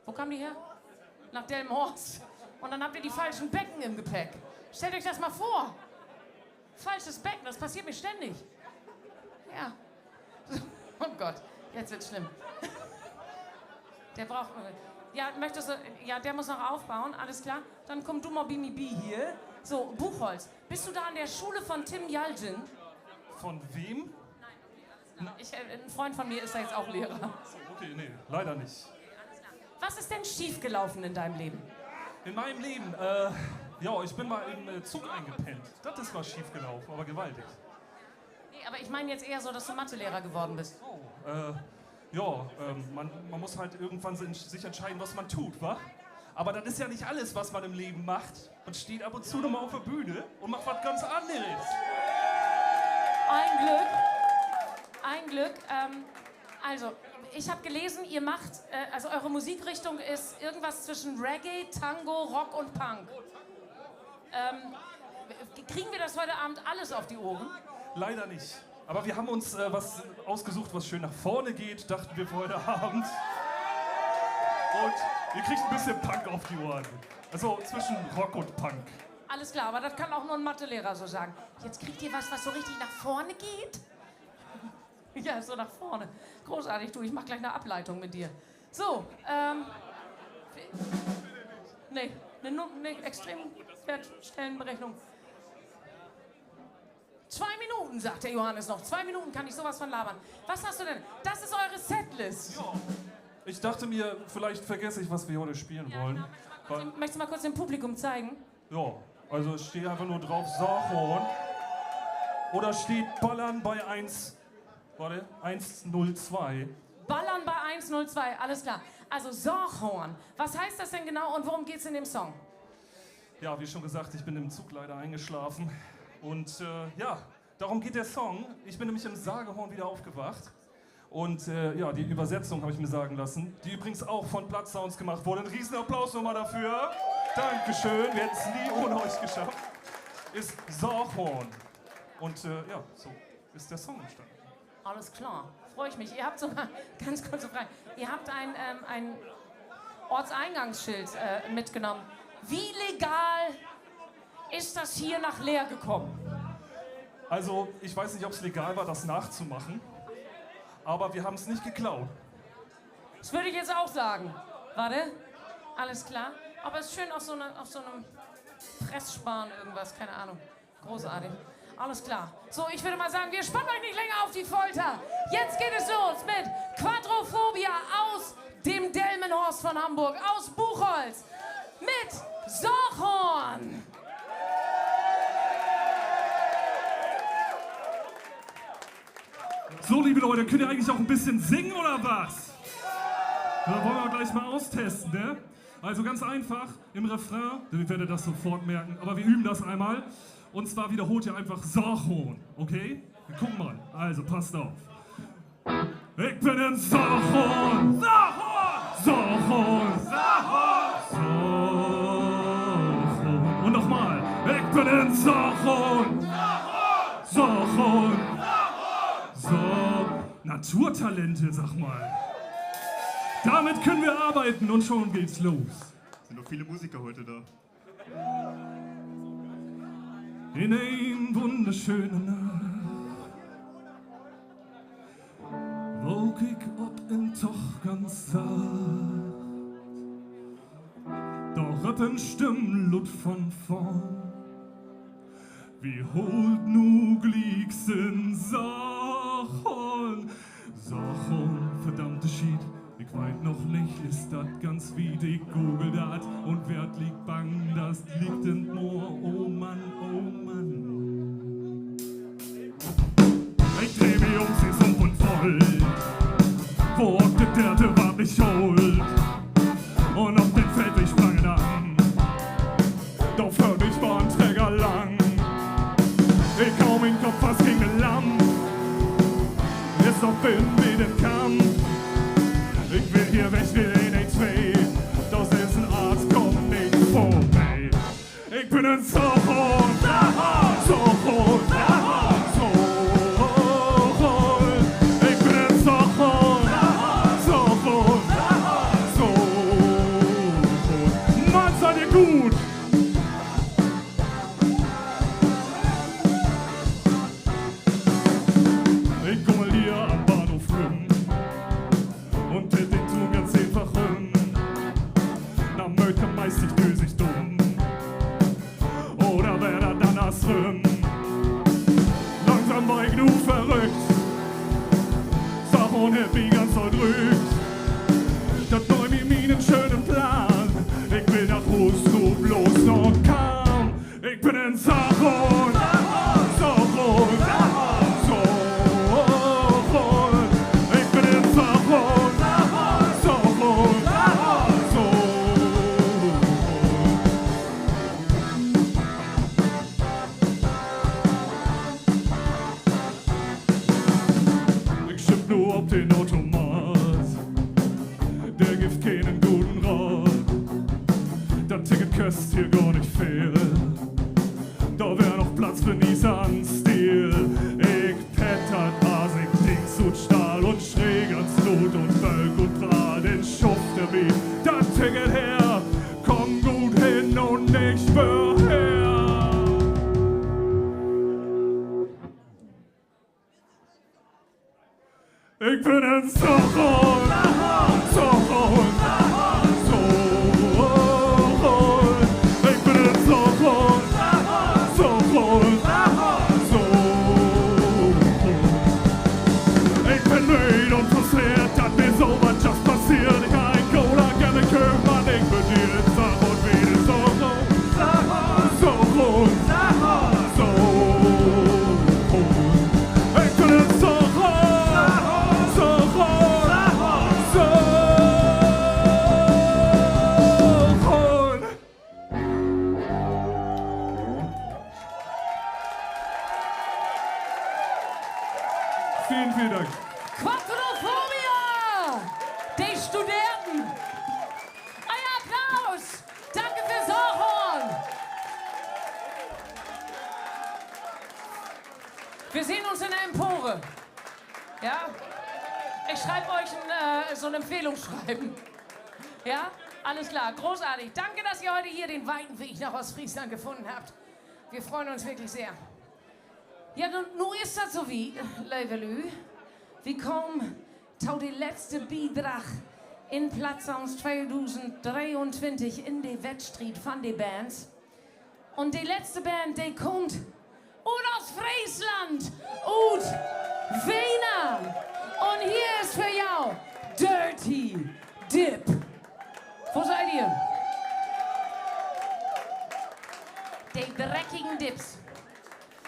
Wo kamen die her? Nach Delmenhorst. Und dann habt ihr die falschen Becken im Gepäck. Stellt euch das mal vor. Falsches Becken, das passiert mir ständig. Ja. Oh Gott, jetzt wird's schlimm. Der braucht. Ja, möchtest du. Ja, der muss noch aufbauen, alles klar. Dann komm du mal bi mi bi hier. So, Buchholz. Bist du da an der Schule von Tim Jalgin? Von wem? Ich, äh, ein Freund von mir ist da jetzt auch Lehrer. So, okay, nee, leider nicht. Was ist denn schiefgelaufen in deinem Leben? In meinem Leben, äh, ja, ich bin mal im äh, Zug eingepennt. Das ist mal schiefgelaufen, aber gewaltig. Nee, aber ich meine jetzt eher so, dass du Mathelehrer geworden bist. Oh, äh, ja, ähm, man, man muss halt irgendwann si- sich entscheiden, was man tut, wa? Aber das ist ja nicht alles, was man im Leben macht. Man steht ab und zu nochmal auf der Bühne und macht was ganz anderes. Ein Glück. Ein Glück. Ähm, also, ich habe gelesen, ihr macht, äh, also eure Musikrichtung ist irgendwas zwischen Reggae, Tango, Rock und Punk. Ähm, kriegen wir das heute Abend alles auf die Ohren? Leider nicht. Aber wir haben uns äh, was ausgesucht, was schön nach vorne geht, dachten wir für heute Abend. Und ihr kriegt ein bisschen Punk auf die Ohren. Also zwischen Rock und Punk. Alles klar, aber das kann auch nur ein Mathelehrer so sagen. Jetzt kriegt ihr was, was so richtig nach vorne geht? Ja, so nach vorne. Großartig, du, ich mache gleich eine Ableitung mit dir. So, ähm. Nee, eine, Nu- eine Extremwertstellenberechnung. Zwei Minuten, sagt der Johannes noch. Zwei Minuten kann ich sowas von labern. Was hast du denn? Das ist eure Setlist. Ja. Ich dachte mir, vielleicht vergesse ich, was wir heute spielen wollen. Möchtest du mal kurz dem Publikum zeigen? Ja, also es steht einfach nur drauf, Saakhorn. Oder steht Ballern bei eins, warte, eins null zwei. Ballern bei eins null zwei, alles klar. Also Saakhorn, was heißt das denn genau und worum geht's in dem Song? Ja, wie schon gesagt, ich bin im Zug leider eingeschlafen. Und äh, ja, darum geht der Song. Ich bin nämlich im Saagehorn wieder aufgewacht. Und äh, ja, die Übersetzung, habe ich mir sagen lassen, die übrigens auch von Bloodsounds gemacht wurde. Einen riesen Applaus nochmal dafür. Dankeschön, wir hätten es nie ohne euch geschafft. Ist Saakhorn. Und äh, ja, so ist der Song entstanden. Alles klar, freue ich mich. Ihr habt sogar, ganz kurze Frage, ihr habt ein, ähm, ein Ortseingangsschild äh, mitgenommen. Wie legal ist das hier nach Leer gekommen? Also, ich weiß nicht, ob es legal war, das nachzumachen, aber wir haben es nicht geklaut. Das würde ich jetzt auch sagen. Warte. Alles klar. Aber es ist schön auf so, einer, auf so einem Fresssparen irgendwas, keine Ahnung. Großartig. Alles klar. So, ich würde mal sagen, wir spannen euch nicht länger auf die Folter. Jetzt geht es los mit Quadrophobia aus dem Delmenhorst von Hamburg, aus Buchholz, mit Saakhorn. So, liebe Leute, könnt ihr eigentlich auch ein bisschen singen oder was? Ja, wollen wir gleich mal austesten, ne? Also ganz einfach, im Refrain, ihr werdet das sofort merken, aber wir üben das einmal. Und zwar wiederholt ihr einfach Saakhorn, okay? Wir gucken mal. Also, passt auf. Ik bün en Saakhorn. Saakhorn. Saakhorn. Saakhorn. Und nochmal. Ik bün en Saakhorn. Saakhorn. So, Naturtalente, sag mal. Damit können wir arbeiten und schon geht's los. Sind doch viele Musiker heute da. In een wunnerschöne Nacht waak ik op en Tog ganz sacht. Dor röppt en Stimm luut von vörn: Wi hoolt nu glieks en Saakhorn. Saakhorn, verdammte Schiet, ik weit noch nich, is dat ganz wiet. Ik googel dat un werd gliek bang, dat liggt in 't Moor, oh Mann, oh Mann. Ik dreh mi um, se is op en Volt, wo ok de Dörte, wat mi hoolt. Un op den Feldweg sprang he an, dor vör mi weer en Trecker lang. Ik hau mien Kopp fast gegen de Lamp, is noch binnen bi den Kamp. Ik will hier weg, will een een twee, dor is en Arzt, kummt nich vörbi. Ik bün en Saakhorn, Saakhorn, Saakhorn. Ik bün en Saakhorn, Saakhorn, Saakhorn. Mann, seid ihr gut! Ik gummel hier an'n Bahnhoff rüm un titt den Toon ganz eenfach rüm. Na, mööt he meist nich dösig dumm, oder weer dat annersrüm? Langsam weer ik nu verrückt, Saakhorn hett mi ganz doll drückt. Dat neem mi mienen schönen Plaan, ik will na Huus, nu bloots na Kahn. Ik bün en Saakhorn, Saakhorn, Saakhorn. Ik bün en Saakhorn, Saakhorn, Saakhorn. Ik schipp nu op den Automat, de gifft kenen goden Raat. Dat Ticket köst hier gor nich veel, dor weer noch Platz för Nies an Stiel. Ik pett dat asig Dings ut Stahl un schree ganz luut un bölk un prahl den Schuft dorbi: Dat Ticket her, kumm goot hen un nich wörher. Ik bün en Saakhorn, Saakhorn, Saakhorn. Ik bün en Saakhorn, Saakhorn, Saakhorn. Ik bün mööd un frustreert, dat mi so wat jüst passeert. Ik harr en Cola geern köfft, man ik bün hier en Saakhorn, weer en Saakhorn. Saakhorn, Saakhorn, Saakhorn. Ik bün en Saakhorn, Saakhorn, Saakhorn. Vielen, vielen Dank. Quattro Wir sehen uns in der Empore. Ja? Ich schreibe euch ein, äh, so ein Empfehlungsschreiben. Ja? Alles klar, großartig. Danke, dass ihr heute hier den weiten Weg nach Ostfriesland gefunden habt. Wir freuen uns wirklich sehr. Ja, nu, nu is dat so wiet, leve Lüüd. Wi kaamt to de letzte Bidrag in Plattsounds tweedusend dreeuntwintig in de Wettstriet van de Bands. Un de letzte Band, de kummt ut Oostfreesland, ut Wenna. Un hier is för jo Dirty Dip. Wo seid ihr? De dreckigen Dips.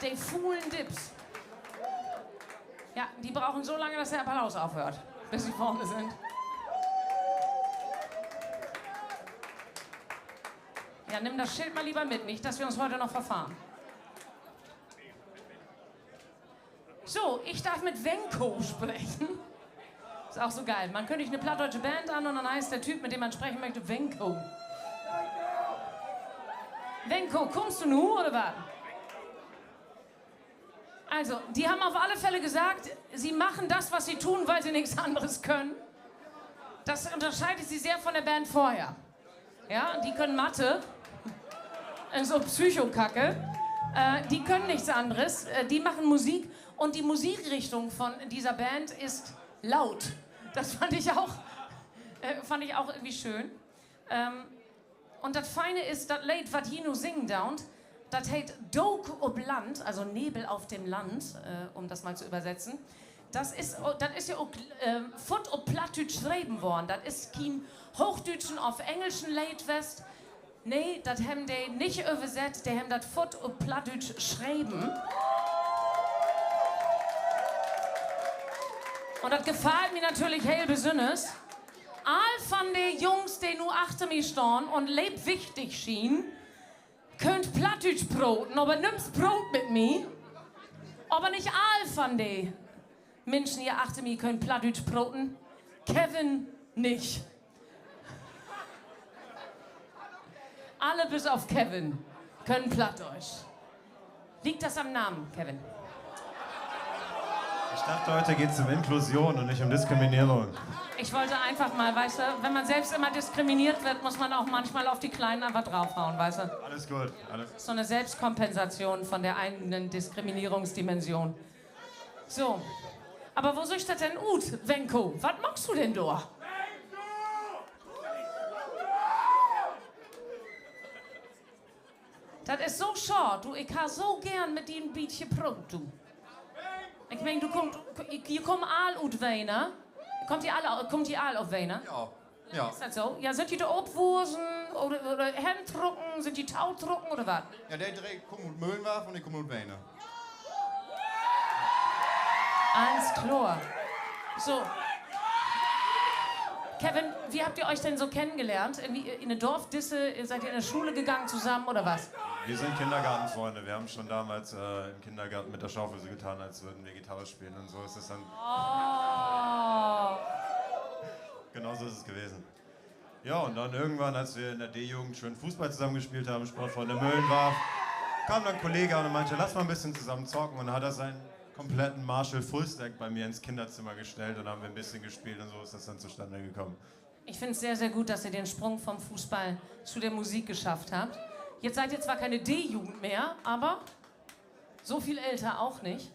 De fulen Dips. Ja, die brauchen so lange, dass der Applaus aufhört, bis sie vorne sind. Ja, nimm das Schild mal lieber mit, nicht, dass wir uns heute noch verfahren. So, ich darf mit Wenko sprechen. Ist auch so geil. Man kündigt eine plattdeutsche Band an und dann heißt der Typ, mit dem man sprechen möchte, Wenko. Wenko, kummst du nu, oder wat? Also, die haben auf alle Fälle gesagt, sie machen das, was sie tun, weil sie nichts anderes können. Das unterscheidet sie sehr von der Band vorher. Ja, die können Mathe. Äh, so Psychokacke. Äh, die können nichts anderes. Äh, die machen Musik. Und die Musikrichtung von dieser Band ist laut. Das fand ich auch, äh, fand ich auch irgendwie schön. Ähm, un dat Feine is, dat Leed, wat ji nu singen doot, dat heet Dook op Land, also Nebel auf dem Land, äh, um das mal zu übersetzen. Dat is, dat is ja ok, äh, futt op Plattdüütsch schreven worrn. Dat is kien hoochdüütschen of engelschen Leed west. Nee, dat hebben de nich översett, de hebben dat futt op Plattdüütsch schreven. Un dat gefallt mi natürlich heel besünners. All van de Jungs, de nu achter mi stahn un leep wichtig schienen, köönt Plattdüütsch proten, aver nüms proot mit mi. Aver nich all van de Minschen hier achter mi köönt Plattdüütsch proten. Kevin nich. Alle bis auf Kevin können Plattdeutsch. Liegt das am Namen, Kevin? Ich dachte, heute geht's um Inklusion und nicht um Diskriminierung. Ich wollte einfach mal, weißt du, wenn man selbst immer diskriminiert wird, muss man auch manchmal auf die Kleinen einfach draufhauen, weißt du? Alles gut, alles. So eine Selbstkompensation von der eigenen Diskriminierungsdimension. So. Aber wo süht dat denn ut, Wenko? Wat maakst du denn dor? Dat is so schaad, du. Ik harr so geern mit di en bietje proot, du. Ik meen, du kummst, ji, ji kaamt all ut Wenna. Kaamt ji all, kaamt ji all ut Wenna? Ja. Ja. Is dat so? Ja, sünd ji dor opwussen oder, oder hentrucken? Sünd ji totrucken oder wat? Ja, de dree kaamt ut Möhlenwarf un ik kaam ut Wenna. Allens kloor. So. Kevin, wie habt ihr euch denn so kennengelernt? Irgendwie in der Dorfdisse? Seid ihr in der Schule gegangen zusammen oder was? Wir sind Kindergartenfreunde. Wir haben schon damals, äh, im Kindergarten mit der Schaufel so getan, als würden wir Gitarre spielen und so ist es dann. Oh. Genau so ist es gewesen. Ja, und dann irgendwann, als wir in der D-Jugend schön Fußball zusammen gespielt haben, Sportfreunde Möhlenwarf, kam dann ein Kollege an und meinte: „Lass mal ein bisschen zusammen zocken.“ Und dann hat er seinen kompletten Marshall Fullstack bei mir ins Kinderzimmer gestellt und haben wir ein bisschen gespielt und so ist das dann zustande gekommen. Ich find's sehr, sehr gut, dass ihr den Sprung vom Fußball zu der Musik geschafft habt. Jetzt seid ihr zwar keine D-Jugend mehr, aber so viel älter auch nicht.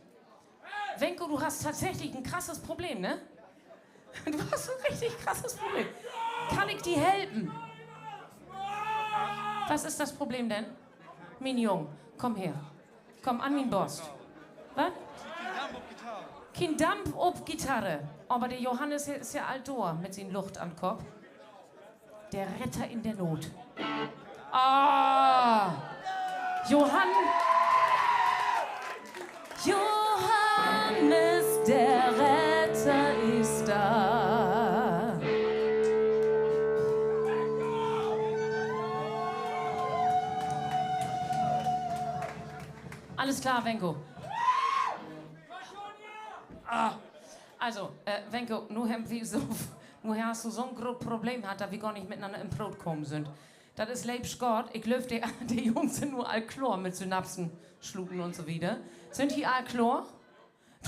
Wenko, du hast tatsächlich ein krasses Problem, ne? Du hast ein richtig krasses Problem. Kann ik di helpen? Was ist das Problem denn? Mien Jung, kumm her. Kumm an mien Bost. Wat? Kien Damp op Gitarre. Aver de Johannes is ja al dor mit sien Lucht an Kopp. Der Retter in der Not. Ah, Johann-, Johannes, der Retter ist da. Alles klar, Wenko. Ah, also, äh, Wenko, nu hebbt wi so, nu hest du so'n groot Problem hatt, dat wi gor nich mitenanner in Proot kamen sünd. Dat is leep schaad. Ik glööv, de, de Jungs sünd nu all kloor mit Synapsen sluten un so wieder. Sünd ji all kloor?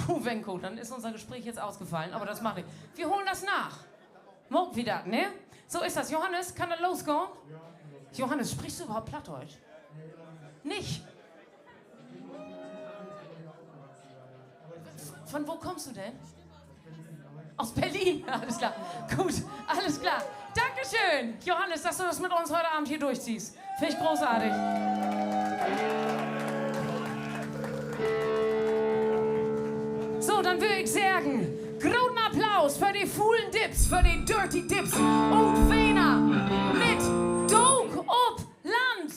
Puh, Wenko, dann ist unser Gespräch jetzt ausgefallen, aber das macht nix. Wir holen das nach. Maakt wi dat, ne? So is dat. Johannes, kann dat losgahn? Johannes, sprichst du überhaupt Plattdeutsch? Nich? Von wo kommst du denn? Aus Berlin, alles klar. Gut, alles klar. Dankeschön, Johannes, dass du das mit uns heute Abend hier durchziehst. Find ik großartig. So, denn wöör ik seggen, groten Applaus för de Fulen Dips, för de Dirty Dips ut Weener mit Dook op Land.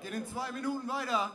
Geht in zwei Minuten weiter.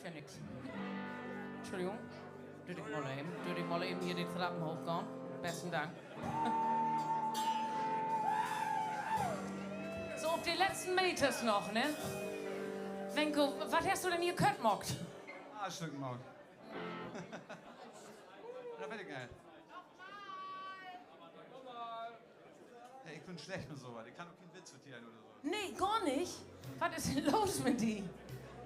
Ja, nix. Entschuldigung. Döt ik mal even, döt ik mal even hier de Trappen hoochgahn. Besten Dank. So, op de letzten Meters noch, ne? Wenko, wat hest du denn hier kaputt maakt? Ah, Stück maakt. Dat weet ik neet. Nee, ik bün slecht mit so wat. Ik kann ok keen Witz vertellen oder so. Nee, gor nich? Wat is denn los mit di?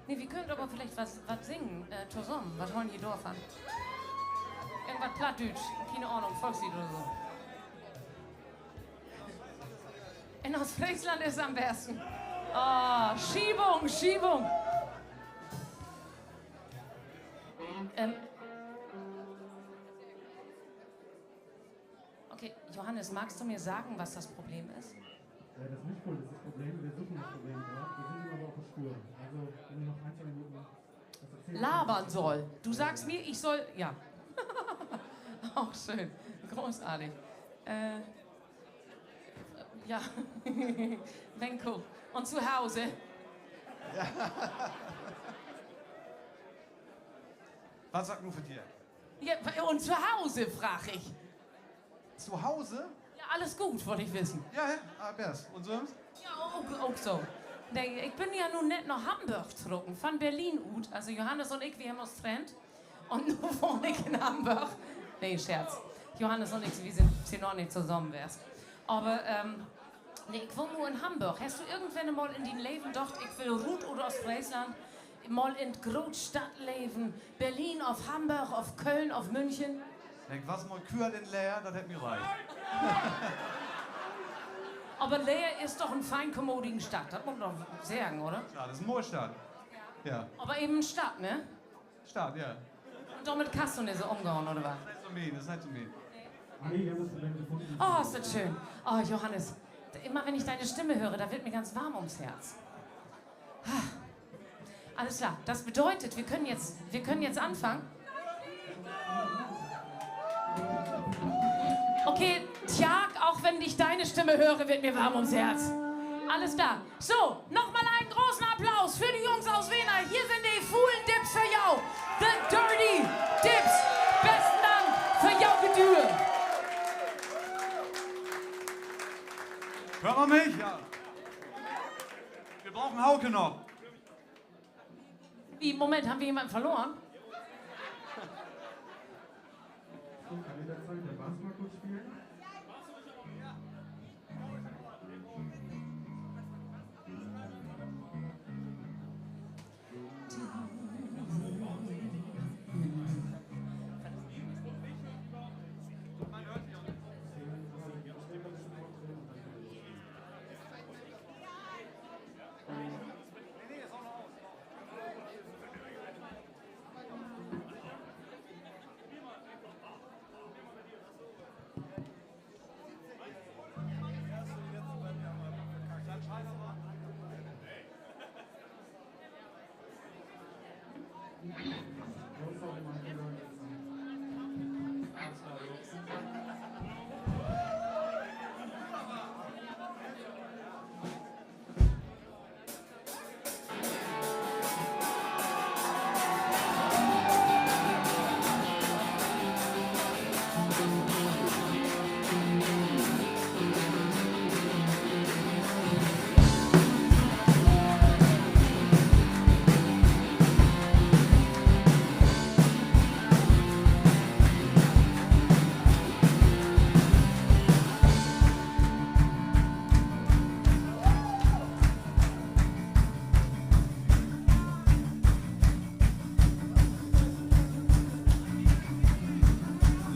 Nee, wi köönt aver villicht wat, wat singen, äh, tosamen. Wat hollen ji dorvan? Irgendwat Plattdüütsch, kene Ahnung, Volkslied oder so. In Oostfreesland is an'n besten. Ah, Schiebung, Schiebung. Ähm, Okay, Johannes, magst du mir sagen, was das Problem ist? Äh, das Mischpult ist das Problem. Wir suchen das Problem gerade. Wir sind ihm aber auf der Spur. Also, wenn du noch ein, zwei Minuten was erzählen Labern soll. Du sagst mir, ich soll, ja. Auch schön. Großartig. Äh, ja. Wenko. Und zu Hause? Ja. Wat sag ik nu för di? Ja, und zu Hause, frag ich. Zu Hause? Ja, alles gut, wollt ich wissen. Ja, ja, ah, best. Un sülvst? Ja, ok, ok so. Nee, ik bün ja nu nett na Hamborg trocken, van Berlin ut. Also Johannes un ik, wi hebbt uns trennt. Un nu wahn ik in Hamborg. Nee, Scherz. Johannes un ik, wi sünd noch nich tosamen west. Aver, ähm, nee, ik wahn nu in Hamborg. Hest du irgendwenn mal in dien Leven dacht, ik will rut ut Oostfreesland, mal in groot Stadtleven, Berlin of Hamborg of Köln of München? Ik was mal kürt in Leer, dat hett mi reicht. Aver Leer is doch en feinkommodigen Stadt, dat mutt man doch seggen, oder? Ja, dat is en mooi Stadt. Ja. Aver even en Stadt, ne? Stadt, ja. Un dormit kannst du nich so ümgahn, oder wat? Dat is neet so mien, dat is neet so mien. Oh, is dat schöön. Oh, Johannes, immer wenn ich deine Stimme höre, da wird mir ganz warm ums Herz. Alles klar, das bedeutet, wir können jetzt, wir können jetzt anfangen. Okay, Tjark, auch wenn ich deine Stimme höre, wird mir warm ums Herz. Alles klar. So, nochmal einen großen Applaus für die Jungs aus Weener. Hier sind die Foolen Dipps för jo. The Dirty Dipps. Besten Dank för jo Geduld. Höört man mi? Ja. Wi bruukt Hauke noch. Wie, Moment, haben wir jemanden verloren? So, kann ich das Zeug der Bass mal kurz spielen?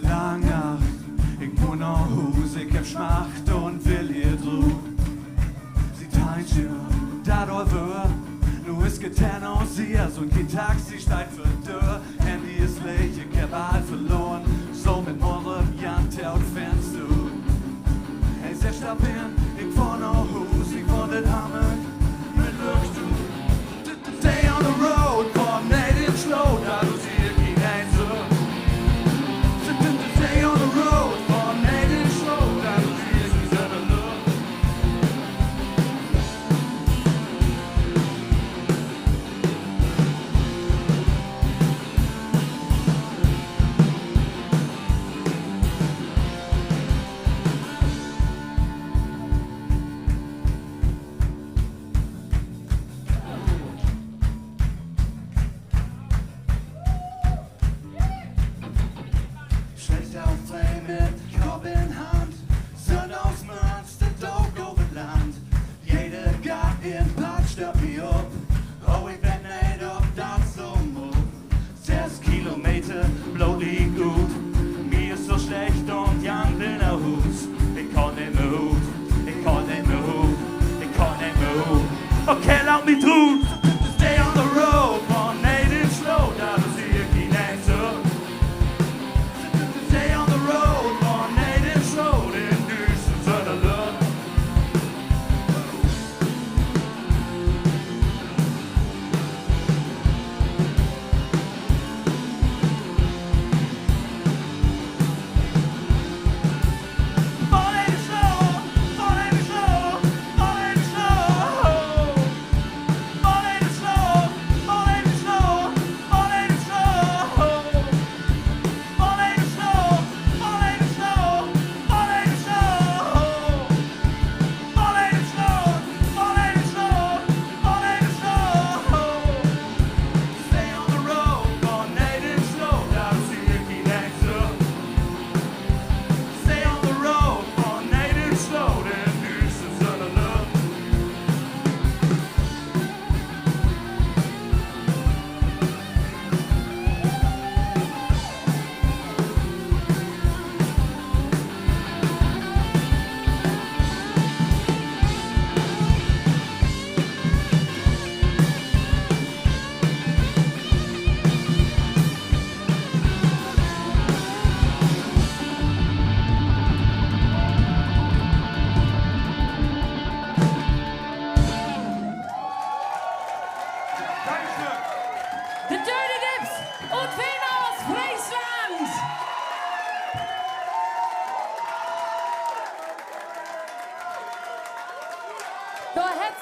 Lange Nacht, ik mutt na Huus, ik heff Smacht un will hier rut. Siet teihn Johr, dat al weer, nu is getan un sier, un keen Taxi steiht vör Döör. Handy is leeg, ik heff all verloren, so mit Morgenjant ut Fenster. Hey, segg, Stadt, ik fahr na Huus, ik fahr dat Hammer mit Lücht ut. Stay on the road, fahr neet in Sloot, dor du siehst keen Eense. Stay on the road, fahr neet in Sloot, dor du siehst keen Eense.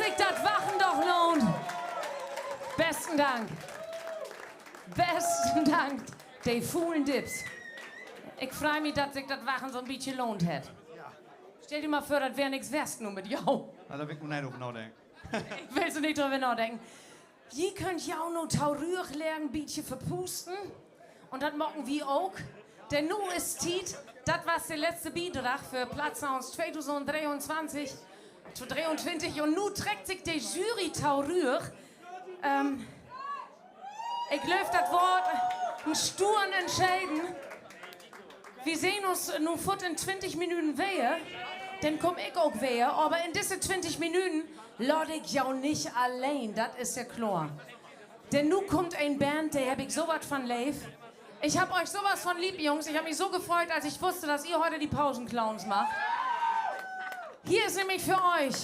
sik dat Wachten doch lohnt. Besten Dank. Besten Dank. De fulen Dips. Ik frei mi, dat sik dat Wachten so 'n bietje lohnt hett. Stell di mal vör, dat weer nix west nu mit jo. Ja, dor will ik nu nich över nadenken. Ik will so nich dröver nadenken. Ji köönt jo nu torügg leggen, bietje verpuusten. Un dat maken wi ok. Denn nu is Tiet, dat was de letzte Bidrag för Plattsounds tweedusend dreeuntwintig, to dreeuntwintig. Un nu treckt sik de Jury torügg. Ähm, ik glööv, dat warrt en sturen Entscheden. Wi sehn uns nu foort in twintig Minüten weer. Denn kumm ik ok weer. Aver in disse twintig Minüten laat ik jo nich alleen. Dat is ja kloor. Denn nu kummt en Band, de heff ik so wat von leev. Ich hab euch sowas von lieb, Jungs. Ich hab mich so gefreut, als ich wusste, dass ihr heute die Pausenclowns macht. Hier ist nämlich für euch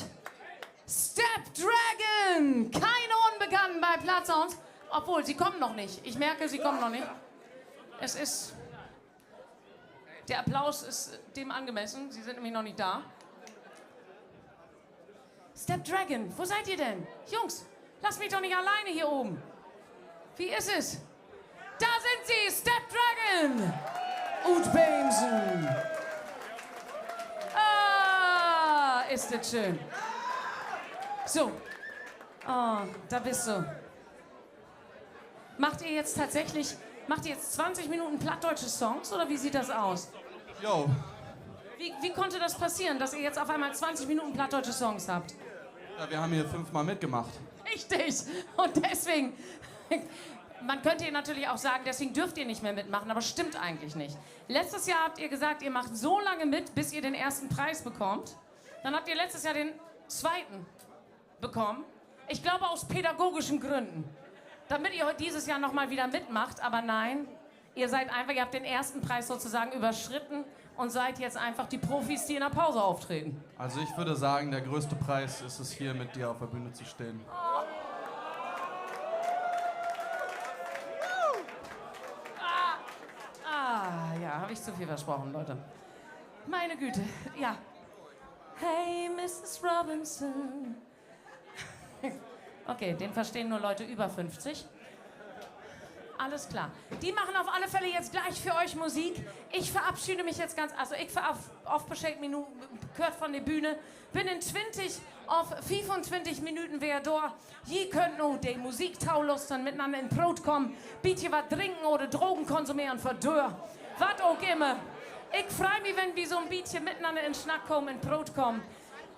Step Dragon. Keine Unbekannten bei Plattsounds. Obwohl, sie kommen noch nicht. Ich merke, sie kommen noch nicht. Es ist, der Applaus ist dem angemessen. Sie sind nämlich noch nicht da. Step Dragon, wo seid ihr denn? Jungs, lasst mich doch nicht alleine hier oben. Wie ist es? Da sind sie, Step Dragon! Ut Bemsen. Ah, is dat schöön. So. Ah, da bist du. Macht ihr jetzt tatsächlich, macht ihr jetzt zwanzig Minuten plattdeutsche Songs oder wie sieht das aus? Jo. Wie, wie konnte das passieren, dass ihr jetzt auf einmal zwanzig Minuten plattdeutsche Songs habt? Ja, wir haben hier fünfmal mitgemacht. Richtig. Und deswegen, man könnte natürlich auch sagen, deswegen dürft ihr nicht mehr mitmachen, aber stimmt eigentlich nicht. Letztes Jahr habt ihr gesagt, ihr macht so lange mit, bis ihr den ersten Preis bekommt. Dann habt ihr letztes Jahr den zweiten bekommen. Ich glaube, aus pädagogischen Gründen. Damit ihr dieses Jahr noch mal wieder mitmacht, aber nein, ihr seid einfach, ihr habt den ersten Preis sozusagen überschritten und seid jetzt einfach die Profis, die in der Pause auftreten. Also ich würde sagen, der größte Preis ist es, hier mit dir auf der Bühne zu stehen. Ah, ja, hab ich zu viel versprochen, Leute. Meine Güte, ja. Hey, Missus Robinson. Okay, den verstehen nur Leute über fünfzig. Alles klar. Die machen auf alle Fälle jetzt gleich für euch Musik. Ich verabschiede mich jetzt ganz, also ik veraf-, verafscheed mi nu, köört von de Bühne. Bün in twintig of fiefentwintig Minüten weer dor. Ji köönt nu de Musik taulustern, mitnanner in Proot kamen, bietje wat drinken oder Drogen konsumeren för Döör. Wat ok immer. Ik frei mi, wenn wi so 'n bietje mitnanner in Snack kamen, in Proot kamen.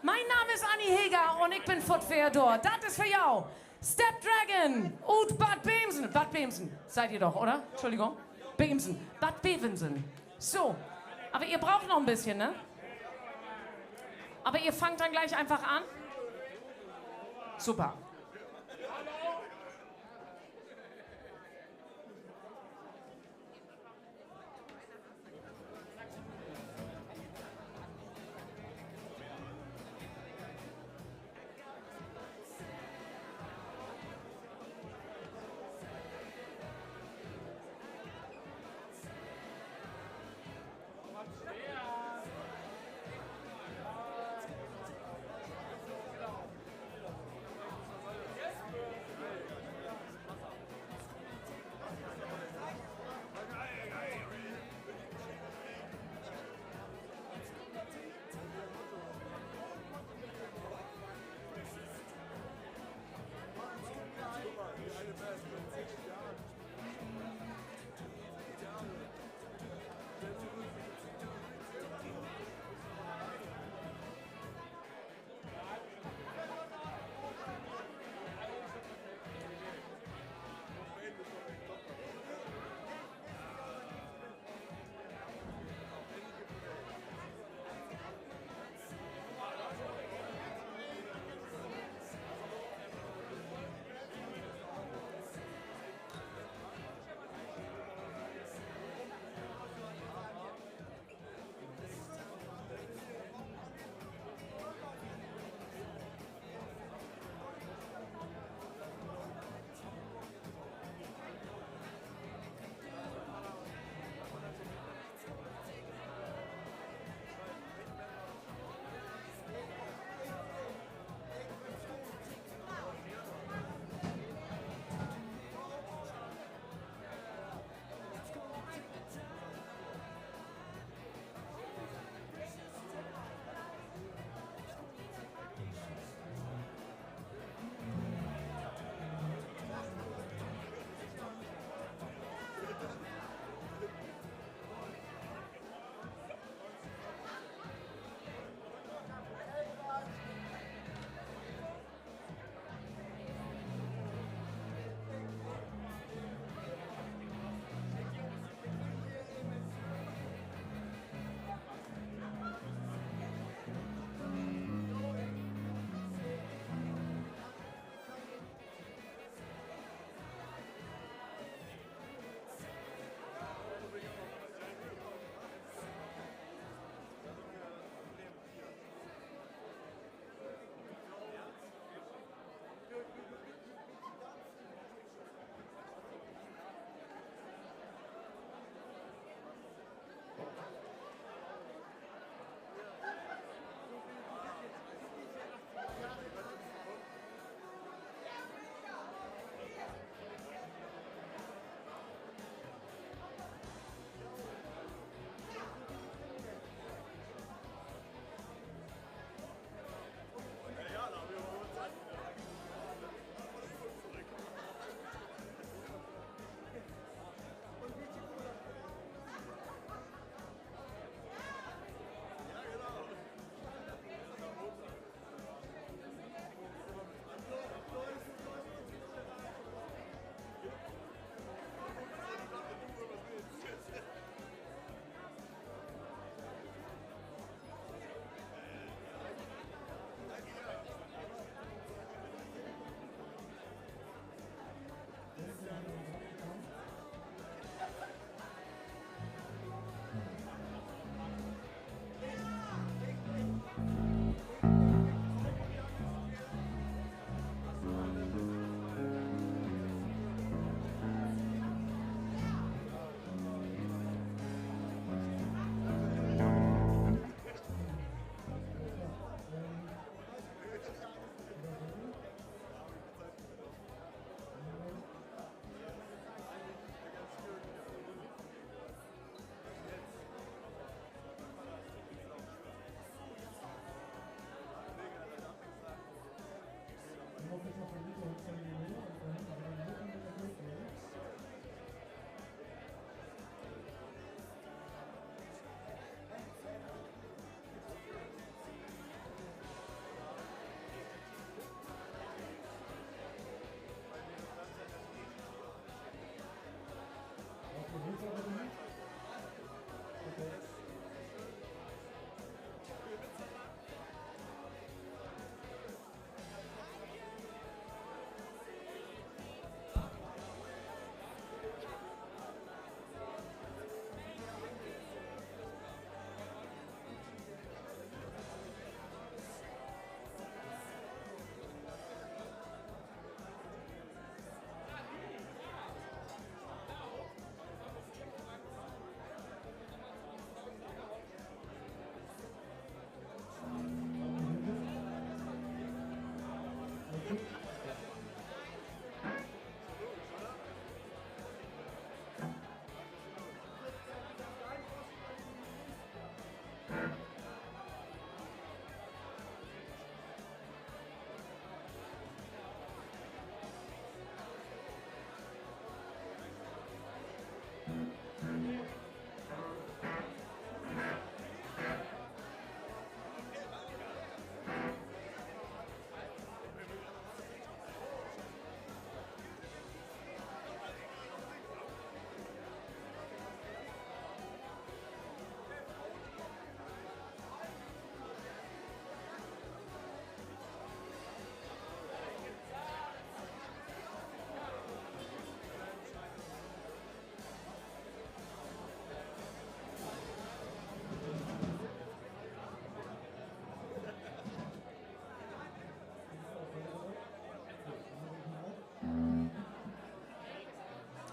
Mien Naam is Annie Heger un ik bün foort weer dor. Dat is för jo Step Dragon ut Bad Bemsen. Bad Bemsen seid ihr doch, oder? Entschuldigung. Bemsen. Bad Bevensen. So. Aber ihr braucht noch ein bisschen, ne? Aber ihr fangt dann gleich einfach an. Super.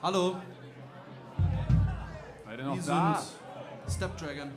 Hallo. Wi sünd Stepdragon.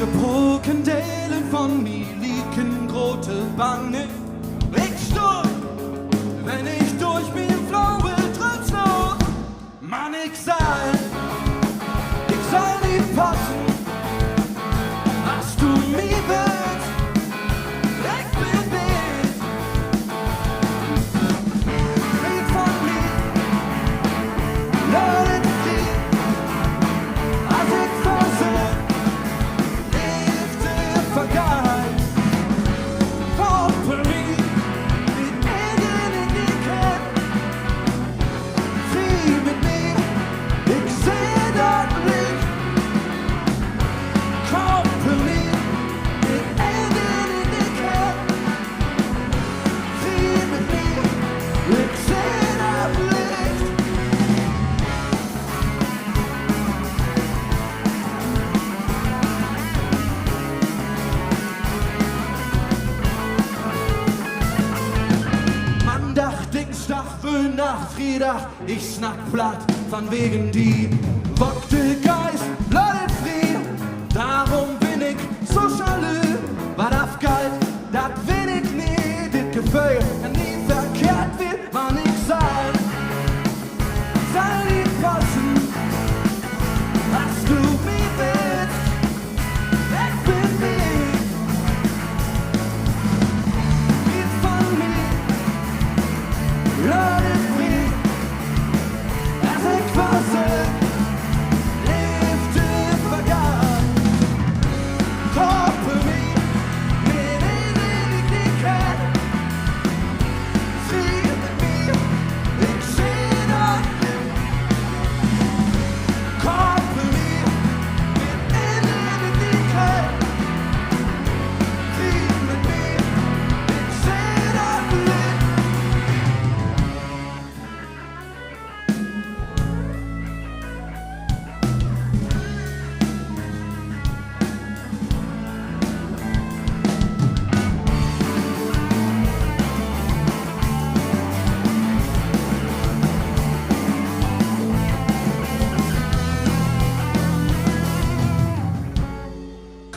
De broken Delen von mi lieken grote Bang. Ik stull, wenn ik dörch mien Floor trüchloop. Man ik sall, ik sall nich passen, as du mi wullt. Ik bün dicht, wiet von mi, laat et frie, as ik versöök, Leevde vergeiht. Koppel mi mit een, den ik nich kenn. Frie mit mi, ik seh dat Licht. Koppel mi mit een, den ik nich kenn. Frie mit mi, ik seh dat Licht. Maandag, Dingsdag, Wöhndag, Friedag, ik snack platt, van wegen di. Wock de Geist, laat et frie. Dorüm bün ik so schalu, wat afgeiht, dat weet ik nich. Dit Geföhl kann nie verkehrt ween, man ik sall, sall nich passen, as du mi wullt. Ik bün dicht, wiet von mi, laat et frie, as ik versöök, Leevde vergeiht. Koppel mi mit een, den ik nich kenn. Frie mit mi, ik seh dat Licht. Koppel mi mit een, den ik nich kenn. Frie mit mi, ik seh dat Licht.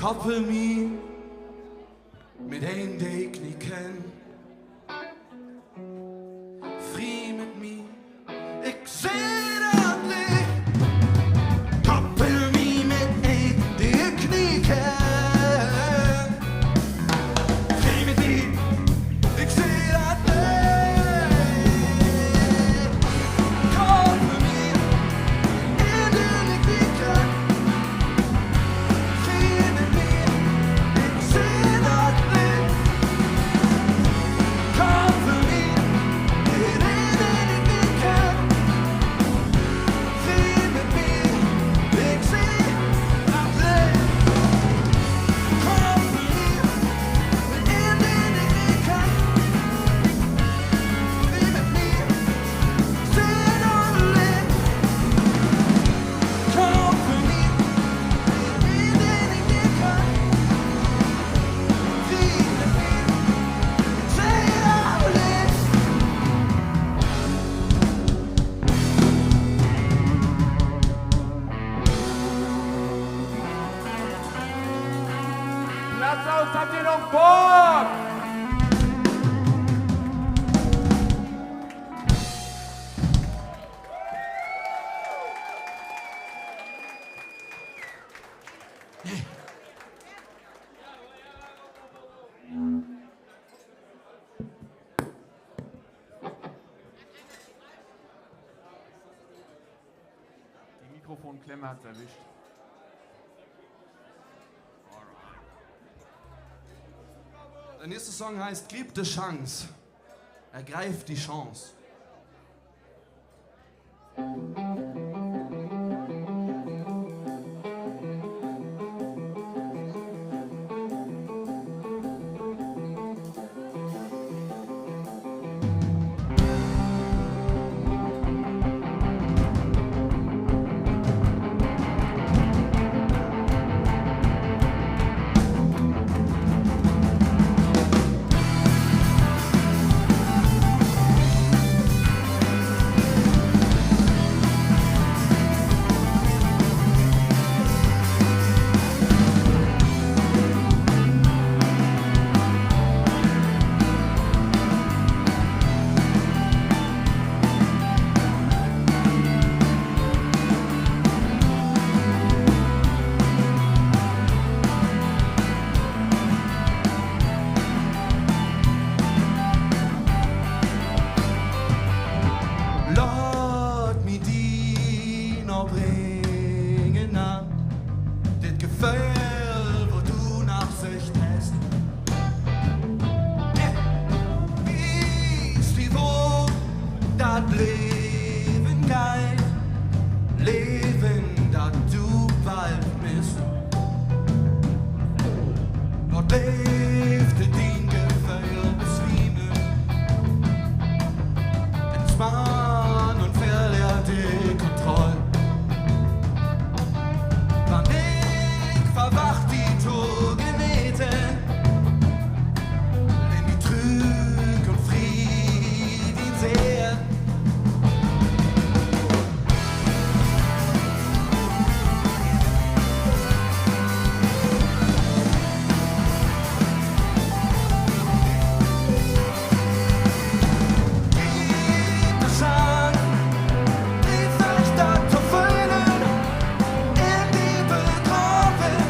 Koppel mi mit een, den ik nich kenn. Frie mit mi, ik seh dat Licht. Koppel mi mit een, den ik nich kenn. Frie mit mi, ik seh dat Licht. Koppel mi mit een, den ik nich kenn. Frie mit mi, ik seh dat Licht. Koppel mi mit een, den ik nich kenn. Frie mit mi, ik seh dat Licht. Koppel mi mit een, den ik nich kenn. Frie mit mi, seh dat Licht. Platz aus, habt ihr noch Bock? Die Mikrofonklemme hat's erwischt. Der nächste Song heißt Griep de Chance. Ergreif die Chance. Bringen an dit Geföhl, wo du na söcht hest. Wies di, wo dat Leven geiht, Leven, dat du bald misst. Dor leevt dien Geföhl beswiemen, entspann un verleer de Kontroll. Wann ik verwacht, di to geneten, lehn di trüch un frie dien Seel. Interessant, wie fängt dat to föhlen, in di begraven?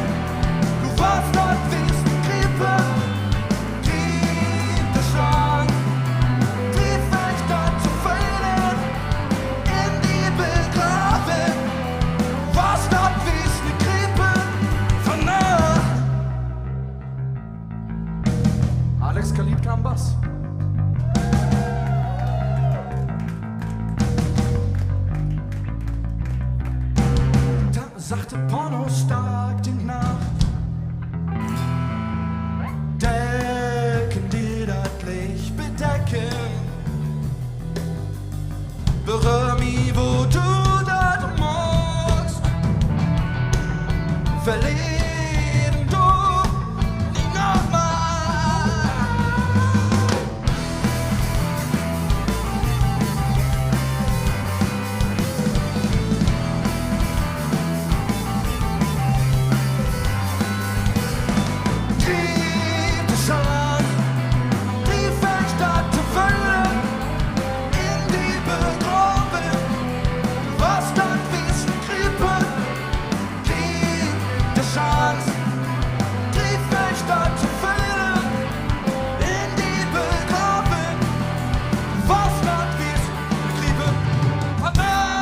Du warrst dat Wissen griepen. Interessant, wie fängt dat to föhlen, in di begraven? Du warrst dat Wissen griepen, vannacht. Alex Kalitka am Bass. Sachte Porno starkt in Nacht. Decken di dat Licht, bedecken. Beröhr mi, wo du dat magst. Verleven du nie noch mal. Interessant, wie fängt dat to föhlen, in di begraven? Du warrst dat Wissen griepen. Giev de Chance, giev mi dat to föhlen, in di begraven, was dat Wissen griepen. Vannacht.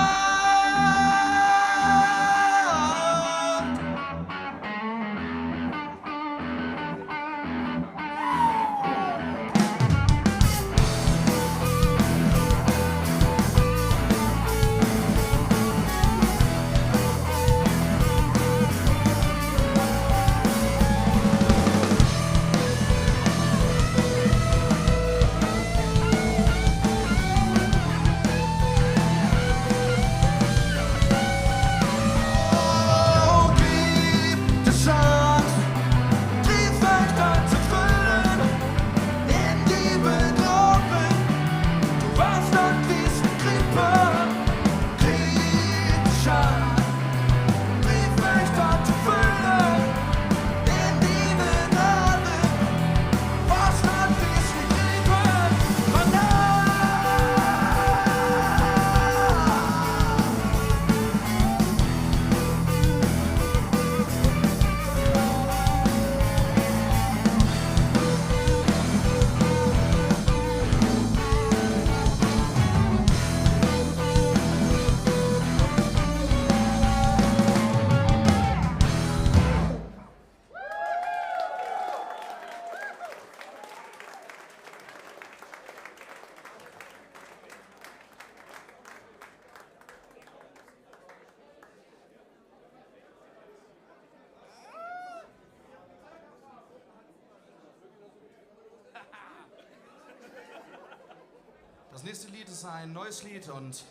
Das nächste Lied ist ein neues Lied und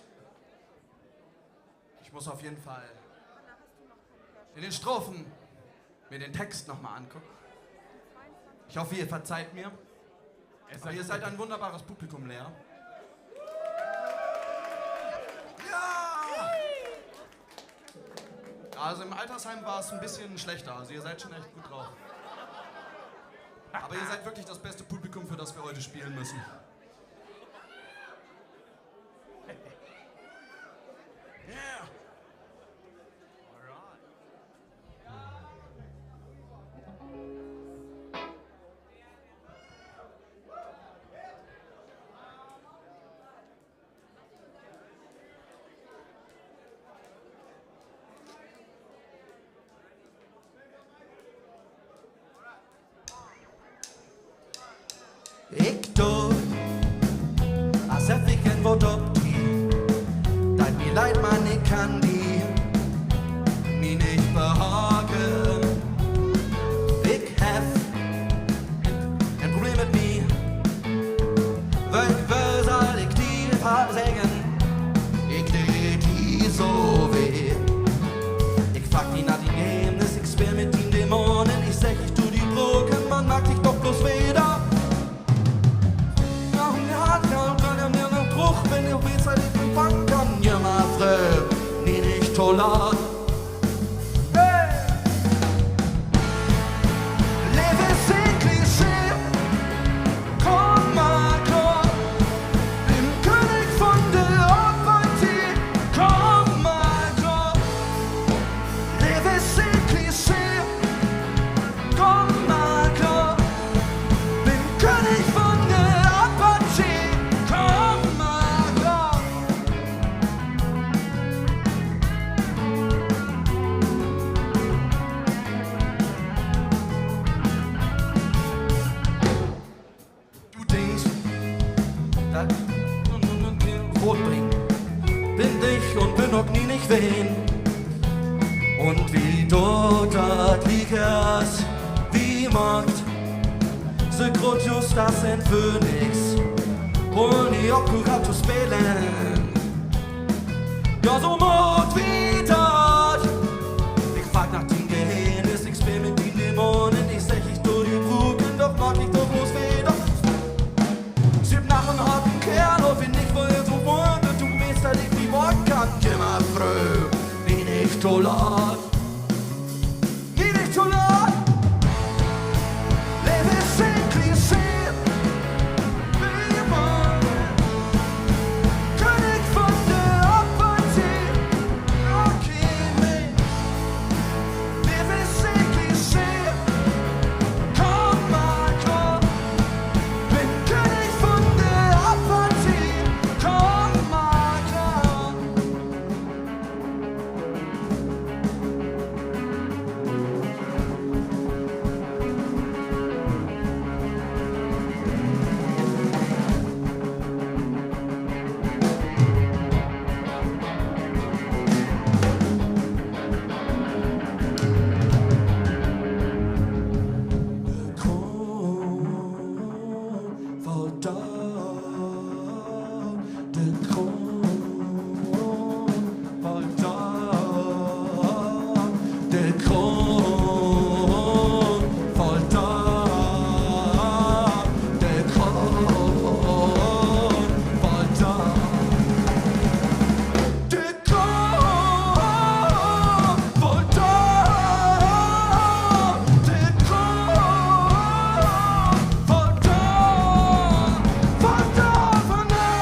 ich muss auf jeden Fall in den Strophen mir den Text noch mal angucken. Ich hoffe, ihr verzeiht mir. Aber ihr seid ein wunderbares Publikum, Lea. Ja! Also im Altersheim war es ein bisschen schlechter, also ihr seid schon echt gut drauf. Aber ihr seid wirklich das beste Publikum, für das wir heute spielen müssen. Yeah! Alright. Doot, as heff ik en Woort op di. Deit mi leid, man ik kann di mi nich behagen. Ik heff en Problem mit mi. Wo, wo sall ik di verseggen? Ik dee di so weh. Ik fraag di na dien Geheemnis, ik speel mit dien Dämonen, ik segg, ik do di bruken, man maakt di doch bloots weder. Noch en Hart, ja, un wenn ik noch bruch, wenn du weetst, dat ik nich fangen kann, jümmer fröh, nie nich to laat. Hey! Leev is en Klischee, kumm mal klor, den König von de Apathie, kumm mal klor. Leev is en Klischee, kumm mal klor, den König von de Apathie, kumm mal klor. Du denkst, dat grootbringen, bün nich un bün ok nie nich ween. Un wi doot dat liekers, wi maakt se groot, just as en Phönix, woll nie ophören to spelen. Ja, so maakt wi dat. Ik fraag na dien Geheemnis, ik speel mit dien Dämonen, ik segg, ik do di bruken, doch maak ik doch bloots weder. Sitt nachts un harr en Keerl, of ik nich woll so woll, dat du weetst, dat ik nich woll kann, jümmer fröh, nie nich to laat. Nie nich to laat. Leev is en Klischee. König von de Apathie. Okay, nee. Leev is en Klischee. Kumm mal klor. Bün König von de Apathie. Kumm mal klor. De Kroon fallt af, de Kroon fallt af, de Kroon fallt af, de Kroon fallt af. De Kroon fallt af, de Kroon fallt af, fallt af, fallt af.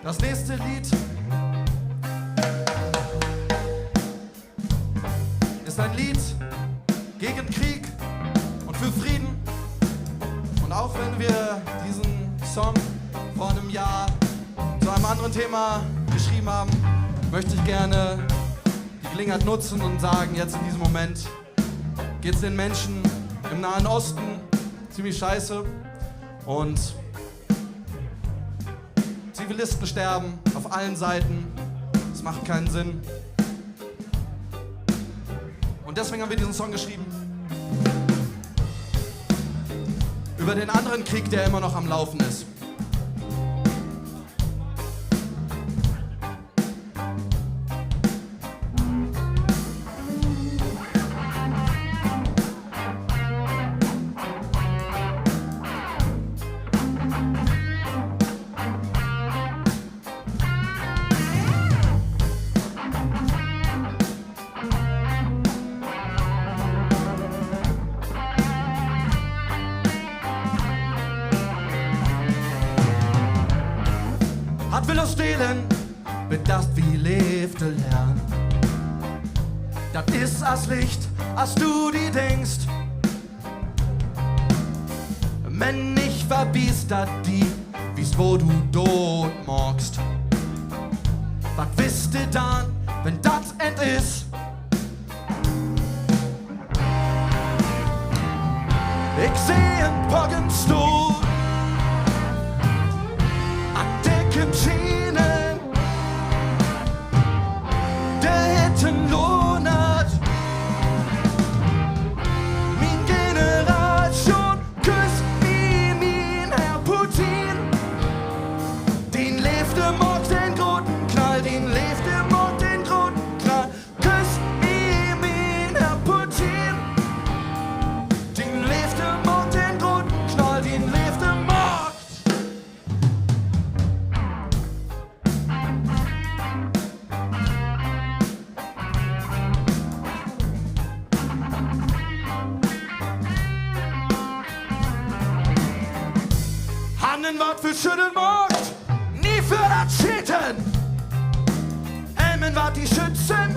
Das nächste Lied ist ein Lied gegen Krieg und für Frieden. Und auch wenn wir diesen Song vor einem Jahr zu einem anderen Thema geschrieben haben, möchte ich gerne die Gelegenheit nutzen und sagen, jetzt in diesem Moment geht's den Menschen im Nahen Osten ziemlich scheiße und Zivilisten sterben auf allen Seiten. Es macht keinen Sinn. Und deswegen haben wir diesen Song geschrieben. Über den anderen Krieg, der immer noch am Laufen ist. Wat will us delen, mit dat wi leevde lehren? Dat is as licht, as du di denkst. Men nich verbiestert di, wiest, wo du doot maakst. Wat wist du dann, wenn dat End is? Ik seh en Poggenstohl an dicke Schienen, de Hitten lohnert. Mien Generation, küss mi, mien Herr Putin. Dien Leevde maakt den groten Knall, dien Leevde maakt den groten Knall. Küss mi, mien Herr Putin. Dien Leevde maakt den groten Knall, dien Leevde maakt. Hannen, wat för Schüttelmacht, nie för dat Schieten. Helmen, wat di schützen,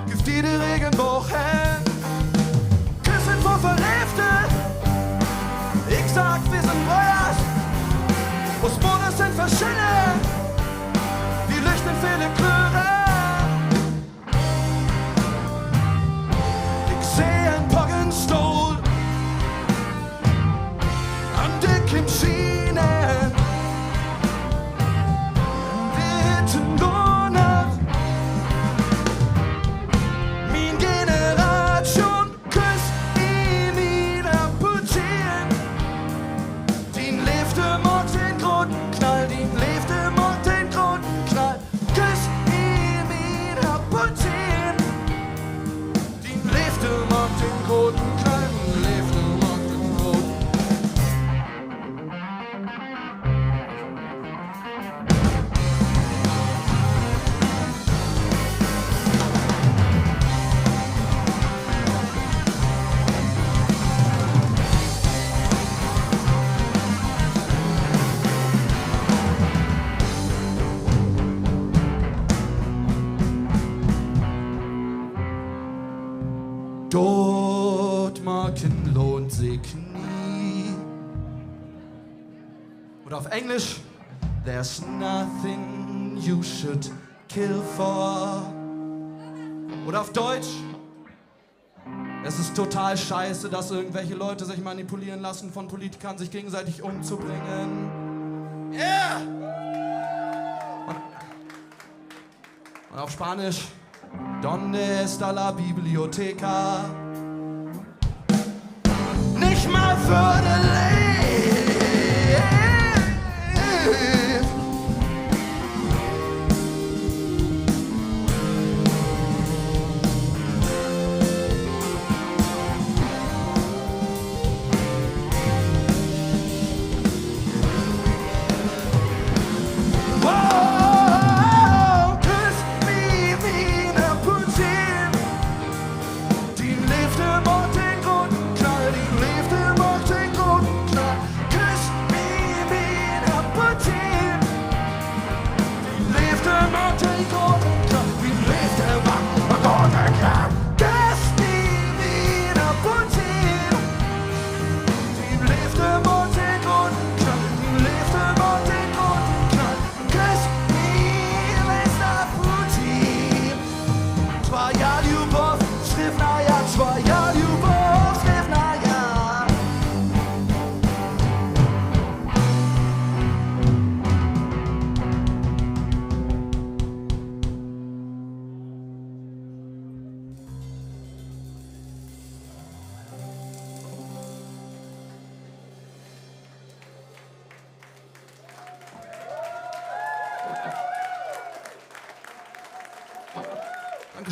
gifft di de Regenboog hen. Küssen för Verleevte, ik sag, wi sünd Bröders. Us Modders sünd verschillen, wi lüchten vele Klöre. Ik seh en Poggenstohl an dicke Schienen, de Hitten lohnert. Mien Generation, küss mi, mien Herr Putin. Dien Leevde maakt den groten Knall, dien Leevde maakt den groten Knall. Küss mi, mien Herr Putin. Dien Leevde maakt den groten Knall, dien Leevde maakt den groten Dootmaken lohnt sik nie. Oder auf Englisch, There's nothing you should kill for. Oder auf Deutsch, es ist total scheiße, dass irgendwelche Leute sich manipulieren lassen von Politikern, sich gegenseitig umzubringen. Yeah! Und, und auf Spanisch, ¿Dónde está la biblioteca? Nich mal för de Leev. Wow, küss mi, mien Putin. Dien Leev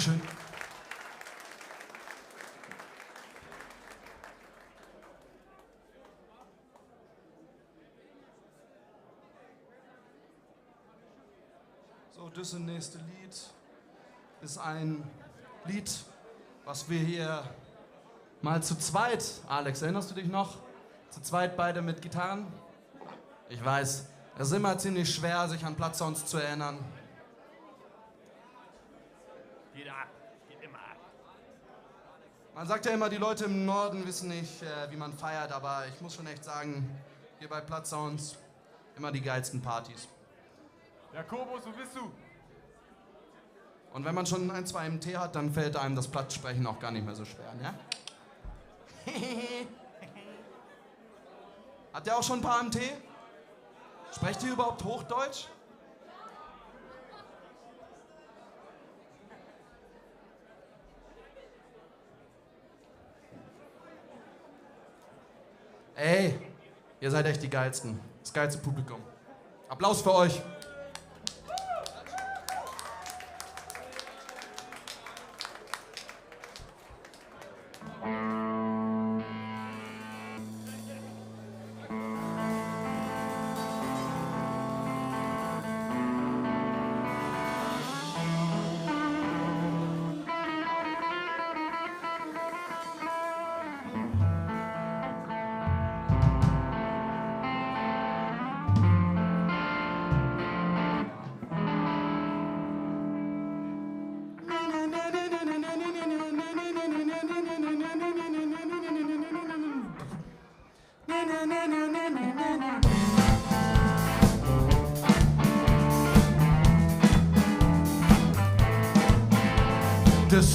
Schön. So, düsse nächste Lied is en Lied, was wi hier mal zu zweit, Alex, erinnerst du dich noch? Zu zweit beide mit Gitarren. Ich weiß, es ist immer ziemlich schwer, sich an Plattsounds zu erinnern. Geht ab. Geht immer ab. Man sagt ja immer, die Leute im Norden wissen nicht, äh, wie man feiert, aber ich muss schon echt sagen, hier bei Plattsounds immer die geilsten Partys. Jakobus, wo bist du? Und wenn man schon ein, zwei M T hat, dann fällt einem das Plattsprechen auch gar nicht mehr so schwer, ne? Habt ihr auch schon ein paar M T? Sprecht ihr überhaupt Hochdeutsch? Ey, ihr seid echt die Geilsten. Das geilste Publikum. Applaus für euch.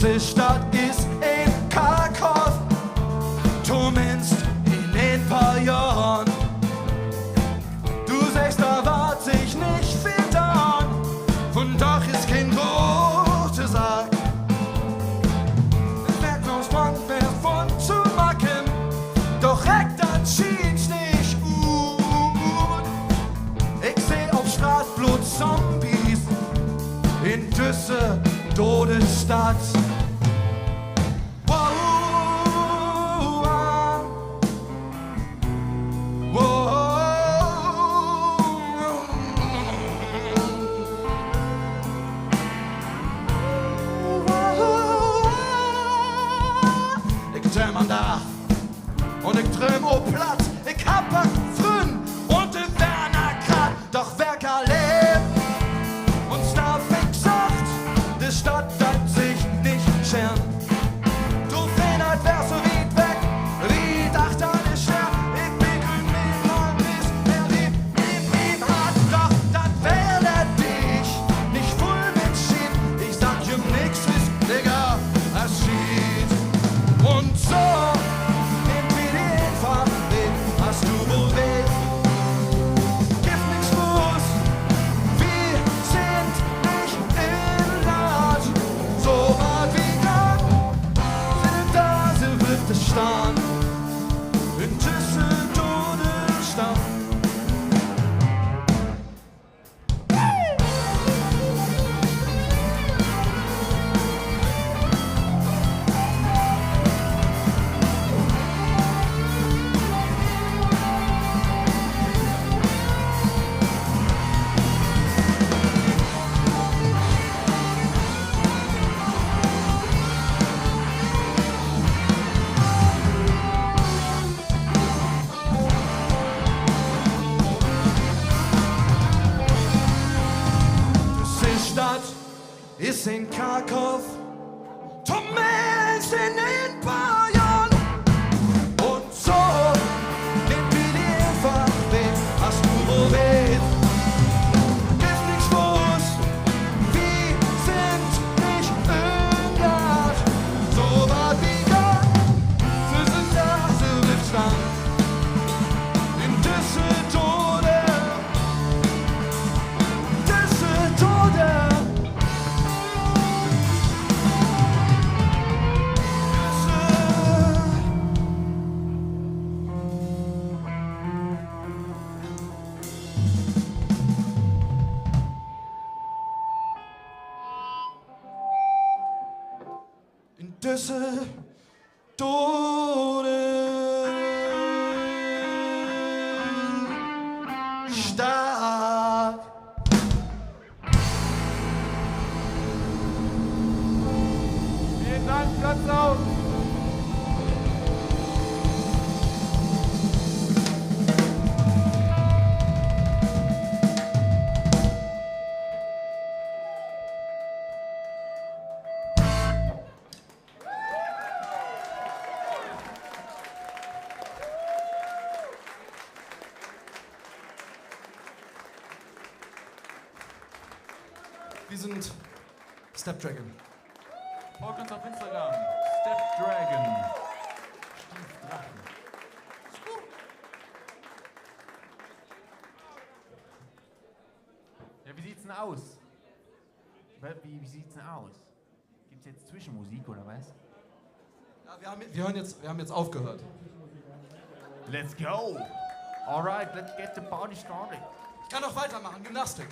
De Stadt is en Karkhoff, tominnst in en poor Johren. Du seggst, dor warrt sik nich veel daan, vundaag is keen grote Saak. Weckt uns Frank weer vun to maken, doch reckt dat schients nich ut. Ik seh op Straat bloot Zombies in düsse dode Stadt. Wow, wow, wow. Ik drööm an'n Dag un ik drööm op Platt. Ik harr Frünn un de Werner Kratt, doch Werk leevt uns dor, ik segg, de Stadt deit sik nich scheren. Du Feenheit, weer so wiet weg, wiet achter de Scheer. Ik bün in mien Hart, is er in, in mien Hart, doch dat weer dat Dicht, nich vull mit Schiet. Ik sag jem nix, is egal as Schiet. Un so nehmt wi de Infahrt mit, as du woll weetst. Gifft nix Moors, wi sünd nich in Laat. So warrt wi denn, sünd dor, se blifft stahn in düsse dode Stadt. Düsseldorf. Vielen Dank, Platz auf! Wir sind Stepdragon. Folgt uns auf Instagram. Stepdragon. Stiefdrachen. Ja, wie sieht's denn aus? Wie, wie, wie sieht's denn aus? Gibt's jetzt Zwischenmusik oder was? Ja, wir haben, wir hören jetzt, wir haben jetzt aufgehört. Let's go! Alright, let's get the party started. Ich kann noch weitermachen, Gymnastik.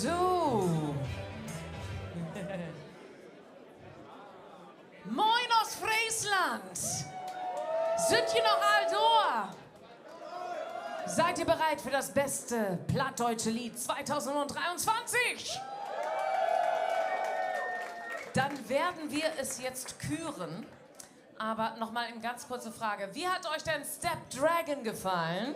So. Moin Oostfreesland! Sünd ji noch all dor? Seid ihr bereit für das beste plattdeutsche Lied zweitausenddreiundzwanzig? Dann werden wir es jetzt küren. Aber noch mal eine ganz kurze Frage. Wie hat euch denn Step Dragon gefallen?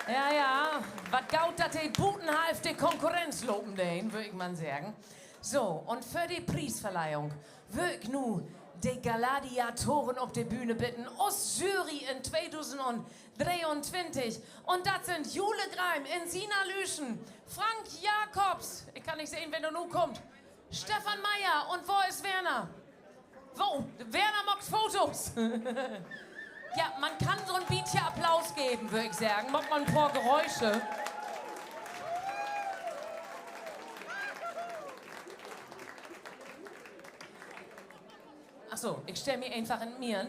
Ja, ja, wat goot, dat de buten half de Konkurrenz lopen deen, wöör ik mal seggen. So, un för de Priesverleihung wöör ik nu de Gladiatoren op de Bühne bidden, us Jury in tweedusend dreeuntwintig. Un dat sünd Jule Greim, Insina Lüschen, Frank Jakobs, ik kann nich sehn, wenn he nu kummt, Stefan Meyer un wo is Werner? Wo? Werner maakt Fotos. Ja, man kann so 'n bietje Applaus geven, wöör ik seggen. Maakt man 'n poor Geräusche. Ach so, ik stell mi eenfach in 't Midden.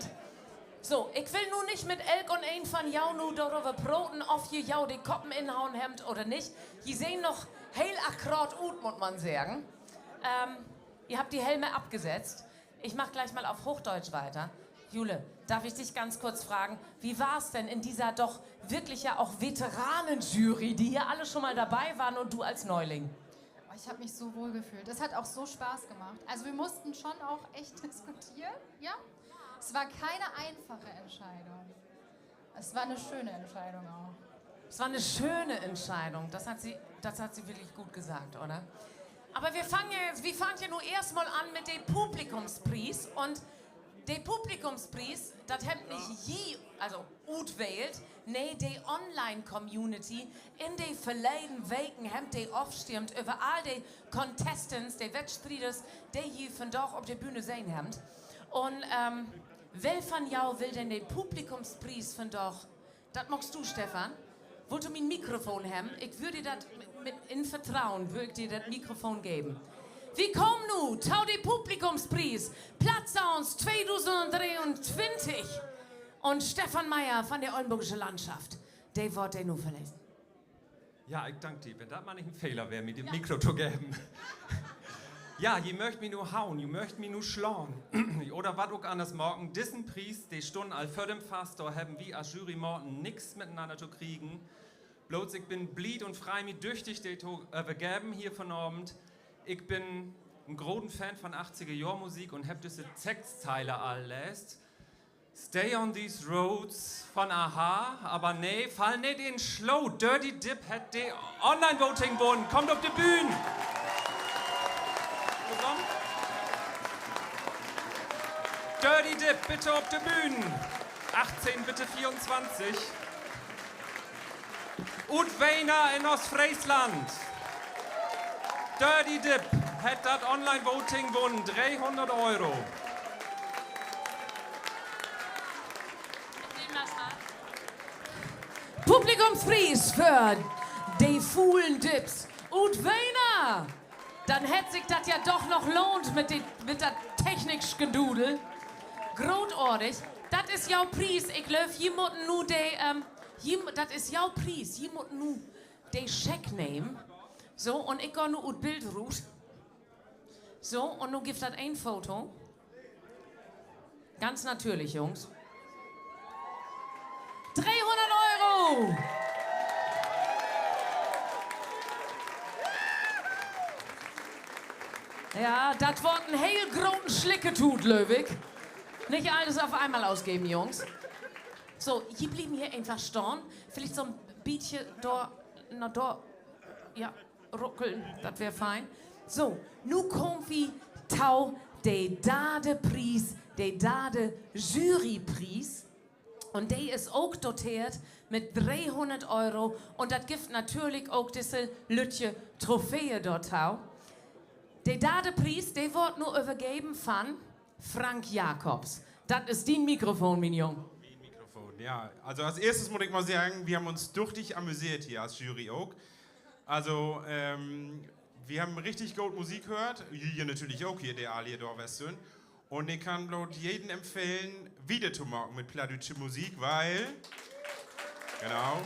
So, ik will nu nich mit elk un een van jo nu doröver proten, of ji jo de Koppen inhauen hebbt oder nich. Ji sehn noch heel akkraat ut, mutt man seggen. Ihr habt die Helme abgesetzt. Ich mach gleich mal auf Hochdeutsch weiter. Jule, darf ich dich ganz kurz fragen, wie war's denn in dieser doch wirklich ja auch Veteranenjury, die hier alle schon mal dabei waren und du als Neuling? Oh, ich hab mich so wohl gefühlt. Das hat auch so Spaß gemacht. Also wir mussten schon auch echt diskutieren, ja. Es war keine einfache Entscheidung. Es war eine schöne Entscheidung auch. Es war eine schöne Entscheidung. Das hat sie, das hat sie wirklich gut gesagt, oder? Aber wir fangen ja jetzt, wir fangen ja nu eerst mal an mit de Publikumspries. Un de Publikumspries, dat hebbt nich ji, also utwählt, nee, de Online-Community in de verleden Weken hebbt de ofstimmt över all de Contestants, de Wettstrieders, de ji vandaag op de Bühne sehn hebbt. Un, ähm, well van jo will denn de Publikumspries vandaag? Dat maakst du, Stefan. Wullt du mien Mikrofon hebben? Ik wöör di dat mit, mit in Vertroen, wöör ik di dat Mikrofon geven. Wi kaamt nu to de Publikumspries, Plattsounds tweedusend dreeuntwintig. Un Stefan Meyer van de Ollnborgsche Landschaft, de warrt de nu vörlesen. Ja, ik dank di. Wenn dat mal nich en Fehler weer, mi dat Mikro to geven. Ja, ji möögt mi nu hauen, ji möögt mi nu slaan. Oder wat ok anners maken. Dissen Pries, de stunn al vör den fast, dor hebben wi as Jurymaten nix mitenanner to kriegen. Bloots, ik bün blied un frei mi düchtig, de to övergeven hier vanavend. Ik bün en groten Fan van achtziger Johr Musik un hebb düsse Textzeile al leest. Stay on these roads van a-ha, aver nee, fall neet in Sloot. Dirty Dip hett de Online-Voting wunnen. Kaamt op de Bühn. Dirty Dip, bitte op de Bühn. Achtzehn bitte vierundzwanzig. Ut Weener in Oostfreesland. Dirty Dip hett dat Online-Voting wunnen. Dreehunnert Euro. Publikumspries för de fulen Dips ut Weener. Denn hett sik dat ja doch noch lohnt mit de, mit dat Technikschedudel. Grootartig. Dat is jo Pries. Ik glööv, ji mutten nu de, ähm, ji, dat is jo Pries. Ji mutten nu de Scheck nehmen. So, un ik gah nu ut Bild rut. So, un nu gifft dat een Foto. Ganz natürlich, Jungs. Dreehunnert Euro! Ja, dat warrt en heel groten Slickertoot, glööv ik. Nich alles op eenmal utgeven, Jungs. So, ji blieven hier eenfach stahn. Villicht so'n bietje dor, na dor. Ja, ruckeln, dat weer fein. So, nu kaamt wi to de darde Pries, de darde Jurypries. Un de is ok doteert mit dreehunnert Euro. Un dat gifft natürlich ok disse lüttje Trophäe dorto. De darde Pries, de warrt nu övergeven van Frank Jakobs. Dat is dien Mikrofon, mien Jung. Mien Mikrofon, ja. Also as eerstes mutt ik mal seggen, wi hebbt uns düchtig amüseert hier as Jury ok. Also, ähm, wi hebbt richtig goot Musik höört. Ji natürlich ok hier, de all hier dor west sünd. Un ik kann bloot jeden empfehlen, wieder to maken mit plattdüütsche Musik, weil, genau.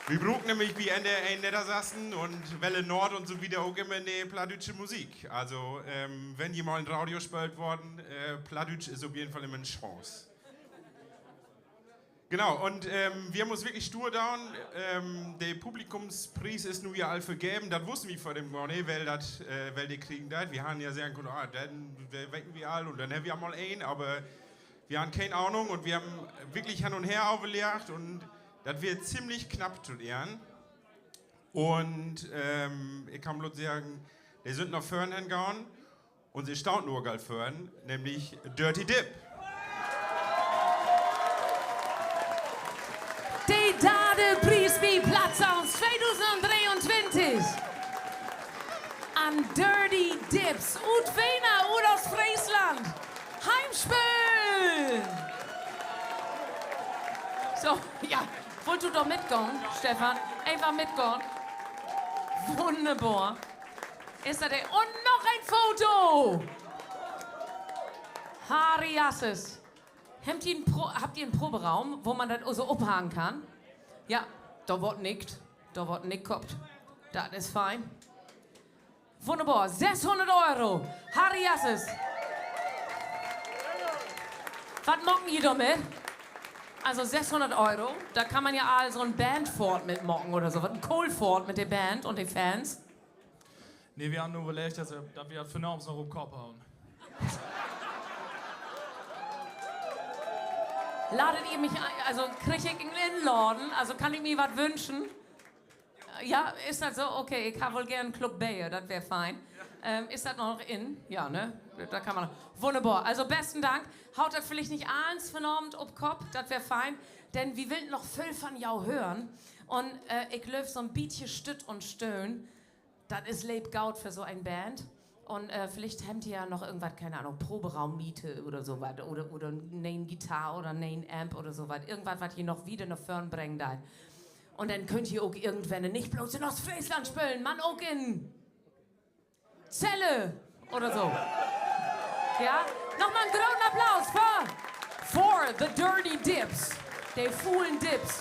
Wi bruukt nämlich bi N D R een Neddersassen un Welle Nord un so wieder ok immer ne'e plattdüütsche Musik. Also, ähm, wenn hier mal in Radio speelt worrn, äh, Plattdüütsch is op jeden Fall immer en Chance. Genau, un, ähm, wi hebbt uns wirklich stuur daan. Ähm, de Publikumspries is nu ja al vergeven. Dat wussen wi vör dem gor nich, well dat, äh, well de kriegen deit. Wi harrn ja seggen kunnt, ah, den, den weten wi al un denn hebbt wi al mal een, aver wi harrn keen Ahnung un wi hebbt wirklich hen un her överleggt un dat weer ziemlich knapp to ehren. Un, ähm, ik kann bloot seggen, de sünd na vörn hen gahn un se staht nu ok al vörn, nämlich Dirty Dip. De darde Pries bi Plattsounds tweedusend dreeuntwintig an Dirty Dips ut Weener, ut Oostfreesland. Heimspölen! So, ja, wullt du dor mitgahn, Stefan? Eenfach mitgahn. Wunnerbor. Is dat de-, un noch en Foto! Harrijasses. Hebbt ji en Pro-, hebbt ji en Proberaum, wo man dat so ophangen kann? Ja, dor word nickt. Dor word nickkoppt. Dat is fein. Wunnerbor. Sesshunnert Euro. Harrijasses. Wat maakt ji dormit? Also sesshunnert Euro, dor kann man ja al so 'n Bandfohrt mit maken oder so wat. En Kohlfohrt mit de Band un de Fans. Nee, wi harrn nu överleggt, also, dat wi dat vörnamens noch op Kopp holen. Ladet ji mi, also, krieg ik en Inladen? Also, kann ik mi wat wünschen? Ja, is dat so? Okay, ik harr woll geern en Kluck Beer, dat weer fein. Ähm, is dat noch in? Ja, ne? Dat kann man noch. Wunnerbor. Also, besten Dank. Haut dat villicht nich allens vörnamens op Kopp, dat weer fein. Denn wi willt noch völ von jo hören. Un, äh, ik glööv, so 'n bietje Stütt un Stöhn, dat is leep goot för so en Band. Un, äh, villicht hebbt ji ja noch irgendwat, kene Ahnung, Proberuummiete oder so wat. Oder, oder 'n ne'en Gitarr oder 'n ne'en Amp oder so wat. Irgendwat, wat ji noch wieder na vörn brengen deit. Un denn köönt ji ok irgendwenn nich blots in Oostfreesland spölen, man ok in Celle oder so. Ja? Nochmal en groten Applaus för, för The Dirty Dips. De fulen Dips.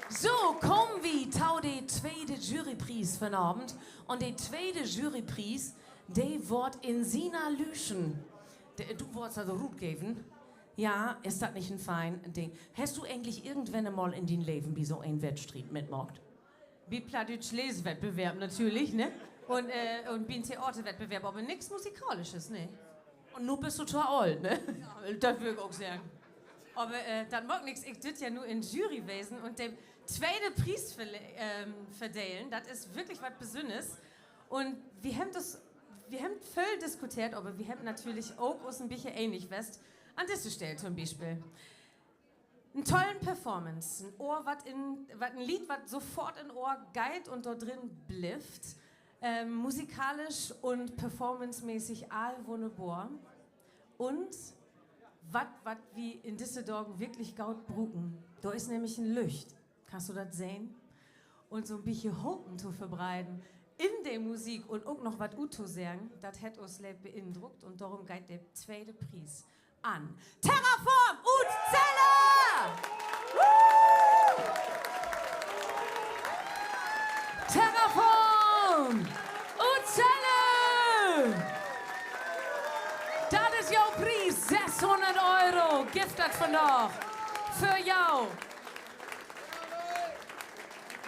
So, kamen wi to de tweede Jurypries vanavend. Un de tweede Jurypries, de word in Sina Lüschen. De, du wordst also rutgeven. Ja, is dat nich en fein Ding? Hest du egentlich irgendwenn mal in dien Leven bi so en Wettstriet mitmaakt? Bi plattdüütsch Leeswettbewerb natürlich, ne? Un, äh, un bi 'n Theaterwettbewerb, aver nix Musikalisches, ne? Un nu büst du to oolt, ne? Ja, dat wüll ik ok seggen. Aver, äh, dat maakt nix. Ik dürf ja nu in Jury wesen un de tweede Pries verle-, ähm, verdelen. Dat is wirklich wat Besünners. Un wi hebbt dat, wi hebbt völ diskuteert, aver wi hebbt natürlich ok us en bietje enig west. An disse Stell to'n Bispeel. En tollen Performance, en Ohr, wat in, wat en Leed, wat sofort in Ohr geiht un dor drin blifft. Ähm, musikalisch un performancemäßig all wunnerbor. Un wat, wat wi in disse Dagen wirklich goot bruken, dor is nämlich en Lücht. Kannst du dat sehn? Un so 'n bietje Hopen to verbreiden in de Musik un ok noch wat uttoseggen, dat hett us leep beindruckt un dorüm geiht de tweede Pries an Terraform ut Celle! Woo! Terraform ut Celle! Dat is jo Pries, sesshunnert Euro gifft dat vandaag för jo.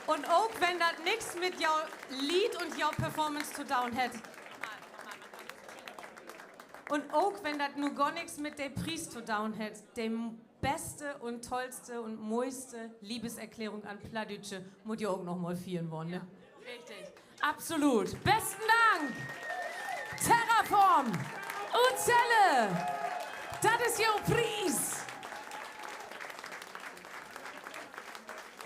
Un ok wenn dat nix mit jo Leed un jo Performance to doon hett, un ok wenn dat nu gor nix mit de Pries to doon hett, de beste un tollste un moiste Liebeserklärung an Plattdüütsche mutt ja ok noch mal fiern worrn, ne? Richtig. Absolut. Besten Dank. Terraform ut Celle. Dat is jo Pries.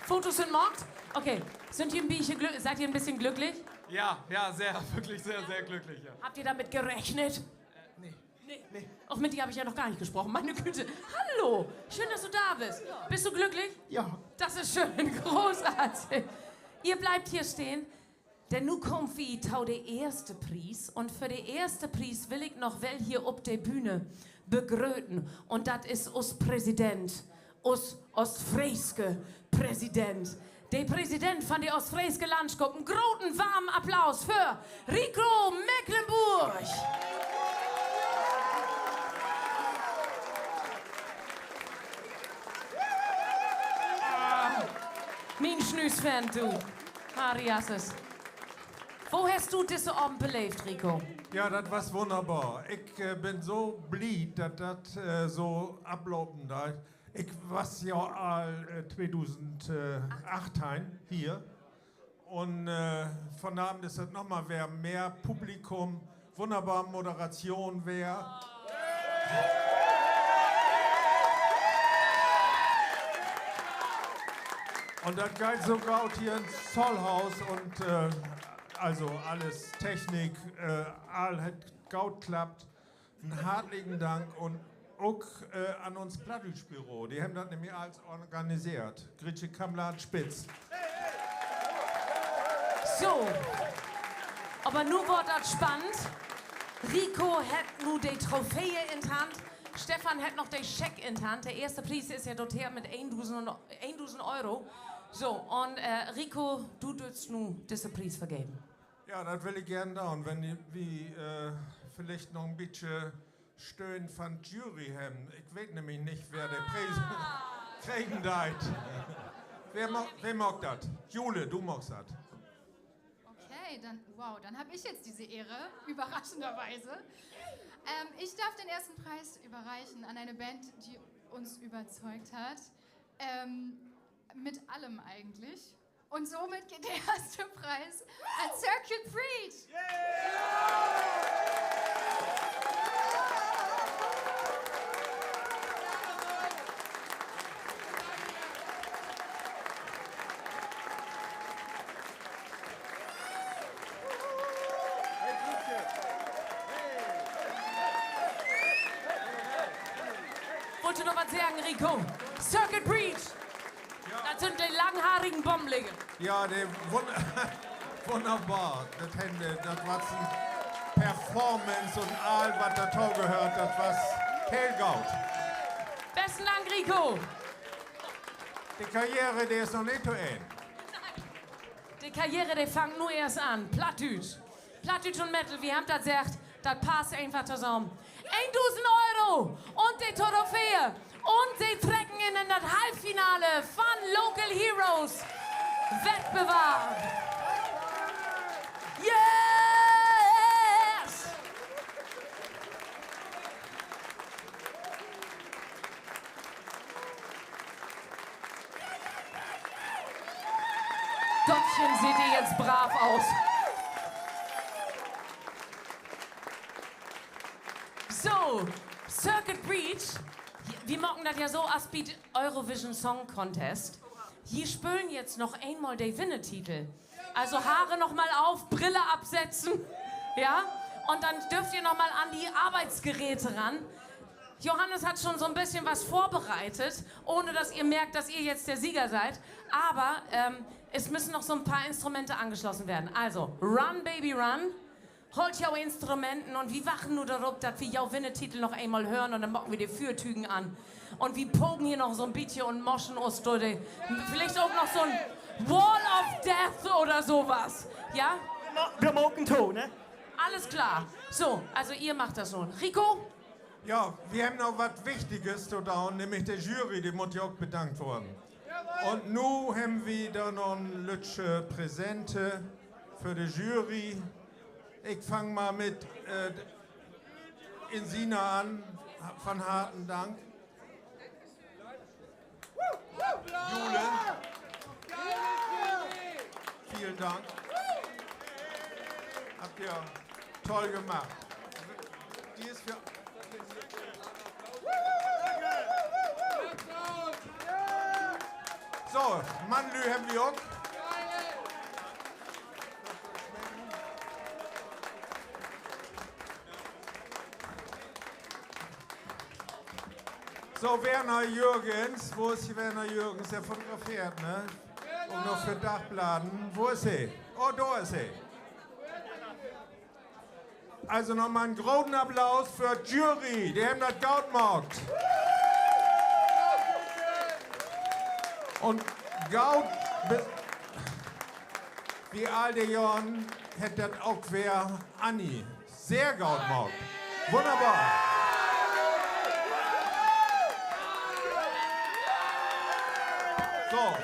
Fotos sünd maakt? Okay. Sünd ji en bietje glück-, seid ihr ein bisschen glücklich? Ja, ja, sehr, wirklich sehr, sehr glücklich, ja. Habt ihr damit gerechnet? Äh, nee. Nee. Nee. Ach, mit dir hab ich ja noch gar nicht gesprochen. Meine Güte. Hallo. Schön, dass du da bist. Ja. Bist du glücklich? Ja. Das ist schön. Großartig. Ihr bleibt hier stehen. Denn nu kaamt wi to de eerste Pries. Un för de eerste Pries will ik noch well hier op de Bühne begröten. Un dat is us Präsident, us oostfreeske Präsident. De Präsident von de Oostfreeske Landskupp. En groten, warmen Applaus för Rico Mecklenburg. Mien Snüüsfant, du. Harry Asses. Wo hest du disse Avend beleevt, Rico? Ja, dat was wunnerbor. Ik, äh, bün so blied, dat dat, äh, so aflopen deit. Ik was ja al, äh, tweedusend achtteihn hier. Un, äh, vunavend is dat noch mal weer mehr Publikum, wunnerbor Moderation weer. Un dat geiht so goot hier in't Zollhaus un, äh, also alles Technik, äh, all hett goot klappt. En hartlichen Dank un ok, äh, an uns Plattdüütsch-Büro. De hebbt dat nämlich allens organiseert. Grietje Kamladen-Spitz. So. Aver nu word dat spannend. Rico hett nu de Trophäe in de Hand. Stefan hett noch de Scheck in de Hand. De eerste Pries is ja dor her mit eendusend, eendusend Euro. So, un, äh, Rico, du dürst nu disse Pries vergeven. Ja, dat will ik geern doon, wenn wi, äh, villicht noch en bietje Stöhn van Jury hebben. Ik weet nämlich nich, wer de Pries kriegen deit. Wer ma-, wer maakt dat? Jule, du maakst dat. Okay, dann, wow, dann hab ich jetzt diese Ehre, überraschenderweise. Ähm, ich darf den ersten Preis überreichen an eine Band, die uns überzeugt hat. Ähm, mit allem eigentlich. Und somit geht der erste Preis an Circuit Breach. Wullt du noch wat seggen, Rico? Circuit Breach. Dat sünd de langhaarigen Bommligger. Ja, de wun-, wunnerbor. Dat Henne, dat was en Performance un all, wat dorto gehöört, dat was heel goot. Besten Dank, Rico. De Karriere, de is noch nich to Enn. De Karriere, de fangt nu eerst an. Plattdüütsch. Plattdüütsch un Metal, wi hebbt dat seggt, dat passt eenfach tosamen. Eendusend Euro un de Trophäe. Un se trecken in, in dat Halffinale von Local Heroes Wettbewarb. Yes! Gottchen, seht ihr jetzt brav aus. So, Circuit Breach, wi maken dat ja so as bi't Eurovision Song Contest. Ji spölen jetzt noch eenmal de Winnetitel. Also Haare noch mal auf, Brille absetzen. Ja? Und dann dürft ihr noch mal an die Arbeitsgeräte ran. Johannes hat schon so ein bisschen was vorbereitet, ohne dass ihr merkt, dass ihr jetzt der Sieger seid. Aber, ähm, es müssen noch so ein paar Instrumente angeschlossen werden. Also, run, baby, run. Hoolt jo Instrumenten un wi wachten nu dorop, dat wi jo Winnetitel noch eenmal hören un denn maken wi de Füertügen an. Un wi pogen hier noch so'n bietje un moschen us dör de, villicht ok noch so'n Wall of Death oder so wat. Ja? Wi maken to, ne? Alles klar. So, also ihr macht das nun. Rico? Ja, wi hebben noch wat Wichtiges to doon, nämlich de Jury, de mutt ja ok bedankt worrn. Un nu hebben wi dor noch en lüttje Präsente för de Jury. Ik fang mal mit, äh, Insina an. Von Harten Dank. Jule. Vielen Dank. Habt ihr toll gemacht. Die ist für So, Mannlü hebben wi ok. So, Werner Jürgens, wo is Werner Jürgens? De fotografeert, ne? Un noch för Dagbladen. Wo is he? Oh, dor is he. Also noch mal en groten Applaus för Jury. De hebbt dat goot maakt. Un goot, bi-, bi all de Johren hett dat ok weer Anni sehr goot maakt. Wunnerbor. So.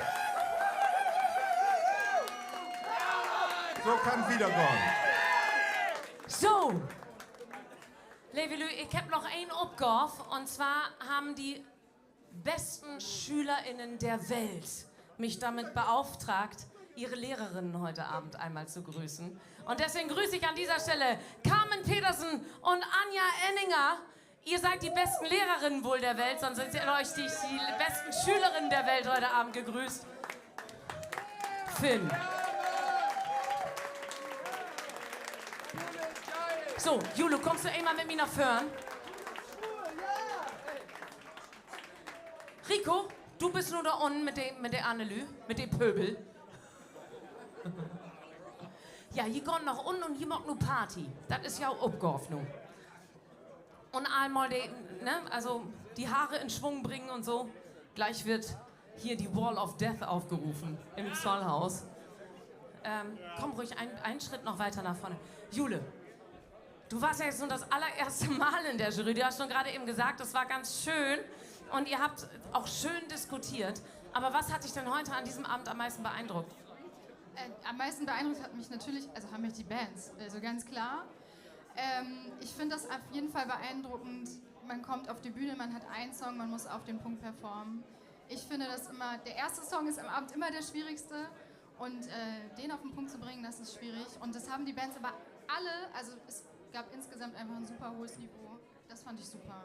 So kann dat wiedergahn. So. Leve Lüüd, ik hebb noch een Opgaav, un zwar haben die besten SchülerInnen der Welt mich damit beauftragt, ihre Lehrerinnen heute Abend einmal zu grüßen. Und deswegen grüße ich an dieser Stelle Carmen Petersen und Anja Enninger. Ihr seid die besten Lehrerinnen wohl der Welt, sonst hätte ich euch die, die besten Schülerinnen der Welt heute Abend gegrüßt. Finn. So, Jule, kummst du eenmal mit mi na vörn? Rico, du büst nu dor unnen mit de, mit de anner Lüüd, mit de Pöbel. Ja, ji gaht na unnen un ji maakt nu Party. Dat is jo Opgaav nu. Un eenmal de, ne, also die Haare in Schwung bringen und so. Gleich wird hier die Wall of Death aufgerufen im Zollhaus. Ähm, komm ruhig ein, einen Schritt noch weiter nach vorne. Jule, du warst ja jetzt nun das allererste Mal in der Jury. Du hast schon gerade eben gesagt, das war ganz schön und ihr habt auch schön diskutiert. Aber was hat dich denn heute an diesem Abend am meisten beeindruckt? Äh, am meisten beeindruckt hat mich natürlich, also haben mich die Bands, also ganz klar. Ähm, ich finde das auf jeden Fall beeindruckend, man kommt auf die Bühne, man hat einen Song, man muss auf den Punkt performen. Ich finde das immer, der erste Song ist am Abend immer der schwierigste und, äh, den auf den Punkt zu bringen, das ist schwierig. Und das haben die Bands aber alle, also es gab insgesamt einfach ein super hohes Niveau. Das fand ich super.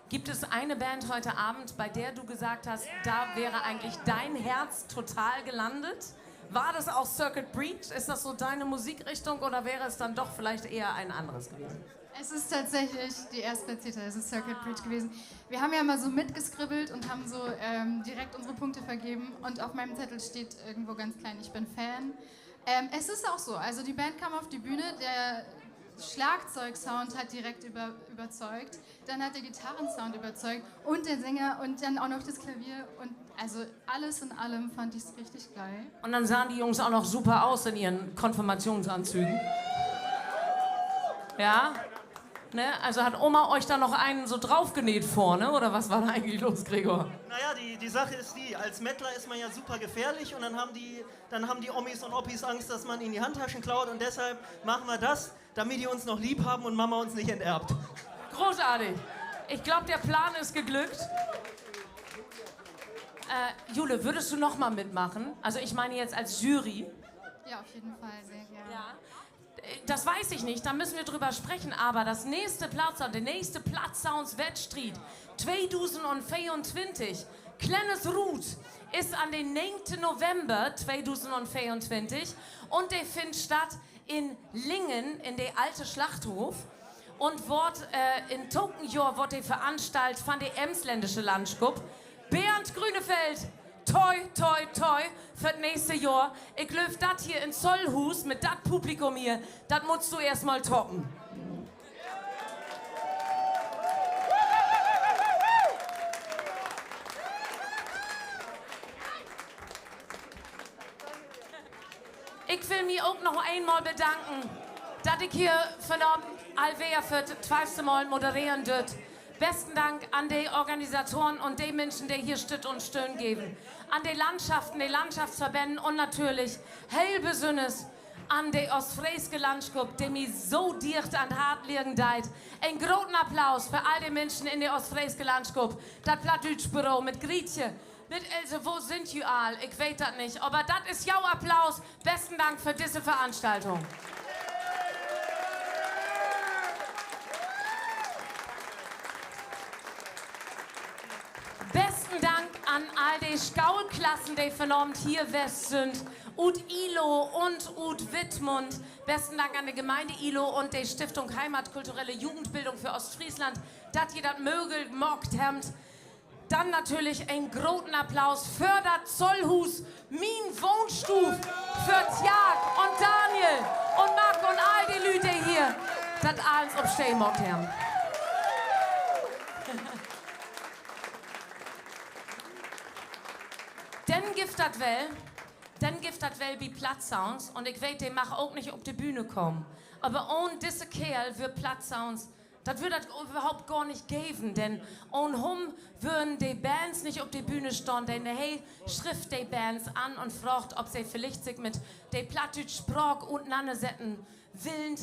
Gibt es eine Band heute Abend, bei der du gesagt hast, da wäre eigentlich dein Herz total gelandet? War das auch Circuit Breach? Ist das so deine Musikrichtung oder wäre es dann doch vielleicht eher ein anderes gewesen? Es ist tatsächlich die Erstplatzierte, es ist Circuit Breach gewesen. Wir haben ja immer so mitgeskribbelt und haben so, ähm, direkt unsere Punkte vergeben. Und auf meinem Zettel steht irgendwo ganz klein: Ich bin Fan. Ähm, es ist auch so. Also die Band kam auf die Bühne, der Schlagzeugsound hat direkt über-, überzeugt. Dann hat der Gitarrensound überzeugt und der Sänger und dann auch noch das Klavier. Und also alles in allem fand ich's richtig geil. Und dann sahen die Jungs auch noch super aus in ihren Konfirmationsanzügen. Ja? Ne? Also hat Oma euch da noch einen so draufgenäht vorne, oder was war da eigentlich los, Gregor? Naja, die, die Sache ist die, als Mettler ist man ja super gefährlich und dann haben die, dann haben die Omis und Opis Angst, dass man ihnen die Handtaschen klaut und deshalb machen wir das, damit die uns noch lieb haben und Mama uns nicht enterbt. Großartig. Ich glaub, der Plan ist geglückt. Äh, Jule, würdest du noch mal mitmachen? Also ich meine jetzt als Jury. Ja, auf jeden Fall, sehr gerne. Ja. Äh, das weiß ich nicht, da müssen wir drüber sprechen, aber das nächste Plattsound, de nächste Plattsounds-Wettstriet tweedusendveeruntwintig, Klennes Rut, is an den negenten November tweedusendveeruntwintig un de finnt statt in Lingen in de Alte Schlachthof un word, äh, in tokamen Johr word de veranstallt van de Emsländische Landschop. Bernd Grünewald, toi, toi, toi, för't nächste Johr. Ik glööv, dat hier in Zollhuus mit dat Publikum hier, dat muttst du eerst mal toppen. Ik will mi ok noch eenmal bedanken, dat ik hier vanavend al weer för't twölfte Mal modereren dörf. Besten Dank an de Organisatoren un de Minschen, de hier Stütt un Stöhn geven. An de Landschaften, de Landschaftsverbännen un natürlich heel besünners an de Oostfreeske Landschop, de mi so dicht an't Hart liggen deit. En groten Applaus för all de Minschen in de Oostfreeske Landschop. Dat Plattdüütsch Büro mit Grietje, mit Else, wo sünd ji all? Ik weet dat nich, aver dat is jo Applaus. Besten Dank för disse Veranstaltung. Besten Dank an all de Schoolklassen, de vanavend hier west sünd, ut Ihloh un ut Wittmund. Besten Dank an de Gemeinde Ihloh un de Stiftung Heimat Kulturelle Jugendbildung för Oostfreesland, dat ji dat mööglich maakt hebbt. Denn natürlich en groten Applaus för dat Zollhuus, mien Wohnstuuv, för Tjaak un Daniel un Marc un all de Lüüd, de hier dat allens op Stee maakt hebbt. Denn gifft dat well, denn gifft dat well bi Plattsounds, un ik weet, de mag ok nich op de Bühne kamen. Aver ahn disse Keerl wöör Plattsounds, dat wöör dat överhaupt gor nich geven, denn ahn hum wörrn de Bands nich op de Bühne stahn, denn he schrifft de Bands an un fraagt, of se villicht sik mit de plattdüütsch Spraak utenannersetten willen.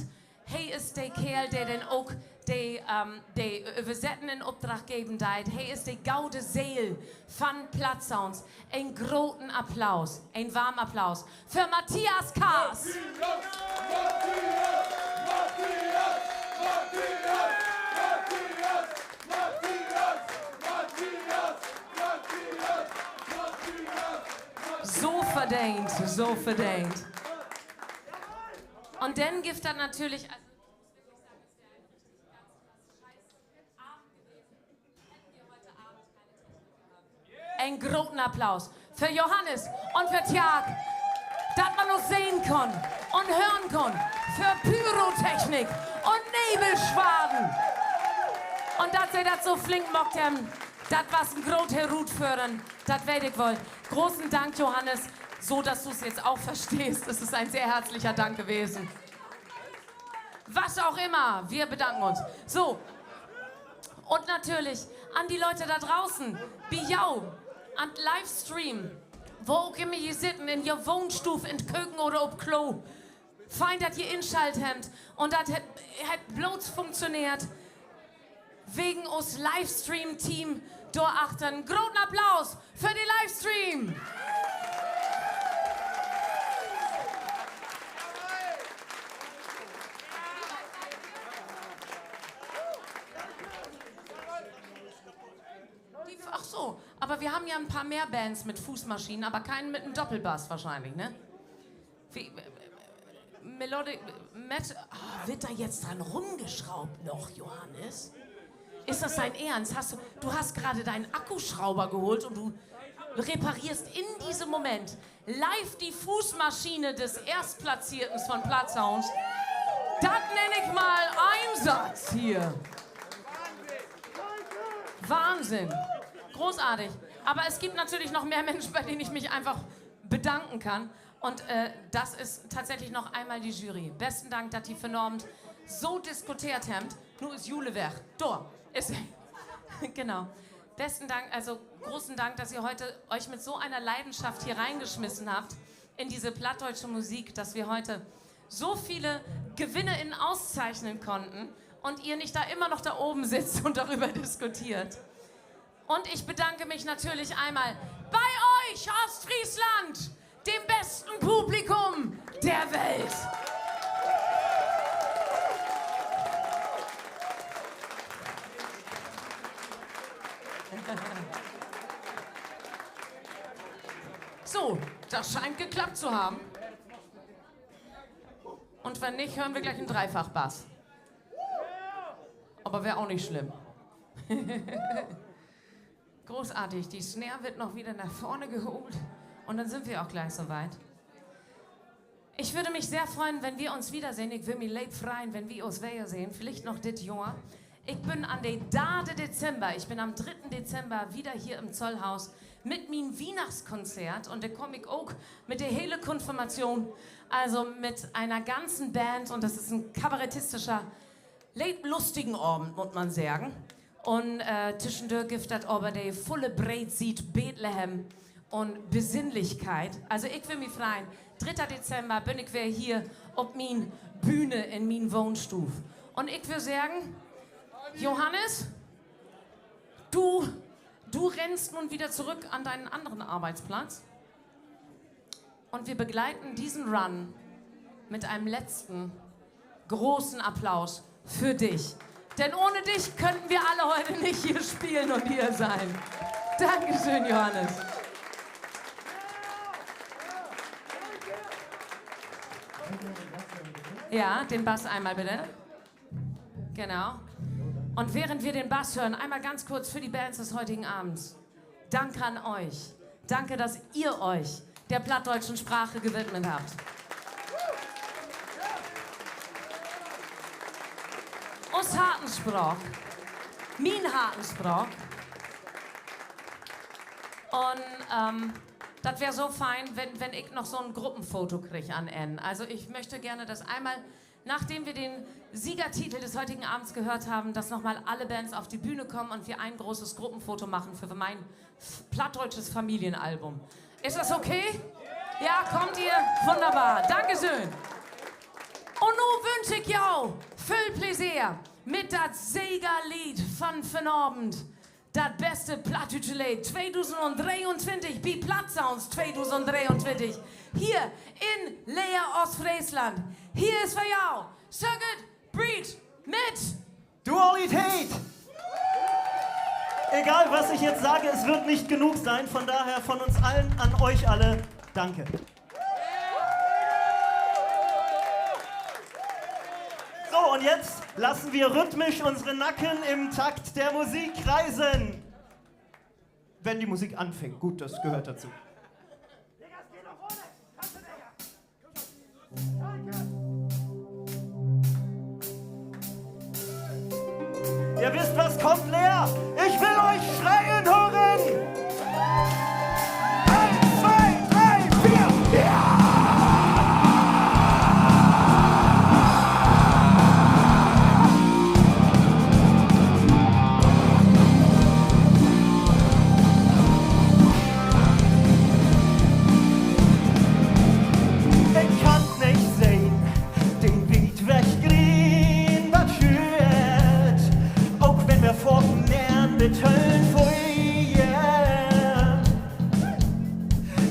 He is de Keerl, de denn ok de, ähm, de Översetten in Opdrag geven deit. He is de gode Seel van Plattsounds. En groten Applaus, en warm Applaus för Matthias Kaas. So verdeent, so verdeent. Un denn gifft dat natürlich, also, En groten Applaus för Johannes un för Tjaak, dat man uns sehn kunn un hören kunn, för Pyrotechnik un Nebelschwaden. Un dat se dat so flink maakt hebbt, dat was en grote Herutföhren, dat weet ik woll. Großen Dank, Johannes, so dass du's jetzt auch verstehst. Es ist ein sehr herzlicher Dank gewesen. Was auch immer, wir bedanken uns. So. Un natürlich an de Lüüd dor draußen, bi jo, an Livestream, wo ok immer ji sitten, in jo Wohnstuuv, in Köken oder op Klo. Fein, dat ji inschalt hebbt. Un dat hett, hett bloots funktioneert wegen us Livestream-Team dor achtern. Groten Applaus för de Livestream! Die, ach so, aber wir haben ja ein paar mehr Bands mit Fußmaschinen, aber keinen mit einem Doppelbass wahrscheinlich, ne? Wie, Melodic, Met-, oh, wird da jetzt dran rumgeschraubt noch, Johannes? Ist das dein Ernst? Hast du, du hast gerade deinen Akkuschrauber geholt und du reparierst in diesem Moment live die Fußmaschine des Erstplatzierten von Plattsounds. Dat nenn ik mal Einsatz hier. Wahnsinn. Großartig. Aber es gibt natürlich noch mehr Menschen, bei denen ich mich einfach bedanken kann. Und, äh, das ist tatsächlich noch einmal die Jury. Besten Dank, dat ji vanavend so diskuteert hebbt. Nu is Jule weg. Dor is, genau. Besten Dank, also großen Dank, dass ihr heute euch mit so einer Leidenschaft hier reingeschmissen habt in diese plattdeutsche Musik, dass wir heute so viele GewinnerInnen auszeichnen konnten und ihr nicht da immer noch da oben sitzt und darüber diskutiert. Und ich bedanke mich natürlich einmal bei euch, Ostfriesland, dem besten Publikum der Welt. So, das scheint geklappt zu haben. Und wenn nicht, hören wir gleich einen Dreifachbass. Aber wär auch nicht schlimm. Großartig. Die Snare wird noch wieder nach vorne geholt. Und dann sind wir auch gleich soweit. Ich würde mich sehr freuen, wenn wir uns wiedersehen. Ik würr mi leep freien, wenn wi us wedder sehn. Villicht noch dit Johr. Ik bün an de derde Dezember, ich bin am dritten Dezember wieder hier im Zollhaus mit mien Wiehnachtskonzert. Un dor kaam ik ok mit de hele Konfirmation, also mit einer ganzen Band. Un dat is en kabarettistischer, leep lustigen Avend, mutt man seggen. Un, äh, tüschendör gifft dat aver de vulle Breetsiet Bethlehem un Besinnlichkeit. Also ik will mi freien. Drüdde Dezember bün ik weer hier op mien Bühne in mien Wohnstuuv. Un ik würr seggen, Johannes, du, du rennst nun wieder zurück an deinen anderen Arbeitsplatz. Und wir begleiten diesen Run mit einem letzten großen Applaus für dich. Denn ohne dich könnten wir alle heute nicht hier spielen und hier sein. Dankeschön, Johannes. Ja, den Bass einmal bitte. Genau. Und während wir den Bass hören, einmal ganz kurz für die Bands des heutigen Abends. Danke an euch. Danke, dass ihr euch der plattdeutschen Sprache gewidmet habt. Us Hartenspraak. Mien Hartenspraak. Un, ähm, dat weer so fein, wenn, wenn ik noch so 'n Gruppenfoto krieg an Enn. Also ich möchte gerne, dass einmal, nachdem wir den Siegertitel des heutigen Abends gehört haben, dass noch mal alle Bands auf die Bühne kommen und wir ein großes Gruppenfoto machen für mein f-, plattdeutsches Familienalbum. Ist das okay? Ja, kommt ihr? Wunderbar. Dankeschön. Un nu wünsch ik jo völ Pleseer mit dat Segerleed van vanavend. Dat beste plattdüütsche Leed tweedusendtreeuntwintig bi Plattsounds tweedusendtreeuntwintig. Hier in Leer, Oostfreesland. Hier is för jo Circuit Breed mit Dualität! Egal, was ich jetzt sage, es wird nicht genug sein. Von daher von uns allen an euch alle, danke. So, und jetzt lassen wir rhythmisch unsere Nacken im Takt der Musik kreisen. Wenn die Musik anfängt. Gut, das gehört dazu. Ihr wisst, was kommt, Leer? Ich will euch schreien hören! Eins, zwei, drei, vier! Ja! Ik kann 't nich sehn, de wiet weg Greenwald schüert, ok wenn wi faken neer mit Höhlen föhrt.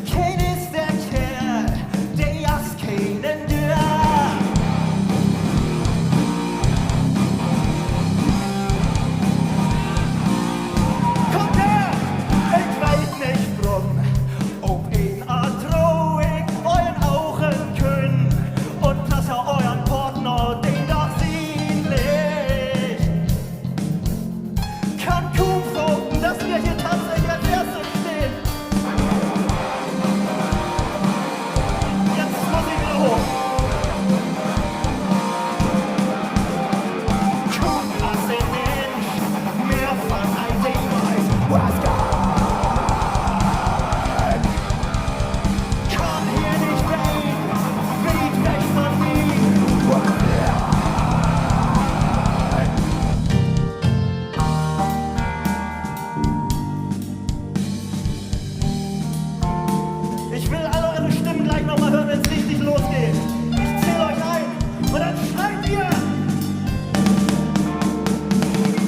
Keen is de Keerl, de as keenen dürt. Kummt her! Ik weet nich, worüm, op een Art tro ik euren Ogen künn un pass euren Partner, den doch sien Licht. Kann kuum faten, dass wir hier tatsächlich als Erste stehen. Jetzt muss ich wieder hoch. Kuum as een Minsch, mehr von all dem, was kann hier nich ween, wiet weg von mi. Ich will alle eure Stimmen gleich noch mal hören, wenn's richtig losgeht. Ich zähl euch ein und dann schreit ihr: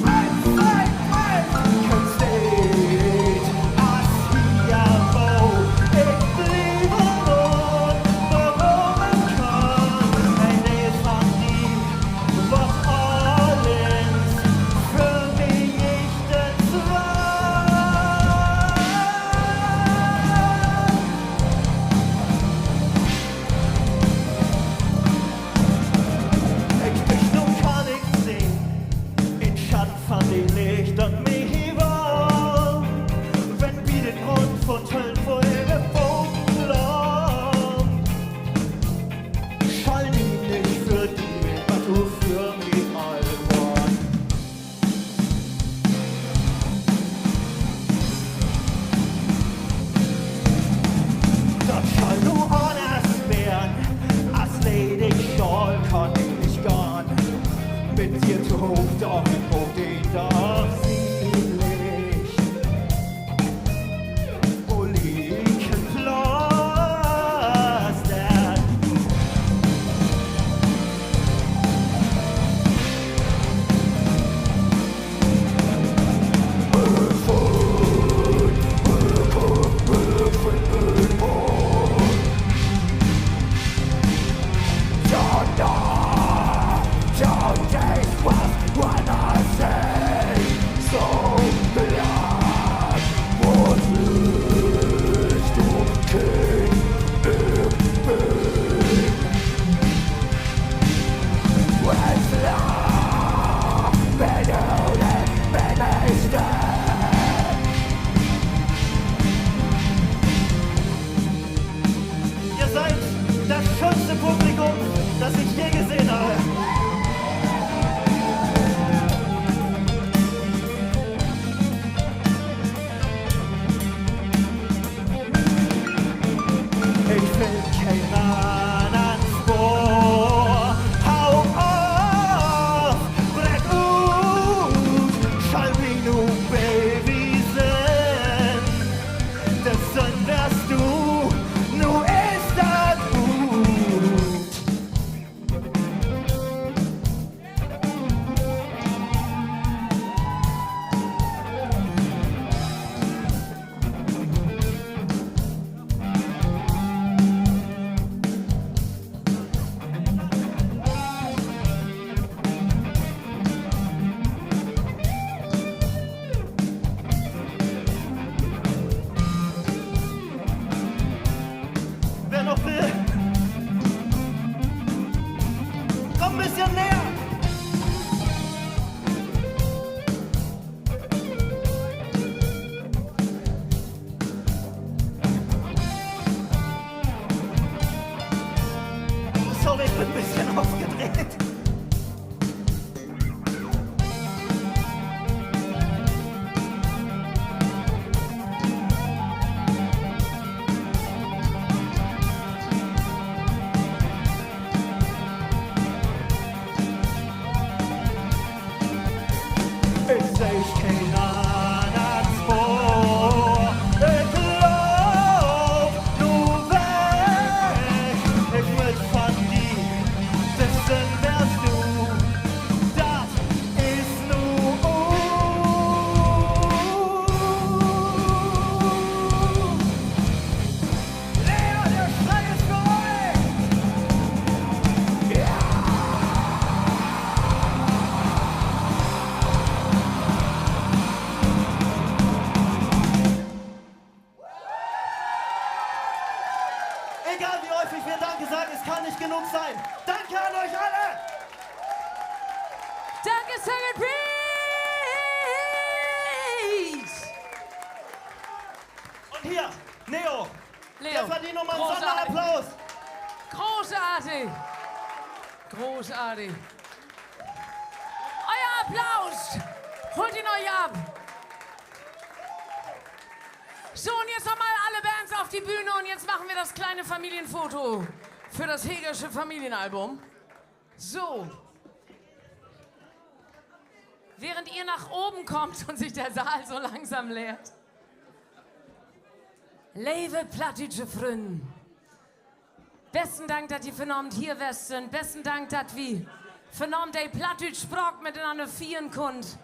Eins, zwei, drei. Künn steht as hier, wo ik blieven wull, worüm ik kann. Een Deel van mi, wat allens för mi jichtens weer. Ik dich nu kann ik sehn, in Schatten van de Licht un mi hier wohnt. Wenn bi den Grund von Höll vull de Boden loopt, schall mi nich för di, wat du för mi all warrst. Dat schall nu anners weern, as ledig Schaal kann ik nich gahn. Mit dir tohoop, doch ik bruuk den Dag sien Licht. Uli Plaster. Seh keen anners Spoor, ik loop nu weg, ik mutt van di wissen, wer du, dat is nu ut. Leo, de Schrei is för euch! Egal wie häufig wir Danke sagen, es kann nicht genug sein. Danke an euch alle! Danke, Second Beat! Und hier, Leo. Leo, der verdient nochmal einen großartig. Sonderapplaus. Großartig. Großartig. Euer Applaus holt ihn euch ab. So, und jetzt nochmal alle Bands auf die Bühne und jetzt machen wir das kleine Familienfoto für das Hegersche Familienalbum. So. Während ihr nach oben kommt und sich der Saal so langsam leert. Leve plattdüütsche Frünnen, besten Dank, dat ji vanavend hier west sünd. Besten Dank, dat wi vanavend de plattdüütsch Spraak mitenanner fiern kunnt.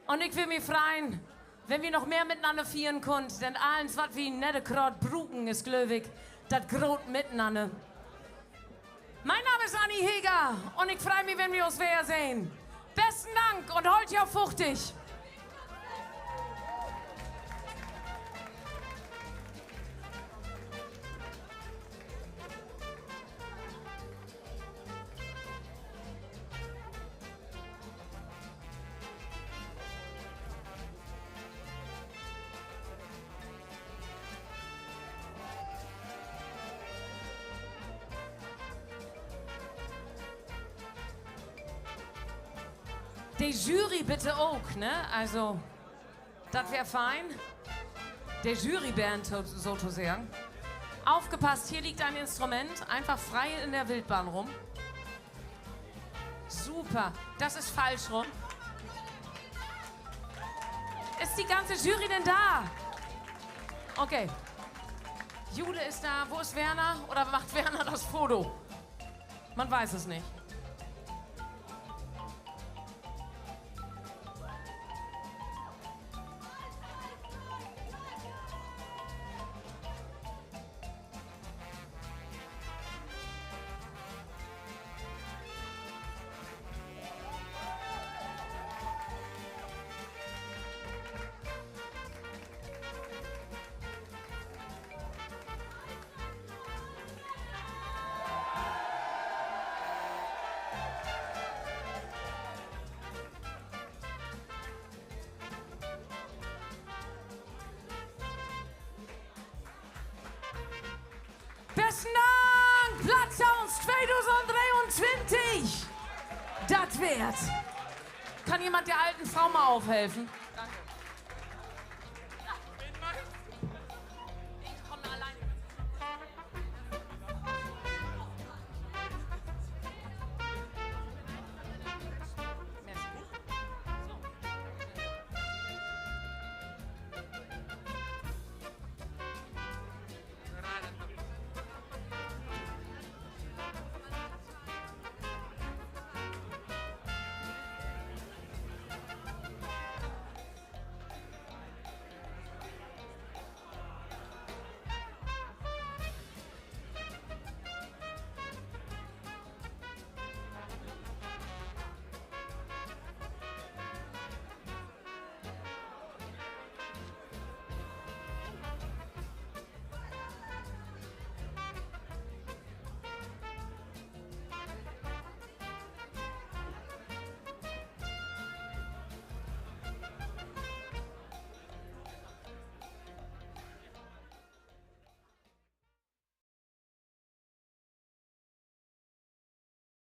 Un ik will mi freien, wenn wi noch mehr mitenanner fiern kunnt, denn allens, wat wi nett graad bruken, is, glööv ik, dat groot Mitenanner. Mien Naam is Annie Heger un ik frei mi, wenn wi uns weer sehn. Besten Dank un holt jo fuchtig. De Jury bitte ok, ne? Also, dat weer fein. De Juryband to-, sotoseggen. Aufgepasst, hier liegt ein Instrument, einfach frei in der Wildbahn rum. Super, das ist falsch rum. Ist die ganze Jury denn da? Okay. Jule ist da. Wo ist Werner? Oder macht Werner das Foto? Man weiß es nicht. Besten Dank, Plattsounds tweedusend dreeuntwintig. Dat weer 't. Kann jemand der alten Frau mal aufhelfen?